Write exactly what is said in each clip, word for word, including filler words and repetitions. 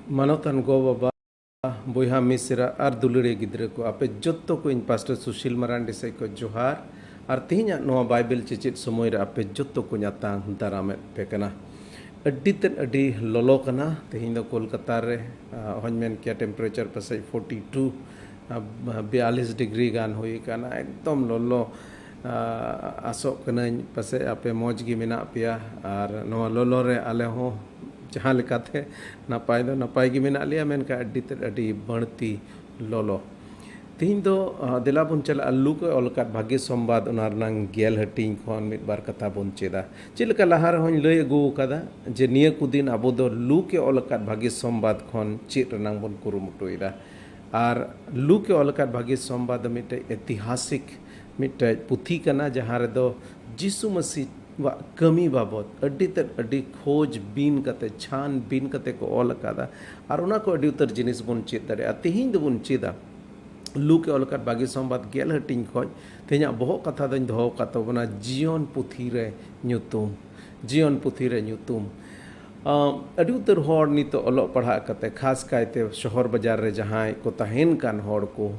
ᱢᱟᱱᱚᱛᱟᱱ ᱜᱚ-ᱵᱟᱵᱟ, ᱵᱚᱭᱦᱟ ᱢᱤᱥᱮᱨᱟ ᱟᱨ ᱫᱩᱞᱟᱹᱲᱤᱭᱟᱹ ᱜᱤᱫᱽᱨᱟᱹ ᱠᱚ, ᱟᱯᱮ ᱡᱚᱛᱚ ᱠᱚ ᱤᱧ ᱯᱟᱥᱴᱚᱨ ᱥᱩᱥᱤᱞ ᱢᱟᱨᱟᱱᱰᱤ ᱥᱮᱫ ᱠᱷᱚᱱ ᱡᱚᱦᱟᱨ᱾ ᱟᱨ ᱛᱮᱦᱮᱧᱟᱜ ᱱᱚᱣᱟ ᱵᱟᱭᱵᱮᱞ ᱪᱮᱪᱮᱫ ᱥᱚᱢᱚᱭ ᱨᱮ ᱟᱯᱮ ᱡᱚᱛᱚ ᱠᱚᱧ ᱟᱛᱟᱝ ᱫᱟᱨᱟᱢᱮᱫ ᱯᱮ ᱠᱟᱱᱟ᱾ ᱟᱹᱰᱤ ᱛᱮᱫ ᱟᱹᱰᱤ ᱞᱚᱞᱚ ᱠᱟᱱᱟ ᱛᱮᱦᱮᱧ ᱫᱚ ᱠᱳᱞᱠᱟᱛᱟ ᱨᱮ᱾ ᱟᱨ ᱦᱚᱧ ᱢᱮᱱ ᱠᱮᱭᱟ ᱴᱮᱢᱯᱟᱨᱮᱪᱟᱨ ᱯᱟᱥᱮᱡ ᱯᱷᱳᱨᱴᱤ ᱴᱩ, ᱵᱤᱭᱟᱞᱤᱥ ᱰᱤᱜᱽᱨᱤ ᱜᱟᱱ ᱦᱩᱭ ᱟᱠᱟᱱᱟ, ᱮᱠᱫᱚᱢ ᱞᱚᱞᱚ᱾ ᱟᱸ, ᱟᱥᱚᱜ ᱠᱟᱹᱱᱟᱹᱧ ᱯᱟᱥᱮᱡ ᱟᱯᱮ ᱢᱚᱡᱽ ᱜᱮ ᱢᱮᱱᱟᱜ ᱯᱮᱭᱟ ᱟᱨ ᱱᱚᱣᱟ ᱞᱚᱞᱚ ᱨᱮ ᱟᱞᱮ ᱦᱚᱸ ᱡᱟᱦᱟᱸ ᱞᱮᱠᱟᱛᱮ ᱱᱟᱯᱟᱭ ᱫᱚ ᱱᱟᱯᱟᱭ ᱜᱮ ᱢᱮᱱᱟᱜ ᱞᱮᱭᱟ, ᱢᱮᱱᱠᱷᱟᱱ ᱟᱹᱰᱤ ᱛᱮᱫ ᱟᱹᱰᱤ ᱵᱟᱹᱲᱛᱤ ᱞᱚᱞᱚ᱾ ᱛᱮᱦᱮᱧ ᱫᱚ, ᱟᱸ, ᱫᱮᱞᱟ ᱵᱚᱱ ᱪᱟᱞᱟᱜᱼᱟ ᱞᱩᱠ ᱮ ᱚᱞ ᱟᱠᱟᱫ ᱵᱷᱟᱹᱜᱤ ᱥᱚᱢᱵᱟᱫ, ᱚᱱᱟ ᱨᱮᱱᱟᱝ ᱜᱮᱞ ᱦᱟᱹᱴᱤᱧ ᱠᱷᱚᱱ ᱢᱤᱫ ᱵᱟᱨ ᱠᱟᱛᱷᱟ ᱵᱚᱱ ᱪᱮᱫᱟ᱾ ᱪᱮᱫ ᱞᱮᱠᱟ ᱞᱟᱦᱟ ᱨᱮᱦᱚᱸᱧ ᱞᱟᱹᱭ ᱟᱹᱜᱩ ᱟᱠᱟᱫᱟ ᱡᱮ ᱱᱤᱭᱟᱹ ᱠᱚ ᱫᱤᱱ ᱟᱵᱚ ᱫᱚ ᱞᱩᱠ ᱮ ᱚᱞ ᱟᱠᱟᱫ ᱵᱷᱟᱹᱜᱤ ᱥᱚᱢᱵᱟᱫ ᱠᱷᱚᱱ ᱪᱮᱫ ᱨᱮᱱᱟᱝ ᱵᱚᱱ ᱠᱩᱨᱩᱢᱩᱴᱩᱭᱮᱫᱟ᱾ ᱟᱨ ᱞᱩᱠ ᱮ ᱚᱞ ᱟᱠᱟᱫ ᱵᱷᱟᱹᱜᱤ ᱥᱚᱢᱵᱟᱫ ᱫᱚ ᱢᱤᱫᱴᱮᱡ ᱮᱛᱤᱦᱟᱥᱤᱠ ᱢᱤᱫᱴᱮᱡ ᱯᱩᱛᱷᱤ ᱠᱟᱱᱟ, ᱡᱟᱦᱟᱸ ᱨᱮᱫᱚ ᱡᱤᱥᱩ ᱢᱟᱹᱥᱤ ᱣᱟᱜ ᱠᱟᱹᱢᱤ ᱵᱟᱵᱚᱫ ᱟᱹᱰᱤ ᱛᱮᱫ, ᱟᱹᱰᱤ ᱠᱷᱳᱡᱽ ᱵᱤᱱ ᱠᱟᱛᱮ, ᱪᱷᱟᱱ ᱵᱤᱱ ᱠᱟᱛᱮ ᱠᱚ ᱚᱞ ᱟᱠᱟᱫᱟ᱾ ᱟᱨ ᱚᱱᱟ ᱠᱚ ᱟᱹᱰᱤ ᱩᱛᱟᱹᱨ ᱡᱤᱱᱤᱥ ᱵᱚᱱ ᱪᱮᱫ ᱫᱟᱲᱮᱭᱟᱜᱼᱟ᱾ ᱛᱮᱦᱮᱧ ᱫᱚᱵᱚᱱ ᱪᱮᱫᱟ ᱞᱩᱠ ᱮ ᱚᱞ ᱟᱠᱟᱫ ᱵᱷᱟᱹᱜᱤ ᱥᱚᱢᱵᱟᱫ ᱜᱮᱞ ᱦᱟᱹᱴᱤᱧ ᱠᱷᱚᱱ᱾ ᱛᱮᱦᱮᱧᱟᱜ ᱵᱚᱦᱚᱜ ᱠᱟᱛᱷᱟ ᱫᱚᱧ ᱫᱚᱦᱚ ᱟᱠᱟᱫ ᱛᱟᱵᱚᱱᱟ, ᱡᱤᱭᱚᱱ ᱯᱩᱛᱷᱤ ᱨᱮ ᱧᱩᱛᱩᱢ᱾ ᱡᱤᱭᱚᱱ ᱯᱩᱛᱷᱤ ᱨᱮ ᱧᱩᱛᱩᱢ᱾ ᱟᱢ, ᱟᱹᱰᱤ ᱩᱛᱟᱹᱨ ᱦᱚᱲ ᱱᱤᱛᱚᱜ ᱚᱞᱚᱜ ᱯᱟᱲᱦᱟᱜ ᱠᱟᱛᱮ, ᱠᱷᱟᱥ ᱠᱟᱭᱛᱮ ᱥᱚᱦᱚᱨ ᱵᱟᱡᱟᱨ ᱨᱮ ᱡᱟᱦᱟᱸᱭ ᱠᱚ ᱛᱟᱦᱮᱱ ᱠᱟᱱ ᱦᱚᱲ ᱠᱚ,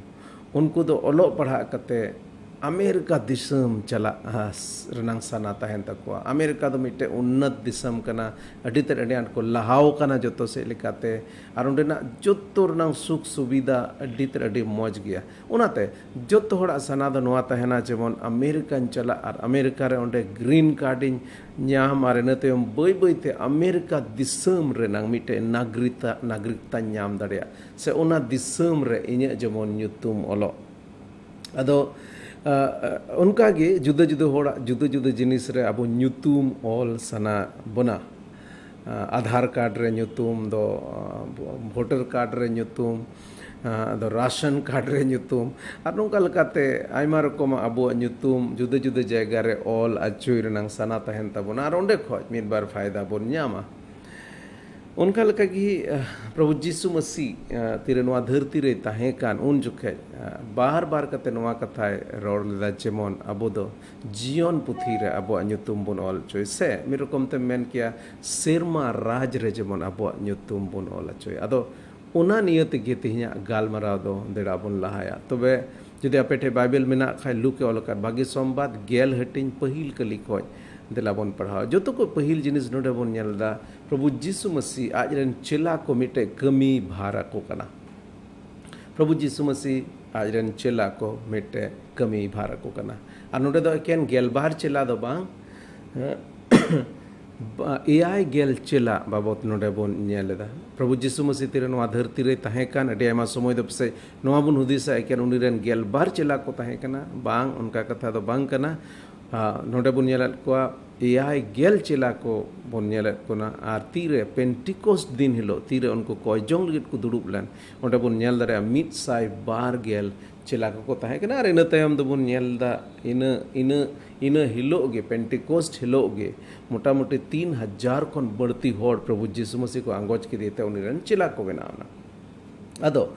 ᱩᱱᱠᱩ ᱫᱚ ᱚᱞᱚᱜ ᱯᱟᱲᱦᱟᱜ ᱠᱟᱛᱮ ᱟᱢᱮᱨᱤᱠᱟ ᱫᱤᱥᱚᱢ ᱪᱟᱞᱟᱜ, ᱟᱸ, ᱥ-, ᱨᱮᱱᱟᱝ ᱥᱟᱱᱟ ᱛᱟᱦᱮᱱ ᱛᱟᱠᱚᱣᱟ᱾ ᱟᱢᱮᱨᱤᱠᱟ ᱫᱚ ᱢᱤᱫᱴᱮᱡ ᱩᱱᱱᱚᱛ ᱫᱤᱥᱚᱢ ᱠᱟᱱᱟ, ᱟᱹᱰᱤ ᱛᱮᱫ ᱟᱹᱰᱤ ᱟᱸᱴ ᱠᱚ ᱞᱟᱦᱟᱣ ᱠᱟᱱᱟ ᱡᱚᱛᱚ ᱥᱮᱫ ᱞᱮᱠᱟᱛᱮ, ᱟᱨ ᱚᱸᱰᱮᱱᱟᱜ ᱡᱚᱛᱚ ᱨᱮᱱᱟᱝ ᱥᱩᱠ ᱥᱩᱵᱤᱫᱷᱟ ᱟᱹᱰᱤ ᱛᱮᱫ ᱟᱹᱰᱤ ᱢᱚᱡᱽ ᱜᱮᱭᱟ᱾ ᱚᱱᱟᱛᱮ ᱡᱚᱛᱚ ᱦᱚᱲᱟᱜ ᱥᱟᱱᱟ ᱫᱚ ᱱᱚᱣᱟ ᱛᱟᱦᱮᱱᱟ, ᱡᱮᱢᱚᱱ ᱟᱢᱮᱨᱤᱠᱟᱧ ᱪᱟᱞᱟᱜ ᱟᱨ ᱟᱢᱮᱨᱤᱠᱟ ᱨᱮ ᱚᱸᱰᱮ ᱜᱨᱤᱱ ᱠᱟᱨᱰ ᱤᱧ ᱧᱟᱢ ᱟᱨ ᱤᱱᱟᱹ ᱛᱟᱭᱚᱢ ᱵᱟᱹᱭ ᱵᱟᱹᱭ ᱛᱮ ᱟᱢᱮᱨᱤᱠᱟ ᱫᱤᱥᱚᱢ ᱨᱮᱱᱟᱝ ᱢᱤᱫᱴᱮᱡ ᱱᱟᱜᱽᱨᱤᱠᱛᱟ, ᱱᱟᱜᱽᱨᱤᱠᱛᱟᱧ ᱧᱟᱢ ᱫᱟᱲᱮᱭᱟᱜ, ᱥᱮ ᱚᱱᱟ ᱫᱤᱥᱚᱢ ᱨᱮ ᱤᱧᱟᱹᱜ ᱡᱮᱢᱚᱱ ᱧᱩᱛᱩᱢ ᱚᱞᱚᱜ᱾ ᱟᱫᱚ, ᱟ, ᱟ, ᱚᱱᱠᱟ ᱜᱮ ᱡᱩᱫᱟᱹ ᱡᱩᱫᱟᱹ ᱦᱚᱲᱟᱜ ᱡᱩᱫᱟᱹ ᱡᱩᱫᱟᱹ ᱡᱤᱱᱤᱥ ᱨᱮ ᱟᱵᱚ ᱧᱩᱛᱩᱢ ᱚᱞ ᱥᱟᱱᱟ ᱵᱚᱱᱟ᱾ ᱟ, ᱟᱫᱷᱟᱨ ᱠᱟᱨᱰ ᱨᱮ ᱧᱩᱛᱩᱢ ᱫᱚ, ᱟ, ᱵᱷᱳᱴᱟᱨ ᱠᱟᱨᱰ ᱨᱮ ᱧᱩᱛᱩᱢ, ᱟ, ᱟᱫᱚ ᱨᱟᱥᱚᱱ ᱠᱟᱨᱰ ᱨᱮ ᱧᱩᱛᱩᱢ, ᱟᱨ ᱱᱚᱝᱠᱟ ᱞᱮᱠᱟᱛᱮ ᱟᱭᱢᱟ ᱨᱚᱠᱚᱢᱟᱜ ᱟᱵᱚᱣᱟᱜ ᱧᱩᱛᱩᱢ ᱡᱩᱫᱟᱹ ᱡᱩᱫᱟᱹ ᱡᱟᱭᱜᱟ ᱨᱮ ᱚᱞ ᱚᱪᱚᱭ ᱨᱮᱱᱟᱝ ᱥᱟᱱᱟ ᱛᱟᱦᱮᱱ ᱛᱟᱵᱚᱱᱟ, ᱟᱨ ᱚᱸᱰᱮ ᱠᱷᱚᱡ ᱢᱤᱫ ᱵᱟᱨ ᱯᱷᱟᱭᱫᱟ ᱵᱚᱱ ᱧᱟᱢᱟ᱾ ᱚᱱᱠᱟ ᱞᱮᱠᱟᱜᱮ, ᱟᱦ, ᱯᱨᱚᱵᱷᱩ ᱡᱤᱥᱩ ᱢᱟᱹᱥᱤ, ᱟᱦ, ᱛᱤᱨᱮ ᱱᱚᱣᱟ ᱫᱷᱟᱹᱨᱛᱤ ᱨᱮᱭ ᱛᱟᱦᱮᱸ ᱠᱟᱱ, ᱩᱱ ᱡᱚᱠᱷᱮᱡ, ᱟᱦ, ᱵᱟᱨ ᱵᱟᱨ ᱠᱟᱛᱮ ᱱᱚᱣᱟ ᱠᱟᱛᱷᱟᱭ ᱨᱚᱲ ᱞᱮᱫᱟ, ᱡᱮᱢᱚᱱ ᱟᱵᱚ ᱫᱚ ᱡᱤᱭᱚᱱ ᱯᱩᱛᱷᱤ ᱨᱮ ᱟᱵᱚᱣᱟᱜ ᱧᱩᱛᱩᱢ ᱵᱚᱱ ᱚᱞ ᱦᱚᱪᱚᱭ, ᱥᱮ ᱢᱤᱫ ᱨᱚᱠᱚᱢ ᱛᱮᱢ ᱢᱮᱱ ᱠᱮᱭᱟ, ᱥᱮᱨᱢᱟ ᱨᱟᱡᱽ ᱨᱮ ᱡᱮᱢᱚᱱ ᱟᱵᱚᱣᱟᱜ ᱧᱩᱛᱩᱢ ᱵᱚᱱ ᱚᱞ ᱦᱚᱪᱚᱭ᱾ ᱟᱫᱚ ᱚᱱᱟ ᱱᱤᱭᱟᱹ ᱛᱮᱜᱮ ᱛᱮᱦᱮᱧᱟᱜ ᱜᱟᱞᱢᱟᱨᱟᱣ ᱫᱚ ᱫᱮᱲᱟ ᱵᱚᱱ ᱞᱟᱦᱟᱭᱟ᱾ ᱛᱚᱵᱮ ᱡᱩᱫᱤ ᱟᱯᱮ ᱴᱷᱮᱱ ᱵᱟᱭᱵᱮᱞ ᱢᱮᱱᱟᱜ ᱠᱷᱟᱡ, ᱞᱩᱠ ᱮ ᱚᱞ ᱟᱠᱟᱫ ᱵᱷᱟᱹᱜᱤ ᱥᱚᱢᱵᱟᱫ ᱜᱮᱞ ᱦᱟᱹᱴᱤᱧ ᱯᱟᱹᱦᱤᱞ ᱠᱟᱹᱞᱤ ᱠᱷᱚᱡ ᱫᱮᱞᱟ ᱵᱚᱱ ᱯᱟᱲᱦᱟᱣᱟ᱾ ᱡᱚᱛᱚ ᱠᱷᱚᱡ ᱯᱟᱹᱦᱤᱞ ᱡᱤᱱᱤᱥ ᱱᱚᱰᱮ ᱵᱚᱱ ᱧᱮᱞ ᱮᱫᱟ, ᱯᱨᱚᱵᱷᱩ ᱡᱤᱥᱩ ᱢᱟᱹᱥᱤ ᱟᱡ ᱨᱮᱱ ᱪᱮᱞᱟ ᱠᱚ ᱢᱤᱫᱴᱮᱡ ᱠᱟᱹᱢᱤ ᱵᱷᱟᱨ ᱟᱠᱚ ᱠᱟᱱᱟ᱾ ᱯᱨᱚᱵᱷᱩ ᱡᱤᱥᱩ ᱢᱟᱹᱥᱤ ᱟᱡ ᱨᱮᱱ ᱪᱮᱞᱟ ᱠᱚ ᱢᱤᱫᱴᱮᱡ ᱠᱟᱹᱢᱤ ᱵᱷᱟᱨ ᱟᱠᱚ ᱠᱟᱱᱟ᱾ ᱟᱨ ᱱᱚᱰᱮ ᱫᱚ ᱮᱠᱮᱱ ᱜᱮᱞᱵᱟᱨ ᱪᱮᱞᱟ ᱫᱚ ᱵᱟᱝ, ᱵᱟ-, ᱮᱭᱟᱭ ᱜᱮᱞ ᱪᱮᱞᱟ ᱵᱟᱵᱚᱛ ᱱᱚᱰᱮ ᱵᱚᱱ ᱧᱮᱞ ᱮᱫᱟ᱾ ᱯᱨᱚᱵᱷᱩ ᱡᱤᱥᱩ ᱢᱟᱹᱥᱤ ᱛᱤᱨᱮ ᱱᱚᱣᱟ ᱫᱷᱟᱹᱨᱛᱤ ᱨᱮᱭ ᱛᱟᱦᱮᱸ ᱠᱟᱱ, ᱟᱹᱰᱤ ᱟᱭᱢᱟ ᱥᱚᱢᱚᱭ ᱫᱚ ᱯᱟᱥᱮᱡ ᱱᱚᱣᱟ ᱵᱚᱱ ᱦᱩᱫᱤᱥᱟ, ᱮᱠᱮᱱ ᱩᱱᱤ ᱨᱮᱱ ᱜᱮᱞᱵᱟᱨ ᱪᱮᱞᱟ ᱠᱚ ᱛᱟᱦᱮᱸ ᱠᱟᱱᱟ᱾ ᱵᱟᱝ, ᱚᱱᱠᱟ ᱠᱟᱛᱷᱟ ᱫᱚ ᱵᱟᱝ ᱠᱟᱱᱟ᱾ ᱟᱨ ᱱᱚᱰᱮ ᱵᱚᱱ ᱧᱮᱞᱮᱫ ᱠᱚᱣᱟ, ᱮᱭᱟᱭ ᱜᱮᱞ ᱪᱮᱞᱟ ᱠᱚ ᱵᱚᱱ ᱧᱮᱞᱮᱫ ᱠᱚ ᱠᱟᱱᱟ᱾ ᱟᱨ ᱛᱤᱨᱮ ᱯᱮᱱᱴᱤᱠᱳᱥᱴ ᱫᱤᱱ ᱦᱤᱞᱳᱜ, ᱛᱤᱨᱮ ᱩᱱᱠᱩ ᱠᱚᱭ ᱡᱚᱝ ᱞᱟᱹᱜᱤᱫ ᱠᱚ ᱫᱩᱲᱩᱵ ᱞᱮᱱ, ᱚᱸᱰᱮ ᱵᱚᱱ ᱧᱮᱞ ᱫᱟᱲᱮᱭᱟᱜᱼᱟ, ᱢᱤᱫ ᱥᱟᱭ ᱵᱟᱨ ᱜᱮᱞ ᱪᱮᱞᱟ ᱠᱚᱠᱚ ᱛᱟᱦᱮᱸ ᱠᱟᱱᱟ᱾ ᱟᱨ ᱤᱱᱟᱹ ᱛᱟᱭᱚᱢ ᱫᱚᱵᱚᱱ ᱧᱮᱞ ᱮᱫᱟ, ᱤᱱᱟᱹ, ᱤᱱᱟᱹ, ᱤᱱᱟᱹ ᱦᱤᱞᱳᱜ ᱜᱮ, ᱯᱮᱱᱴᱤᱠᱳᱥᱴ ᱦᱤᱞᱳᱜ ᱜᱮ, ᱢᱚᱴᱟᱢᱩᱴᱤ ᱛᱤᱱ ᱦᱟᱡᱟᱨ ᱠᱷᱚᱱ ᱵᱟᱹᱲᱛᱤ ᱦᱚᱲ ᱯᱨᱚᱵᱷᱩ ᱡᱤᱥᱩ ᱢᱟᱹᱥᱤ ᱠᱚ ᱟᱸᱜᱚᱪ ᱠᱮᱫᱮ ᱛᱮ ᱩᱱᱤ ᱨᱮᱱ ᱪᱮᱞᱟ ᱠᱚ ᱵᱮᱱᱟᱣ ᱮᱱᱟ᱾ ᱟᱫᱚ,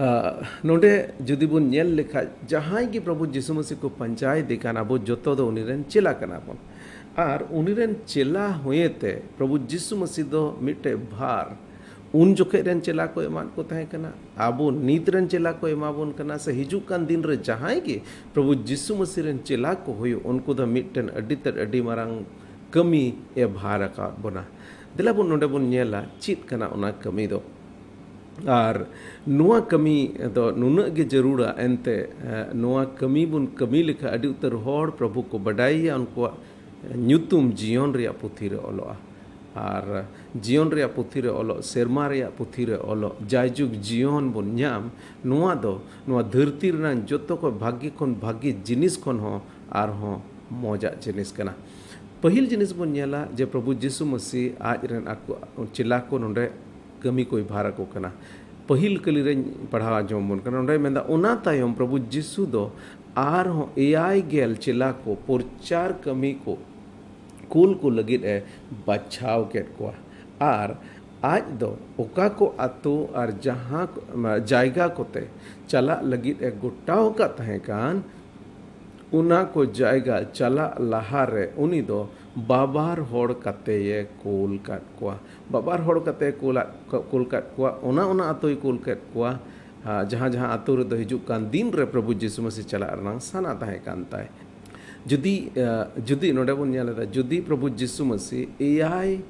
ᱟ, ᱱᱚᱰᱮ ᱡᱩᱫᱤ ᱵᱚᱱ ᱧᱮᱞ ᱞᱮᱠᱷᱟᱡ, ᱡᱟᱦᱟᱸᱭ ᱜᱮ ᱯᱨᱚᱵᱷᱩ ᱡᱤᱥᱩ ᱢᱟᱹᱥᱤ ᱠᱚ ᱯᱟᱸᱡᱟᱭᱮᱫᱮ ᱠᱟᱱ, ᱟᱵᱚ ᱡᱚᱛᱚ ᱫᱚ ᱩᱱᱤ ᱨᱮᱱ ᱪᱮᱞᱟ ᱠᱟᱱᱟ ᱵᱚᱱ᱾ ᱟᱨ ᱩᱱᱤ ᱨᱮᱱ ᱪᱮᱞᱟ ᱦᱩᱭᱮ ᱛᱮ ᱯᱨᱚᱵᱷᱩ ᱡᱤᱥᱩ ᱢᱟᱹᱥᱤ ᱫᱚ ᱢᱤᱫᱴᱮᱡ ᱵᱷᱟᱨ ᱩᱱ ᱡᱚᱠᱷᱮᱡ ᱨᱮᱱ ᱪᱮᱞᱟ ᱠᱚ ᱮᱢᱟᱫ ᱠᱚ ᱛᱟᱦᱮᱸ ᱠᱟᱱᱟ, ᱟᱵᱚ ᱱᱤᱛ ᱨᱮᱱ ᱪᱮᱞᱟ ᱠᱚ ᱮᱢᱟ ᱵᱚᱱ ᱠᱟᱱᱟ, ᱥᱮ ᱦᱤᱡᱩᱜ ᱠᱟᱱ ᱫᱤᱱ ᱨᱮ ᱡᱟᱦᱟᱸᱭ ᱜᱮ ᱯᱨᱚᱵᱷᱩ ᱡᱤᱥᱩ ᱢᱟᱹᱥᱤ ᱨᱮᱱ ᱪᱮᱞᱟ ᱠᱚ ᱦᱩᱭᱩᱜ, ᱩᱱᱠᱩ ᱫᱚ ᱢᱤᱫᱴᱮᱱ ᱟᱹᱰᱤ ᱛᱮᱫ ᱟᱹᱰᱤ ᱢᱟᱨᱟᱝ ᱠᱟᱹᱢᱤ ᱮ ᱵᱷᱟᱨ ᱟᱠᱟᱫ ᱵᱚᱱᱟ᱾ ᱫᱮᱞᱟ ᱵᱚᱱ ᱱᱚᱰᱮ ᱵᱚᱱ ᱧᱮᱞᱟ ᱪᱮᱫ ᱠᱟᱱᱟ ᱚᱱᱟ ᱠᱟᱹᱢᱤ ᱫᱚ᱾ ᱟᱨ ᱱᱚᱣᱟ ᱠᱟᱹᱢᱤ ᱫᱚ ᱱᱩᱱᱟᱹᱜ ᱜᱮ ᱡᱟᱹᱨᱩᱲᱟ, ᱮᱱᱛᱮ, ᱮ, ᱱᱚᱣᱟ ᱠᱟᱹᱢᱤ ᱵᱚᱱ ᱠᱟᱹᱢᱤ ᱞᱮᱠᱷᱟᱱ ᱟᱹᱰᱤ ᱩᱛᱟᱹᱨ ᱦᱚᱲ ᱯᱨᱚᱵᱷᱩ ᱠᱚ ᱵᱟᱰᱟᱭᱮᱭᱟ, ᱩᱱᱠᱩᱣᱟᱜ ᱧᱩᱛᱩᱢ ᱡᱤᱭᱚᱱ ᱨᱮᱭᱟᱜ ᱯᱩᱛᱷᱤ ᱨᱮ ᱚᱞᱚᱜᱼᱟ᱾ ᱟᱨ ᱡᱤᱭᱚᱱ ᱨᱮᱭᱟᱜ ᱯᱩᱛᱷᱤ ᱨᱮ ᱚᱞᱚᱜ, ᱥᱮᱨᱢᱟ ᱨᱮᱭᱟᱜ ᱯᱩᱛᱷᱤ ᱨᱮ ᱚᱞᱚᱜ, ᱡᱟᱭᱡᱩᱜᱽ ᱡᱤᱭᱚᱱ ᱵᱚᱱ ᱧᱟᱢ, ᱱᱚᱣᱟ ᱫᱚ ᱱᱚᱣᱟ ᱫᱷᱟᱹᱨᱛᱤ ᱨᱮᱱᱟᱜ ᱡᱚᱛᱚ ᱠᱷᱚᱱ ᱵᱷᱟᱹᱜᱤ ᱠᱷᱚᱱ ᱵᱷᱟᱹᱜᱤ ᱡᱤᱱᱤᱥ ᱠᱷᱚᱱ ᱦᱚᱸ ᱟᱨᱦᱚᱸ ᱢᱚᱡᱟᱜ ᱡᱤᱱᱤᱥ ᱠᱟᱱᱟ᱾ ᱯᱟᱹᱦᱤᱞ ᱡᱤᱱᱤᱥ ᱵᱚᱱ ᱧᱮᱞᱟ ᱡᱮ ᱯᱨᱚᱵᱷᱩ ᱡᱤᱥᱩ ᱢᱟᱹᱥᱤ ᱟᱡ ᱨᱮᱱ ᱟᱠᱚ ᱪᱮᱞᱟ ᱠᱚ ᱱᱚᱰᱮ ᱠᱟᱹᱢᱤ ᱠᱚᱭ ᱵᱷᱟᱨ ᱟᱠᱚ ᱠᱟᱱᱟ᱾ ᱯᱟᱹᱦᱤᱞ ᱠᱟᱹᱞᱤ ᱨᱮᱧ ᱯᱟᱲᱦᱟᱣ ᱟᱸᱡᱚᱢ ᱵᱚᱱ ᱠᱟᱱᱟ, ᱱᱚᱰᱮᱭ ᱢᱮᱱᱫᱟ, ᱚᱱᱟ ᱛᱟᱭᱚᱢ ᱯᱨᱚᱵᱷᱩ ᱡᱤᱥᱩ ᱫᱚ ᱟᱨᱦᱚᱸ ᱮᱭᱟᱭ ᱜᱮᱞ ᱪᱮᱞᱟ ᱠᱚ ᱯᱨᱚᱪᱟᱨ ᱠᱟᱹᱢᱤ ᱠᱚ ᱠᱩᱞ ᱠᱚ ᱞᱟᱹᱜᱤᱫ ᱮ ᱵᱟᱪᱷᱟᱣ ᱠᱮᱫ ᱠᱚᱣᱟ᱾ ᱟᱨ ᱟᱡ ᱫᱚ ᱚᱠᱟ ᱠᱚ ᱟᱛᱳ ᱟᱨ ᱡᱟᱦᱟᱸ ᱠᱚ, ᱡᱟᱭᱜᱟ ᱠᱚᱛᱮ ᱪᱟᱞᱟᱜ ᱞᱟᱹᱜᱤᱫ ᱮ ᱜᱚᱴᱟᱣ ᱟᱠᱟᱫ ᱛᱟᱦᱮᱸ ᱠᱟᱱ, ᱚᱱᱟ ᱠᱚ ᱡᱟᱭᱜᱟ ᱪᱟᱞᱟᱜ ᱞᱟᱦᱟᱨᱮ ᱩᱱᱤ ᱫᱚ ᱵᱟᱵᱟᱨ ᱦᱚᱲ ᱠᱟᱛᱮᱭ ᱠᱩᱞ ᱠᱟᱫ ᱠᱚᱣᱟ᱾ ᱵᱟᱵᱟᱨ ᱦᱚᱲ ᱠᱟᱛᱮᱭ ᱠᱩᱞᱟᱫ, ᱠᱩᱞ ᱠᱟᱫ ᱠᱚᱣᱟ, ᱚᱱᱟ ᱚᱱᱟ ᱟᱛᱳᱭ ᱠᱩᱞ ᱠᱮᱫ ᱠᱚᱣᱟ᱾ ᱟᱨ ᱡᱟᱦᱟᱸ ᱡᱟᱦᱟᱸ ᱟᱛᱳ ᱨᱮᱫᱚ ᱦᱤᱡᱩᱜ ᱠᱟᱱ ᱫᱤᱱ ᱨᱮ ᱯᱨᱚᱵᱷᱩ ᱡᱤᱥᱩ ᱢᱟᱹᱥᱤ ᱪᱟᱞᱟᱜ ᱨᱮᱱᱟᱜ ᱥᱟᱱᱟ ᱛᱟᱦᱮᱸ ᱠᱟᱱ ᱛᱟᱭ᱾ ᱡᱩᱫᱤ, ᱟᱸ, ᱡᱩᱫᱤ ᱱᱚᱰᱮ ᱵᱚᱱ ᱧᱮᱞ ᱮᱫᱟ, ᱡᱩᱫᱤ ᱯᱨᱚᱵᱷᱩ ᱡᱤᱥᱩ ᱢᱟᱹᱥᱤ ᱮᱭᱟᱭ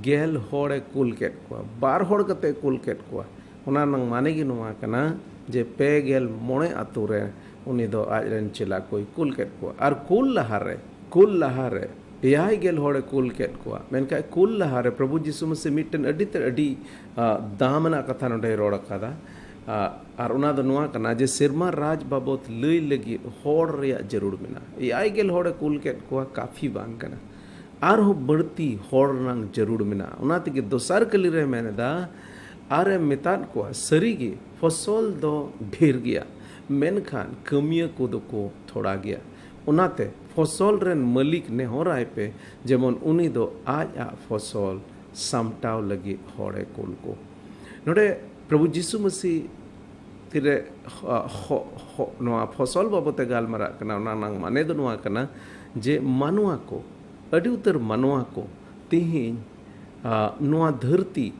ᱜᱮᱞ ᱦᱚᱲᱮ ᱠᱩᱞ ᱠᱮᱫ ᱠᱚᱣᱟ, ᱵᱟᱨ ᱦᱚᱲ ᱠᱟᱛᱮ ᱠᱩᱞ ᱠᱮᱫ ᱠᱚᱣᱟ, ᱚᱱᱟ ᱨᱮᱱᱟᱜ ᱢᱟᱱᱮ ᱜᱮ ᱱᱚᱣᱟ ᱠᱟᱱᱟ ᱡᱮ ᱯᱮ ᱜᱮᱞ ᱢᱚᱬᱮ ᱟᱛᱳ ᱨᱮ ᱩᱱᱤ ᱫᱚ ᱟᱡ ᱨᱮᱱ ᱪᱮᱞᱟ ᱠᱚᱭ ᱠᱩᱞ ᱠᱮᱫ ᱠᱚᱣᱟ᱾ ᱟᱨ ᱠᱩᱞ ᱞᱟᱦᱟᱨᱮ, ᱠᱩᱞ ᱞᱟᱦᱟᱨᱮ ᱮᱭᱟᱭ ᱜᱮᱞ ᱦᱚᱲᱮ ᱠᱩᱞ ᱠᱮᱫ ᱠᱚᱣᱟ᱾ ᱢᱮᱱᱠᱷᱟᱱ ᱠᱩᱞ ᱞᱟᱦᱟᱨᱮ ᱯᱨᱚᱵᱷᱩ ᱡᱤᱥᱩ ᱢᱟᱹᱥᱤ ᱢᱤᱫᱴᱮᱱ ᱟᱹᱰᱤ ᱛᱮ ᱟᱹᱰᱤ, ᱟᱸ, ᱫᱟᱢ ᱟᱱᱟᱜ ᱠᱟᱛᱷᱟ ᱱᱚᱰᱮᱭ ᱨᱚᱲ ᱟᱠᱟᱫᱟ᱾ ᱟᱸ, ᱟᱨ ᱚᱱᱟ ᱫᱚ ᱱᱚᱣᱟ ᱠᱟᱱᱟ ᱡᱮ ᱥᱮᱨᱢᱟ ᱨᱟᱡᱽ ᱵᱟᱵᱚᱫ ᱞᱟᱹᱭ ᱞᱟᱹᱜᱤᱫ ᱦᱚᱲ ᱨᱮᱭᱟᱜ ᱡᱟᱹᱨᱩᱲ ᱢᱮᱱᱟᱜᱼᱟ᱾ ᱮᱭᱟᱭ ᱜᱮᱞ ᱦᱚᱲᱮ ᱠᱩᱞ ᱠᱮᱫ ᱠᱚᱣᱟ, ᱠᱟᱯᱷᱤ ᱵᱟᱝ ᱠᱟᱱᱟ, ᱟᱨᱦᱚᱸ ᱵᱟᱹᱲᱛᱤ ᱦᱚᱲ ᱨᱮᱱᱟᱜ ᱡᱟᱹᱨᱩᱲ ᱢᱮᱱᱟᱜᱼᱟ᱾ ᱚᱱᱟ ᱛᱮᱜᱮ ᱫᱚᱥᱟᱨ ᱠᱟᱹᱞᱤ ᱨᱮ ᱢᱮᱱ ᱮᱫᱟ, ᱟᱨᱮ ᱢᱮᱛᱟᱫ ᱠᱚᱣᱟ, ᱥᱟᱹᱨᱤᱜᱮ ᱯᱷᱚᱥᱚᱞ ᱫᱚ ᱰᱷᱮᱨ ᱜᱮᱭᱟ, ᱢᱮᱱᱠᱷᱟᱱ ᱠᱟᱹᱢᱤᱭᱟᱹ ᱠᱚᱫᱚ ᱠᱚ ᱛᱷᱚᱲᱟ ᱜᱮᱭᱟ᱾ ᱚᱱᱟᱛᱮ ᱯᱷᱚᱥᱚᱞ ᱨᱮᱱ ᱢᱟᱹᱞᱤᱠ ᱱᱮᱦᱚᱨᱟᱭ ᱯᱮ, ᱡᱮᱢᱚᱱ ᱩᱱᱤ ᱫᱚ ᱟᱡ ᱟᱜ ᱯᱷᱚᱥᱚᱞ ᱥᱟᱢᱴᱟᱣ ᱞᱟᱹᱜᱤᱫ ᱦᱚᱲᱮ ᱠᱩᱞ ᱠᱚ᱾ ᱱᱚᱰᱮ ᱯᱨᱚᱵᱷᱩ ᱡᱤᱥᱩ ᱢᱟᱹᱥᱤ ᱛᱤᱨᱮ ᱦᱚ-, ᱦᱚ-, ᱦᱚ-, ᱱᱚᱣᱟ ᱯᱷᱚᱥᱚᱞ ᱵᱟᱵᱚᱛ ᱮ ᱜᱟᱞᱢᱟᱨᱟᱜ ᱠᱟᱱᱟ, ᱚᱱᱟ ᱨᱮᱱᱟᱜ ᱢᱟᱱᱮ ᱫᱚ ᱱᱚᱣᱟ ᱠᱟᱱᱟ ᱡᱮ ᱢᱟᱱᱣᱟ ᱠᱚ, ᱟᱹᱰᱤ ᱩᱛᱟᱹᱨ ᱢᱟᱱᱣᱟ ᱠᱚ ᱛᱮᱦᱮᱧ, ᱟ, ᱱᱚᱣᱟ ᱫᱷᱟᱹᱨᱛᱤ,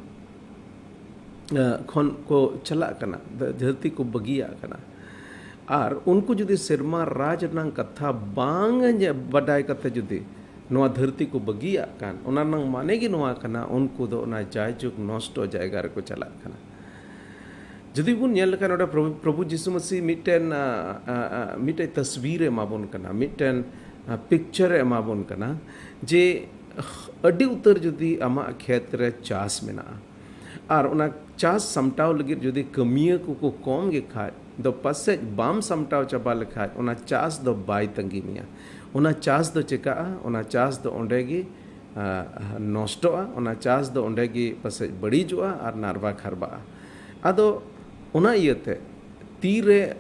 ᱟ, ᱠᱷᱚᱱ ᱠᱚ ᱪᱟᱞᱟᱜ ᱠᱟᱱᱟ, ᱫᱷᱟᱹ-, ᱫᱷᱟᱹᱨᱛᱤ ᱠᱚ ᱵᱟᱹᱜᱤᱭᱟᱜ ᱠᱟᱱᱟ᱾ ᱟᱨ ᱩᱱᱠᱩ ᱡᱩᱫᱤ ᱥᱮᱨᱢᱟ ᱨᱟᱡᱽ ᱨᱮᱱᱟᱜ ᱠᱟᱛᱷᱟ ᱵᱟᱝ ᱧᱮ-, ᱵᱟᱰᱟᱭ ᱠᱟᱛᱮ ᱡᱩᱫᱤ ᱱᱚᱣᱟ ᱫᱷᱟᱹᱨᱛᱤ ᱠᱚ ᱵᱟᱹᱜᱤᱭᱟᱜ ᱠᱟᱱ, ᱚᱱᱟ ᱨᱮᱱᱟᱜ ᱢᱟᱱᱮ ᱜᱮ ᱱᱚᱣᱟ ᱠᱟᱱᱟ, ᱩᱱᱠᱩ ᱫᱚ ᱚᱱᱟ ᱡᱟᱭᱡᱩᱜᱽ ᱱᱚᱥᱴᱚ ᱡᱟᱭᱜᱟ ᱨᱮᱠᱚ ᱪᱟᱞᱟᱜ ᱠᱟᱱᱟ᱾ ᱡᱩᱫᱤ ᱵᱚᱱ ᱧᱮᱞ ᱞᱮᱠᱷᱟᱱ, ᱱᱚᱰᱮ ᱯᱨᱚᱵᱷᱩ, ᱯᱨᱚᱵᱷᱩ ᱡᱤᱥᱩ ᱢᱟᱹᱥᱤ ᱢᱤᱫᱴᱮᱱ, ᱟ, ᱟ, ᱟ, ᱢᱤᱫᱴᱮᱱ ᱛᱟᱥᱵᱤᱨ ᱮ ᱮᱢᱟ ᱵᱚᱱ ᱠᱟᱱᱟ, ᱢᱤᱫᱴᱮᱱ, ᱟ, picture ᱮ ᱮᱢᱟ ᱵᱚᱱ ᱠᱟᱱᱟ ᱡᱮ ᱟᱹᱰᱤ ᱩᱛᱟᱹᱨ ᱡᱩᱫᱤ ᱟᱢᱟᱜ ᱠᱷᱮᱛ ᱨᱮ ᱪᱟᱥ ᱢᱮᱱᱟᱜᱼᱟ ᱟᱨ ᱚᱱᱟ ᱪᱟᱥ ᱥᱟᱢᱴᱟᱣ ᱞᱟᱹᱜᱤᱫ ᱡᱩᱫᱤ ᱠᱟᱹᱢᱤᱭᱟᱹ ᱠᱚᱠᱚ ᱠᱚᱢ ᱜᱮ ᱠᱷᱟᱡ, ᱫᱚ ᱯᱟᱥᱮᱡ ᱵᱟᱢ ᱥᱟᱢᱴᱟᱣ ᱪᱟᱵᱟ ᱞᱮᱠᱷᱟᱡ ᱚᱱᱟ ᱪᱟᱥ ᱫᱚ ᱵᱟᱭ ᱛᱟᱺᱜᱤ ᱢᱮᱭᱟ᱾ ᱚᱱᱟ ᱪᱟᱥ ᱫᱚ ᱪᱮᱠᱟᱜᱼᱟ? ᱚᱱᱟ ᱪᱟᱥ ᱫᱚ ᱚᱸᱰᱮ ᱜᱮ, ᱟ, ᱱᱚᱥᱴᱚᱜᱼᱟ᱾ ᱚᱱᱟ ᱪᱟᱥ ᱫᱚ ᱚᱸᱰᱮ ᱜᱮ ᱯᱟᱥᱮᱡ ᱵᱟᱹᱲᱤᱡᱚᱜᱼᱟ ᱟᱨ ᱱᱟᱨᱵᱟ ᱠᱷᱟᱨᱵᱟᱜᱼᱟ᱾ ᱟᱫᱚ ᱚᱱᱟ ᱤᱭᱟᱹᱛᱮ ᱛᱤᱨᱮ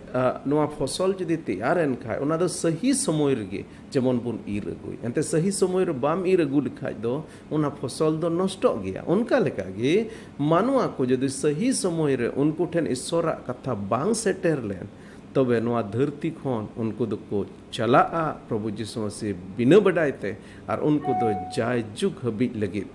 ᱱᱚᱣᱟ ᱯᱷᱚᱥᱚᱞ ᱡᱩᱫᱤ ᱛᱮᱭᱟᱨᱮᱱ ᱠᱷᱟᱡ, ᱚᱱᱟ ᱫᱚ ᱥᱟᱹᱦᱤ ᱥᱚᱢᱚᱭ ᱨᱮᱜᱮ ᱡᱮᱢᱚᱱ ᱵᱚᱱ ᱤᱨ ᱟᱹᱜᱩᱭ᱾ ᱮᱱᱛᱮ ᱥᱟᱹᱦᱤ ᱥᱚᱢᱚᱭ ᱨᱮ ᱵᱟᱢ ᱤᱨ ᱟᱹᱜᱩ ᱞᱮᱠᱷᱟᱡ ᱫᱚ ᱚᱱᱟ ᱯᱷᱚᱥᱚᱞ ᱫᱚ ᱱᱚᱥᱴᱚᱜ ᱜᱮᱭᱟ᱾ ᱚᱱᱠᱟ ᱞᱮᱠᱟᱜᱮ ᱢᱟᱱᱣᱟ ᱠᱚ ᱡᱩᱫᱤ ᱥᱟᱹᱦᱤ ᱥᱚᱢᱚᱭ ᱨᱮ ᱩᱱᱠᱩ ᱴᱷᱮᱱ ᱤᱥᱚᱨᱟᱜ ᱠᱟᱛᱷᱟ ᱵᱟᱝ ᱥᱮᱴᱮᱨ ᱞᱮᱱ, ᱛᱚᱵᱮ ᱱᱚᱣᱟ ᱫᱷᱟᱹᱨᱛᱤ ᱠᱷᱚᱱ ᱩᱱᱠᱩ ᱫᱚᱠᱚ ᱪᱟᱞᱟᱜᱼᱟ, ᱯᱨᱚᱵᱷᱩ ᱡᱤᱥᱩ ᱢᱟᱹᱥᱤ ᱵᱤᱱᱟᱹ ᱵᱟᱰᱟᱭ ᱛᱮ, ᱟᱨ ᱩᱱᱠᱩ ᱫᱚ ᱡᱟᱭᱡᱩᱜᱽ ᱦᱟᱹᱵᱤᱡ ᱞᱟᱹᱜᱤᱫ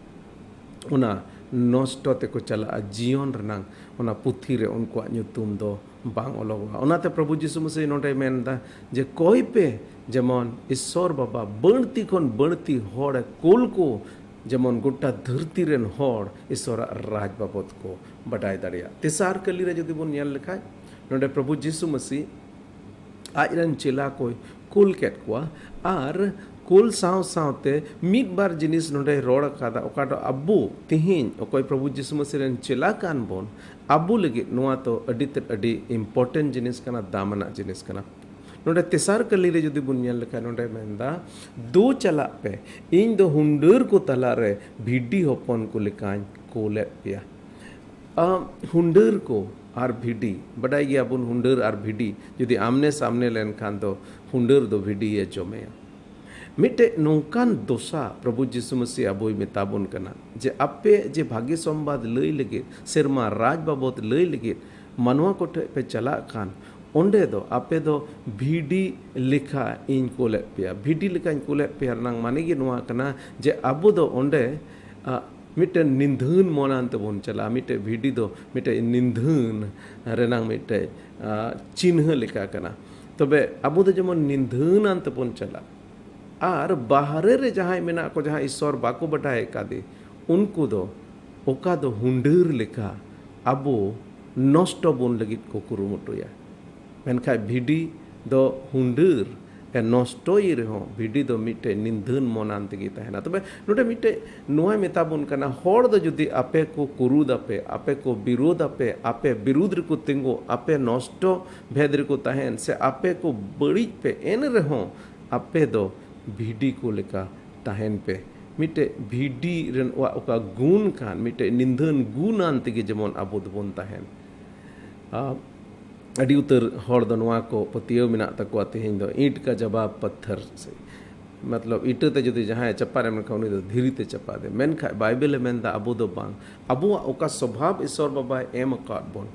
ᱚᱱᱟ ᱱᱚᱥᱴᱚ ᱛᱮᱠᱚ ᱪᱟᱞᱟᱜᱼᱟ᱾ ᱡᱤᱭᱚᱱ ᱨᱮᱱᱟᱝ ᱚᱱᱟ ᱯᱩᱛᱷᱤ ᱨᱮ ᱩᱱᱠᱩᱣᱟᱜ ᱧᱩᱛᱩᱢ ᱫᱚ ᱵᱟᱝ ᱚᱞᱚᱜᱚᱜᱼᱟ᱾ ᱚᱱᱟᱛᱮ ᱯᱨᱚᱵᱷᱩ ᱡᱤᱥᱩ ᱢᱟᱹᱥᱤ ᱱᱚᱰᱮᱭ ᱢᱮᱱᱫᱟ ᱡᱮ, ᱠᱚᱭ ᱯᱮ, ᱡᱮᱢᱚᱱ ᱤᱥᱥᱚᱨ ᱵᱟᱵᱟ ᱵᱟᱹᱲᱛᱤ ᱠᱷᱚᱱ ᱵᱟᱹᱲᱛᱤ ᱦᱚᱲᱮ ᱠᱩᱞ ᱠᱚ, ᱡᱮᱢᱚᱱ ᱜᱚᱴᱟ ᱫᱷᱟᱹᱨᱛᱤ ᱨᱮᱱ ᱦᱚᱲ ᱤᱥᱥᱚᱨᱟᱜ ᱨᱟᱡᱽ ᱵᱟᱵᱚᱫ ᱠᱚ ᱵᱟᱰᱟᱭ ᱫᱟᱲᱮᱭᱟᱜ᱾ ᱛᱮᱥᱟᱨ ᱠᱟᱹᱞᱤ ᱨᱮ ᱡᱩᱫᱤ ᱵᱚᱱ ᱧᱮᱞ ᱞᱮᱠᱷᱟᱡ, ᱱᱚᱰᱮ ᱯᱨᱚᱵᱷᱩ ᱡᱤᱥᱩ ᱢᱟᱹᱥᱤ ᱟᱡ ᱨᱮᱱ ᱪᱮᱞᱟ ᱠᱚᱭ ᱠᱩᱞ ᱠᱮᱫ ᱠᱚᱣᱟ, ᱟᱨ ᱠᱩᱞ ᱥᱟᱶ ᱥᱟᱶᱛᱮ ᱢᱤᱫ ᱵᱟᱨ ᱡᱤᱱᱤᱥ ᱱᱚᱰᱮᱭ ᱨᱚᱲ ᱟᱠᱟᱫᱟ, ᱚᱠᱟ ᱫᱚ ᱟᱵᱚ ᱛᱤᱦᱤᱧ ᱚᱠᱚᱭ ᱯᱨᱚᱵᱷᱩ ᱡᱤᱥᱩ ᱢᱟᱹᱥᱤ ᱨᱮᱱ ᱪᱮᱞᱟ ᱠᱟᱱ ᱵᱚᱱ, ᱟᱵᱚ ᱞᱟᱹᱜᱤᱫ ᱱᱚᱣᱟ ᱫᱚ ᱟᱹᱰᱤ ᱛᱮᱫ ᱟᱹᱰᱤ important ᱡᱤᱱᱤᱥ ᱠᱟᱱᱟ, ᱫᱟᱢ ᱟᱱᱟᱜ ᱡᱤᱱᱤᱥ ᱠᱟᱱᱟ᱾ ᱱᱚᱰᱮ ᱛᱮᱥᱟᱨ ᱠᱟᱹᱞᱤ ᱨᱮ ᱡᱩᱫᱤ ᱵᱚᱱ ᱧᱮᱞ ᱞᱮᱠᱷᱟᱱ, ᱱᱚᱰᱮ ᱢᱮᱱᱫᱟ, "ᱫᱩ ᱪᱟᱞᱟᱜ ᱯᱮ, ᱤᱧ ᱫᱚ ᱦᱩᱱᱰᱟᱹᱨ ᱠᱚ ᱛᱟᱞᱟᱨᱮ ᱵᱷᱤᱰᱤ ᱦᱚᱯᱚᱱ ᱠᱚ ᱞᱮᱠᱟᱧ ᱠᱩᱞᱮᱫ ᱯᱮᱭᱟ᱾" ᱟᱢ, ᱦᱩᱱᱰᱟᱹᱨ ᱠᱚ ᱟᱨ ᱵᱷᱤᱰᱤ, ᱵᱟᱰᱟᱭ ᱜᱮᱭᱟᱵᱚᱱ ᱦᱩᱱᱰᱟᱹᱨ ᱟᱨ ᱵᱷᱤᱰᱤ ᱡᱩᱫᱤ ᱟᱢᱱᱮ ᱥᱟᱢᱱᱮ ᱞᱮᱱᱠᱷᱟᱱ ᱫᱚ ᱦᱩᱱᱰᱟᱹᱨ ᱫᱚ ᱵᱷᱤᱰᱤᱭᱮ ᱡᱚᱢᱮᱭᱟ᱾ ᱢᱤᱫᱴᱮᱡ ᱱᱚᱝᱠᱟᱱ ᱫᱚᱥᱟ ᱯᱨᱚᱵᱷᱩ ᱡᱤᱥᱩ ᱢᱟᱹᱥᱤ ᱟᱵᱚᱭ ᱢᱮᱛᱟ ᱵᱚᱱ ᱠᱟᱱᱟ ᱡᱮ ᱟᱯᱮ ᱡᱮ ᱵᱷᱟᱜᱮ ᱥᱚᱢᱵᱟᱫ ᱞᱟᱹᱭ ᱞᱟᱹᱜᱤᱫ, ᱥᱮᱨᱢᱟ ᱨᱟᱡᱽ ᱵᱟᱵᱚᱫ ᱞᱟᱹᱭ ᱞᱟᱹᱜᱤᱫ ᱢᱟᱱᱣᱟ ᱠᱚᱴᱷᱮᱡ ᱯᱮ ᱪᱟᱞᱟᱜ ᱠᱷᱟᱱ, ᱚᱸᱰᱮ ᱫᱚ ᱟᱯᱮ ᱫᱚ ᱵᱷᱤᱰᱤ ᱞᱮᱠᱟ ᱤᱧ ᱠᱩᱞᱮᱫ ᱯᱮᱭᱟ᱾ ᱵᱷᱤᱰᱤ ᱞᱮᱠᱟᱧ ᱠᱩᱞᱮᱫ ᱯᱮᱭᱟ ᱨᱮᱱᱟᱜ ᱢᱟᱱᱮ ᱜᱮ ᱱᱚᱣᱟ ᱠᱟᱱᱟ ᱡᱮ ᱟᱵᱚ ᱫᱚ ᱚᱸᱰᱮ, ᱟ, ᱢᱤᱫᱴᱮᱱ ᱱᱤᱫᱷᱟᱹᱱ ᱢᱚᱱᱟᱱ ᱛᱮᱵᱚᱱ ᱪᱟᱞᱟᱜᱼᱟ᱾ ᱢᱤᱫᱴᱮᱡ ᱵᱷᱤᱰᱤ ᱫᱚ ᱢᱤᱫᱴᱮᱡ ᱱᱤᱫᱷᱟᱹᱱ ᱨᱮᱱᱟᱝ ᱢᱤᱫᱴᱮᱡ, ᱟ, ᱪᱤᱱᱦᱟᱹ ᱞᱮᱠᱟ ᱠᱟᱱᱟ᱾ ᱛᱚᱵᱮ ᱟᱵᱚ ᱫᱚ ᱡᱮᱢᱚᱱ ᱱᱤᱫᱷᱟᱹᱱᱟᱱ ᱛᱮᱵᱚᱱ ᱪᱟᱞᱟᱜ, ᱟᱨ ᱵᱟᱦᱨᱮ ᱨᱮ ᱡᱟᱦᱟᱸᱭ ᱢᱮᱱᱟᱜ ᱠᱚ, ᱡᱟᱦᱟᱸᱭ ᱤᱥᱥᱚᱨ ᱵᱟᱠᱚ ᱵᱟᱰᱟᱭ ᱟᱠᱟᱫᱮ, ᱩᱱᱠᱩ ᱫᱚ ᱚᱠᱟ ᱫᱚ ᱦᱩᱱᱰᱟᱹᱨ ᱞᱮᱠᱟ ᱟᱵᱚ ᱱᱚᱥᱴᱚ ᱵᱚᱱ ᱞᱟᱹᱜᱤᱫ ᱠᱚ ᱠᱩᱨᱩᱢᱩᱴᱩᱭᱟ᱾ ᱢᱮᱱᱠᱷᱟᱱ ᱵᱷᱤᱰᱤ ᱫᱚ ᱦᱩᱱᱰᱟᱹᱨ ᱮ ᱱᱚᱥᱴᱚᱭᱮ ᱨᱮᱦᱚᱸ, ᱵᱷᱤᱰᱤ ᱫᱚ ᱢᱤᱫᱴᱮᱡ ᱱᱤᱫᱷᱟᱹᱱ ᱢᱚᱱᱟᱱ ᱛᱮᱜᱮ ᱛᱟᱦᱮᱱᱟ᱾ ᱛᱚᱵᱮ ᱱᱚᱰᱮ ᱢᱤᱫᱴᱮᱡ ᱱᱚᱣᱟᱭ ᱢᱮᱛᱟ ᱵᱚᱱ ᱠᱟᱱᱟ, ᱦᱚᱲ ᱫᱚ ᱡᱩᱫᱤ ᱟᱯᱮ ᱠᱚ ᱠᱩᱨᱩᱫ ᱟᱯᱮ, ᱟᱯᱮ ᱠᱚ ᱵᱤᱨᱳᱫ ᱟᱯᱮ, ᱟᱯᱮ ᱵᱤᱨᱩᱫ ᱨᱮᱠᱚ ᱛᱤᱸᱜᱩ, ᱟᱯᱮ ᱱᱚᱥᱴᱚ ᱵᱷᱮᱫ ᱨᱮᱠᱚ ᱛᱟᱦᱮᱱ, ᱥᱮ ᱟᱯᱮ ᱠᱚ ᱵᱟᱹᱲᱤᱡ ᱯᱮ, ᱮᱱ ᱨᱮᱦᱚᱸ ᱟᱯᱮ ᱫᱚ ᱵᱷᱤᱰᱤ ᱠᱚ ᱞᱮᱠᱟ ᱛᱟᱦᱮᱱ ᱯᱮ᱾ ᱢᱤᱫᱴᱮᱡ ᱵᱷᱤᱰᱤ ᱨᱮᱱ ᱚᱣᱟᱜ ᱚᱠᱟ ᱜᱩᱱ ᱠᱟᱱ, ᱢᱤᱫᱴᱮᱡ ᱱᱤᱫᱷᱟᱹᱱ ᱜᱩᱱᱟᱱ ᱛᱮᱜᱮ ᱡᱮᱢᱚᱱ ᱟᱵᱚ ᱫᱚᱵᱚᱱ ᱛᱟᱦᱮᱱ᱾ ᱟ, ᱟᱹᱰᱤ ᱩᱛᱟᱹᱨ ᱦᱚᱲ ᱫᱚ ᱱᱚᱣᱟ ᱠᱚ ᱯᱟᱹᱛᱭᱟᱹᱣ ᱢᱮᱱᱟᱜ ᱛᱟᱠᱚᱣᱟ ᱛᱮᱦᱮᱧ ᱫᱚ, ᱤᱸᱴ ᱠᱟ ᱡᱟᱵᱟᱵ ᱯᱟᱛᱷᱟᱨ ᱥᱮ, ᱢᱚᱛᱞᱚᱵ ᱤᱴᱟᱹ ᱛᱮ ᱡᱩᱫᱤ ᱡᱟᱦᱟᱸᱭ ᱪᱟᱯᱟᱫ ᱮᱢ ᱞᱮᱠᱷᱟᱱ ᱩᱱᱤ ᱫᱚ ᱫᱷᱤᱨᱤ ᱛᱮ ᱪᱟᱯᱟᱫ ᱮ᱾ ᱢᱮᱱᱠᱷᱟᱱ ᱵᱟᱭᱵᱮᱞ ᱮ ᱢᱮᱱᱫᱟ ᱟᱵᱚ ᱫᱚ ᱵᱟᱝ, ᱟᱵᱚᱣᱟᱜ ᱚᱠᱟ ᱥᱚᱵᱷᱟᱵ ᱤᱥᱚᱨ ᱵᱟᱵᱟᱭ ᱮᱢ ᱟᱠᱟᱫ ᱵᱚᱱ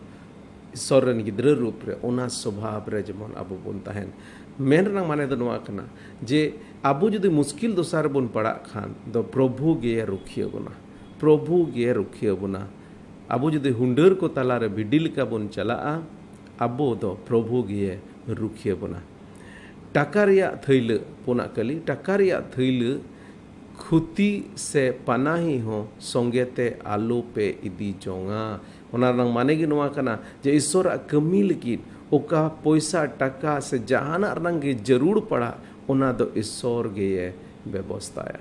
ᱤᱥᱚᱨ ᱨᱮᱱ ᱜᱤᱫᱽᱨᱟᱹ ᱨᱩᱯ ᱨᱮ, ᱚᱱᱟ ᱥᱚᱵᱷᱟᱵ ᱨᱮ ᱡᱮᱢᱚᱱ ᱟᱵᱚ ᱵᱚᱱ ᱛᱟᱦᱮᱱ᱾ ᱢᱮᱱ ᱨᱮᱱᱟᱜ ᱢᱟᱱᱮ ᱫᱚ ᱱᱚᱣᱟ ᱠᱟᱱᱟ ᱡᱮ ᱟᱵᱚ ᱡᱩᱫᱤ ᱢᱩᱥᱠᱤᱞ ᱫᱚᱥᱟ ᱨᱮᱵᱚᱱ ᱯᱟᱲᱟᱜ ᱠᱷᱟᱱ ᱫᱚ ᱯᱨᱚᱵᱷᱩ ᱜᱮ ᱨᱩᱠᱷᱤᱭᱟᱹ ᱵᱚᱱᱟ, ᱯᱨᱚᱵᱷᱩ ᱜᱮ ᱨᱩᱠᱷᱤᱭᱟᱹ ᱵᱚᱱᱟ᱾ ᱟᱵᱚ ᱡᱩᱫᱤ ᱦᱩᱰᱟᱹᱨ ᱠᱚ ᱛᱟᱞᱟᱨᱮ ᱵᱷᱤᱰᱤ ᱞᱮᱠᱟ ᱵᱚᱱ ᱪᱟᱞᱟᱜᱼᱟ, ᱟᱵᱚ ᱫᱚ ᱯᱨᱚᱵᱷᱩ ᱜᱮ ᱨᱩᱠᱷᱤᱭᱟᱹ ᱵᱚᱱᱟ᱾ ᱴᱟᱠᱟ ᱨᱮᱭᱟᱜ ᱛᱷᱟᱹᱭᱞᱟᱹ, ᱯᱩᱱᱟᱜ ᱠᱟᱹᱞᱤ, ᱴᱟᱠᱟ ᱨᱮᱭᱟᱜ ᱛᱷᱟᱹᱭᱞᱟᱹ ᱠᱷᱩᱛᱤ ᱥᱮ ᱯᱟᱱᱟᱦᱤ ᱦᱚᱸ ᱥᱚᱸᱜᱮ ᱛᱮ ᱟᱞᱚ ᱯᱮ ᱤᱫᱤ ᱡᱚᱝᱟ᱾ ᱚᱱᱟ ᱨᱮᱱᱟᱜ ᱢᱟᱱᱮ ᱜᱮ ᱱᱚᱣᱟ ᱠᱟᱱᱟ ᱡᱮ ᱤᱥᱚᱨᱟᱜ ᱠᱟᱹᱢᱤ ᱞᱟᱹᱜᱤᱫ ᱚᱠᱟ ᱯᱚᱭᱥᱟ, ᱴᱟᱠᱟ ᱥᱮ ᱡᱟᱦᱟᱱᱟᱜ ᱨᱮᱱᱟᱜ ᱜᱮ ᱡᱟᱹᱨᱩᱲ ᱯᱟᱲᱟᱜ, ᱚᱱᱟ ᱫᱚ ᱤᱥᱚᱨ ᱜᱮᱭᱮ ᱵᱮᱵᱚᱥᱛᱷᱟᱭᱟ᱾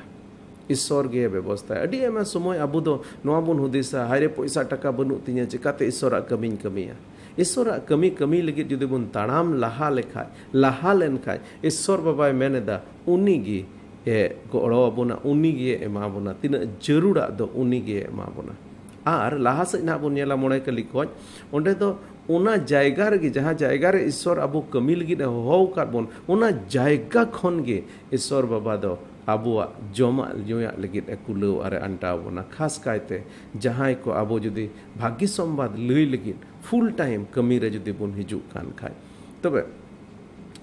ᱤᱥᱚᱨ ᱜᱮᱭᱮ ᱵᱮᱵᱚᱥᱛᱷᱟᱭᱟ᱾ ᱟᱹᱰᱤ ᱟᱭᱢᱟ ᱥᱚᱢᱚᱭ ᱟᱵᱚ ᱫᱚ ᱱᱚᱣᱟ ᱵᱚᱱ ᱦᱩᱫᱤᱥᱟ, "ᱦᱟᱭ ᱨᱮ, ᱯᱚᱭᱥᱟ ᱴᱟᱠᱟ ᱵᱟᱹᱱᱩᱜ ᱛᱤᱧᱟᱹ, ᱪᱤᱠᱟᱛᱮ ᱤᱥᱚᱨᱟᱜ ᱠᱟᱹᱢᱤᱧ ᱠᱟᱹᱢᱤᱭᱟ?" ᱤᱥᱚᱨᱟᱜ ᱠᱟᱹᱢᱤ ᱠᱟᱹᱢᱤ ᱞᱟᱹᱜᱤᱫ ᱡᱩᱫᱤ ᱵᱚᱱ ᱛᱟᱲᱟᱢ ᱞᱟᱦᱟ ᱞᱮᱠᱷᱟᱡ, ᱞᱟᱦᱟ ᱞᱮᱱᱠᱷᱟᱡ, ᱤᱥᱚᱨ ᱵᱟᱵᱟᱭ ᱢᱮᱱ ᱮᱫᱟ, ᱩᱱᱤ ᱜᱮ ᱮ ᱜᱚᱲᱚ ᱟᱵᱚᱱᱟ, ᱩᱱᱤ ᱜᱮ ᱮᱢᱟ ᱵᱚᱱᱟ᱾ ᱛᱤᱱᱟᱹᱜ ᱡᱟᱹᱨᱩᱲᱟᱜ ᱫᱚ ᱩᱱᱤ ᱜᱮ ᱮᱢᱟ ᱵᱚᱱᱟ᱾ ᱟᱨ ᱞᱟᱦᱟ ᱥᱮᱫ ᱱᱟᱦᱟᱜ ᱵᱚᱱ ᱧᱮᱞᱟ ᱢᱚᱬᱮ ᱠᱟᱹᱞᱤ ᱠᱷᱚᱡ, ᱚᱸᱰᱮ ᱫᱚ ᱚᱱᱟ ᱡᱟᱭᱜᱟ ᱨᱮᱜᱮ, ᱡᱟᱦᱟᱸ ᱡᱟᱭᱜᱟ ᱨᱮ ᱤᱥᱚᱨ ᱟᱵᱚ ᱠᱟᱹᱢᱤ ᱞᱟᱹᱜᱤᱫ ᱮ ᱦᱚᱦᱚ ᱟᱠᱟᱫ ᱵᱚᱱ, ᱚᱱᱟ ᱡᱟᱭᱜᱟ ᱠᱷᱚᱱ ᱜᱮ ᱤᱥᱚᱨ ᱵᱟᱵᱟ ᱫᱚ ᱟᱵᱚᱣᱟᱜ ᱡᱚᱢᱟᱜ ᱧᱩᱭᱟᱜ ᱞᱟᱹᱜᱤᱫ ᱮ ᱠᱩᱞᱟᱹᱣ ᱟᱨ ᱮ ᱟᱱᱴᱟᱣ ᱵᱚᱱᱟ᱾ ᱠᱷᱟᱥ ᱠᱟᱭᱛᱮ ᱡᱟᱦᱟᱸᱭ ᱠᱚ ᱟᱵᱚ ᱡᱩᱫᱤ ᱵᱷᱟᱹᱜᱤ ᱥᱚᱢᱵᱟᱫ ᱞᱟᱹᱭ ᱞᱟᱹᱜᱤᱫ ᱯᱷᱩᱞ ᱴᱟᱭᱤᱢ ᱠᱟᱹᱢᱤ ᱨᱮ ᱡᱩᱫᱤ ᱵᱚᱱ ᱦᱤᱡᱩᱜ ᱠᱟᱱ ᱠᱷᱟᱡ, ᱛᱚᱵᱮ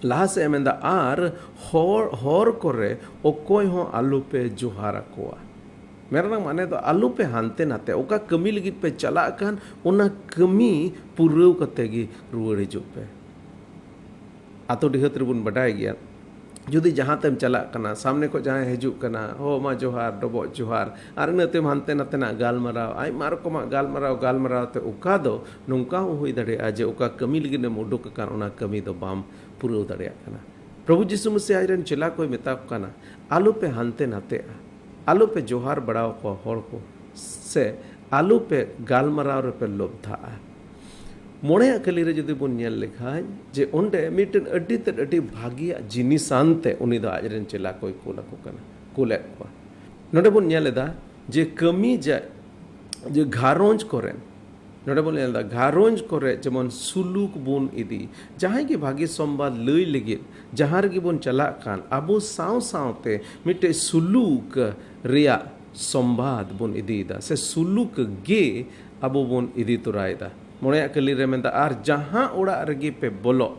ᱞᱟᱦᱟ ᱥᱮᱫ ᱮ ᱢᱮᱱᱫᱟ, "ᱟᱨ ᱦᱚᱨ, ᱦᱚᱨ ᱠᱚᱨᱮ ᱚᱠᱚᱭ ᱦᱚᱸ ᱟᱞᱚᱯᱮ ᱡᱚᱦᱟᱨ ᱟᱠᱚᱣᱟ᱾" ᱢᱮᱱ ᱨᱮᱱᱟᱜ ᱢᱟᱱᱮ ᱫᱚ ᱟᱞᱚᱯᱮ ᱦᱟᱱᱛᱮ ᱱᱟᱛᱮ, ᱚᱠᱟ ᱠᱟᱹᱢᱤ ᱞᱟᱹᱜᱤᱫ ᱯᱮ ᱪᱟᱞᱟᱜ ᱠᱟᱱ, ᱚᱱᱟ ᱠᱟᱹᱢᱤ ᱯᱩᱨᱟᱹᱣ ᱠᱟᱛᱮ ᱜᱮ ᱨᱩᱣᱟᱹᱲ ᱦᱤᱡᱩᱜ ᱯᱮ᱾ ᱟᱛᱳ ᱰᱤᱦᱟᱹᱛ ᱨᱮᱵᱚᱱ ᱵᱟᱰᱟᱭ ᱜᱮᱭᱟ, ᱡᱩᱫᱤ ᱡᱟᱦᱟᱸ ᱛᱮᱢ ᱪᱟᱞᱟᱜ ᱠᱟᱱᱟ, ᱥᱟᱢᱱᱮ ᱠᱷᱚᱱ ᱡᱟᱦᱟᱸᱭ ᱦᱤᱡᱩᱜ ᱠᱟᱱᱟ, "ᱦᱚ ᱢᱟ ᱡᱚᱦᱟᱨ, ᱰᱚᱵᱚᱜ ᱡᱚᱦᱟᱨ", ᱟᱨ ᱤᱱᱟᱹ ᱛᱟᱭᱚᱢ ᱦᱟᱱᱛᱮ ᱱᱟᱛᱮᱱᱟᱜ ᱜᱟᱞᱢᱟᱨᱟᱣ, ᱟᱭᱢᱟ ᱨᱚᱠᱚᱢᱟᱜ ᱜᱟᱞᱢᱟᱨᱟᱣ, ᱜᱟᱞᱢᱟᱨᱟᱣ ᱛᱮ ᱚᱠᱟ ᱫᱚ ᱱᱚᱝᱠᱟ ᱦᱚᱸ ᱦᱩᱭ ᱫᱟᱲᱮᱭᱟᱜᱼᱟ ᱡᱮ ᱚᱠᱟ ᱠᱟᱹᱢᱤ ᱞᱟᱹᱜᱤᱫ ᱮᱢ ᱩᱰᱩᱠ ᱟᱠᱟᱱ, ᱚᱱᱟ ᱠᱟᱹᱢᱤ ᱫᱚ ᱵᱟᱢ ᱯᱩᱨᱟᱹᱣ ᱫᱟᱲᱮᱭᱟᱜ ᱠᱟᱱᱟ᱾ ᱯᱨᱚᱵᱷᱩ ᱡᱤᱥᱩ ᱢᱟᱹᱥᱤᱦ ᱟᱡ ᱨᱮᱱ ᱪᱮᱞᱟ ᱠᱚᱭ ᱢᱮᱛᱟ ᱠᱚ ᱠᱟᱱᱟ, "ᱟᱞᱚᱯᱮ ᱦᱟᱱᱛᱮ ᱱᱟᱛᱮᱜᱼᱟ, ᱟᱞᱚᱯᱮ ᱡᱚᱦᱟᱨ ᱵᱟᱲᱟᱣ ᱠᱚᱣᱟ ᱦᱚᱲ ᱠᱚ, ᱥᱮ ᱟᱞᱚᱯᱮ ᱜᱟᱞᱢᱟᱨᱟᱣ ᱨᱮᱯᱮ ᱞᱚᱵᱫᱷᱟᱜᱼᱟ᱾" ᱢᱚᱬᱮᱭᱟᱜ ᱠᱟᱹᱞᱤ ᱨᱮ ᱡᱩᱫᱤ ᱵᱚᱱ ᱧᱮᱞ ᱞᱮᱠᱷᱟᱱ, ᱡᱮ ᱚᱸᱰᱮ ᱢᱤᱫᱴᱮᱱ ᱟᱹᱰᱤ ᱛᱮᱫ ᱟᱹᱰᱤ ᱵᱷᱟᱹᱜᱤᱭᱟᱜ ᱡᱤᱱᱤᱥ ᱟᱱᱛᱮ ᱩᱱᱤ ᱫᱚ ᱟᱡ ᱨᱮᱱ ᱪᱮᱞᱟ ᱠᱚᱭ ᱠᱩᱞ ᱟᱠᱚ ᱠᱟᱱᱟ, ᱠᱩᱞᱮᱫ ᱠᱚᱣᱟ᱾ ᱱᱚᱰᱮ ᱵᱚᱱ ᱧᱮᱞ ᱮᱫᱟ ᱡᱮ ᱠᱟᱹᱢᱤ ᱡᱟ-, ᱡᱮ ᱜᱷᱟᱨᱚᱸᱡᱽ ᱠᱚᱨᱮᱱ ᱱᱚᱰᱮ ᱵᱚᱱ ᱧᱮᱞ ᱮᱫᱟ ᱜᱷᱟᱨᱚᱸᱡᱽ ᱠᱚᱨᱮ ᱡᱮᱢᱚᱱ ᱥᱩᱞᱩᱠ ᱵᱚᱱ ᱤᱫᱤ, ᱡᱟᱦᱟᱸᱭ ᱜᱮ ᱵᱷᱟᱹᱜᱤ ᱥᱚᱢᱵᱟᱫ ᱞᱟᱹᱭ ᱞᱟᱹᱜᱤᱫ ᱡᱟᱦᱟᱸ ᱨᱮᱜᱮ ᱵᱚᱱ ᱪᱟᱞᱟᱜ ᱠᱟᱱ, ᱟᱵᱚ ᱥᱟᱶ ᱥᱟᱶᱛᱮ ᱢᱤᱫᱴᱮᱡ ᱥᱩᱞᱩᱠ ᱨᱮᱭᱟᱜ ᱥᱚᱢᱵᱟᱫ ᱵᱚᱱ ᱤᱫᱤᱭᱮᱫᱟ, ᱥᱮ ᱥᱩᱞᱩᱠ ᱜᱮ ᱟᱵᱚ ᱵᱚᱱ ᱤᱫᱤ ᱛᱚᱨᱟᱭᱮᱫᱟ᱾ ᱢᱚᱬᱮᱭᱟᱜ ᱠᱟᱹᱞᱤ ᱨᱮ ᱢᱮᱱᱫᱟ, ᱟᱨ ᱡᱟᱦᱟᱸ ᱚᱲᱟᱜ ᱨᱮᱜᱮ ᱯᱮ ᱵᱚᱞᱚᱜ,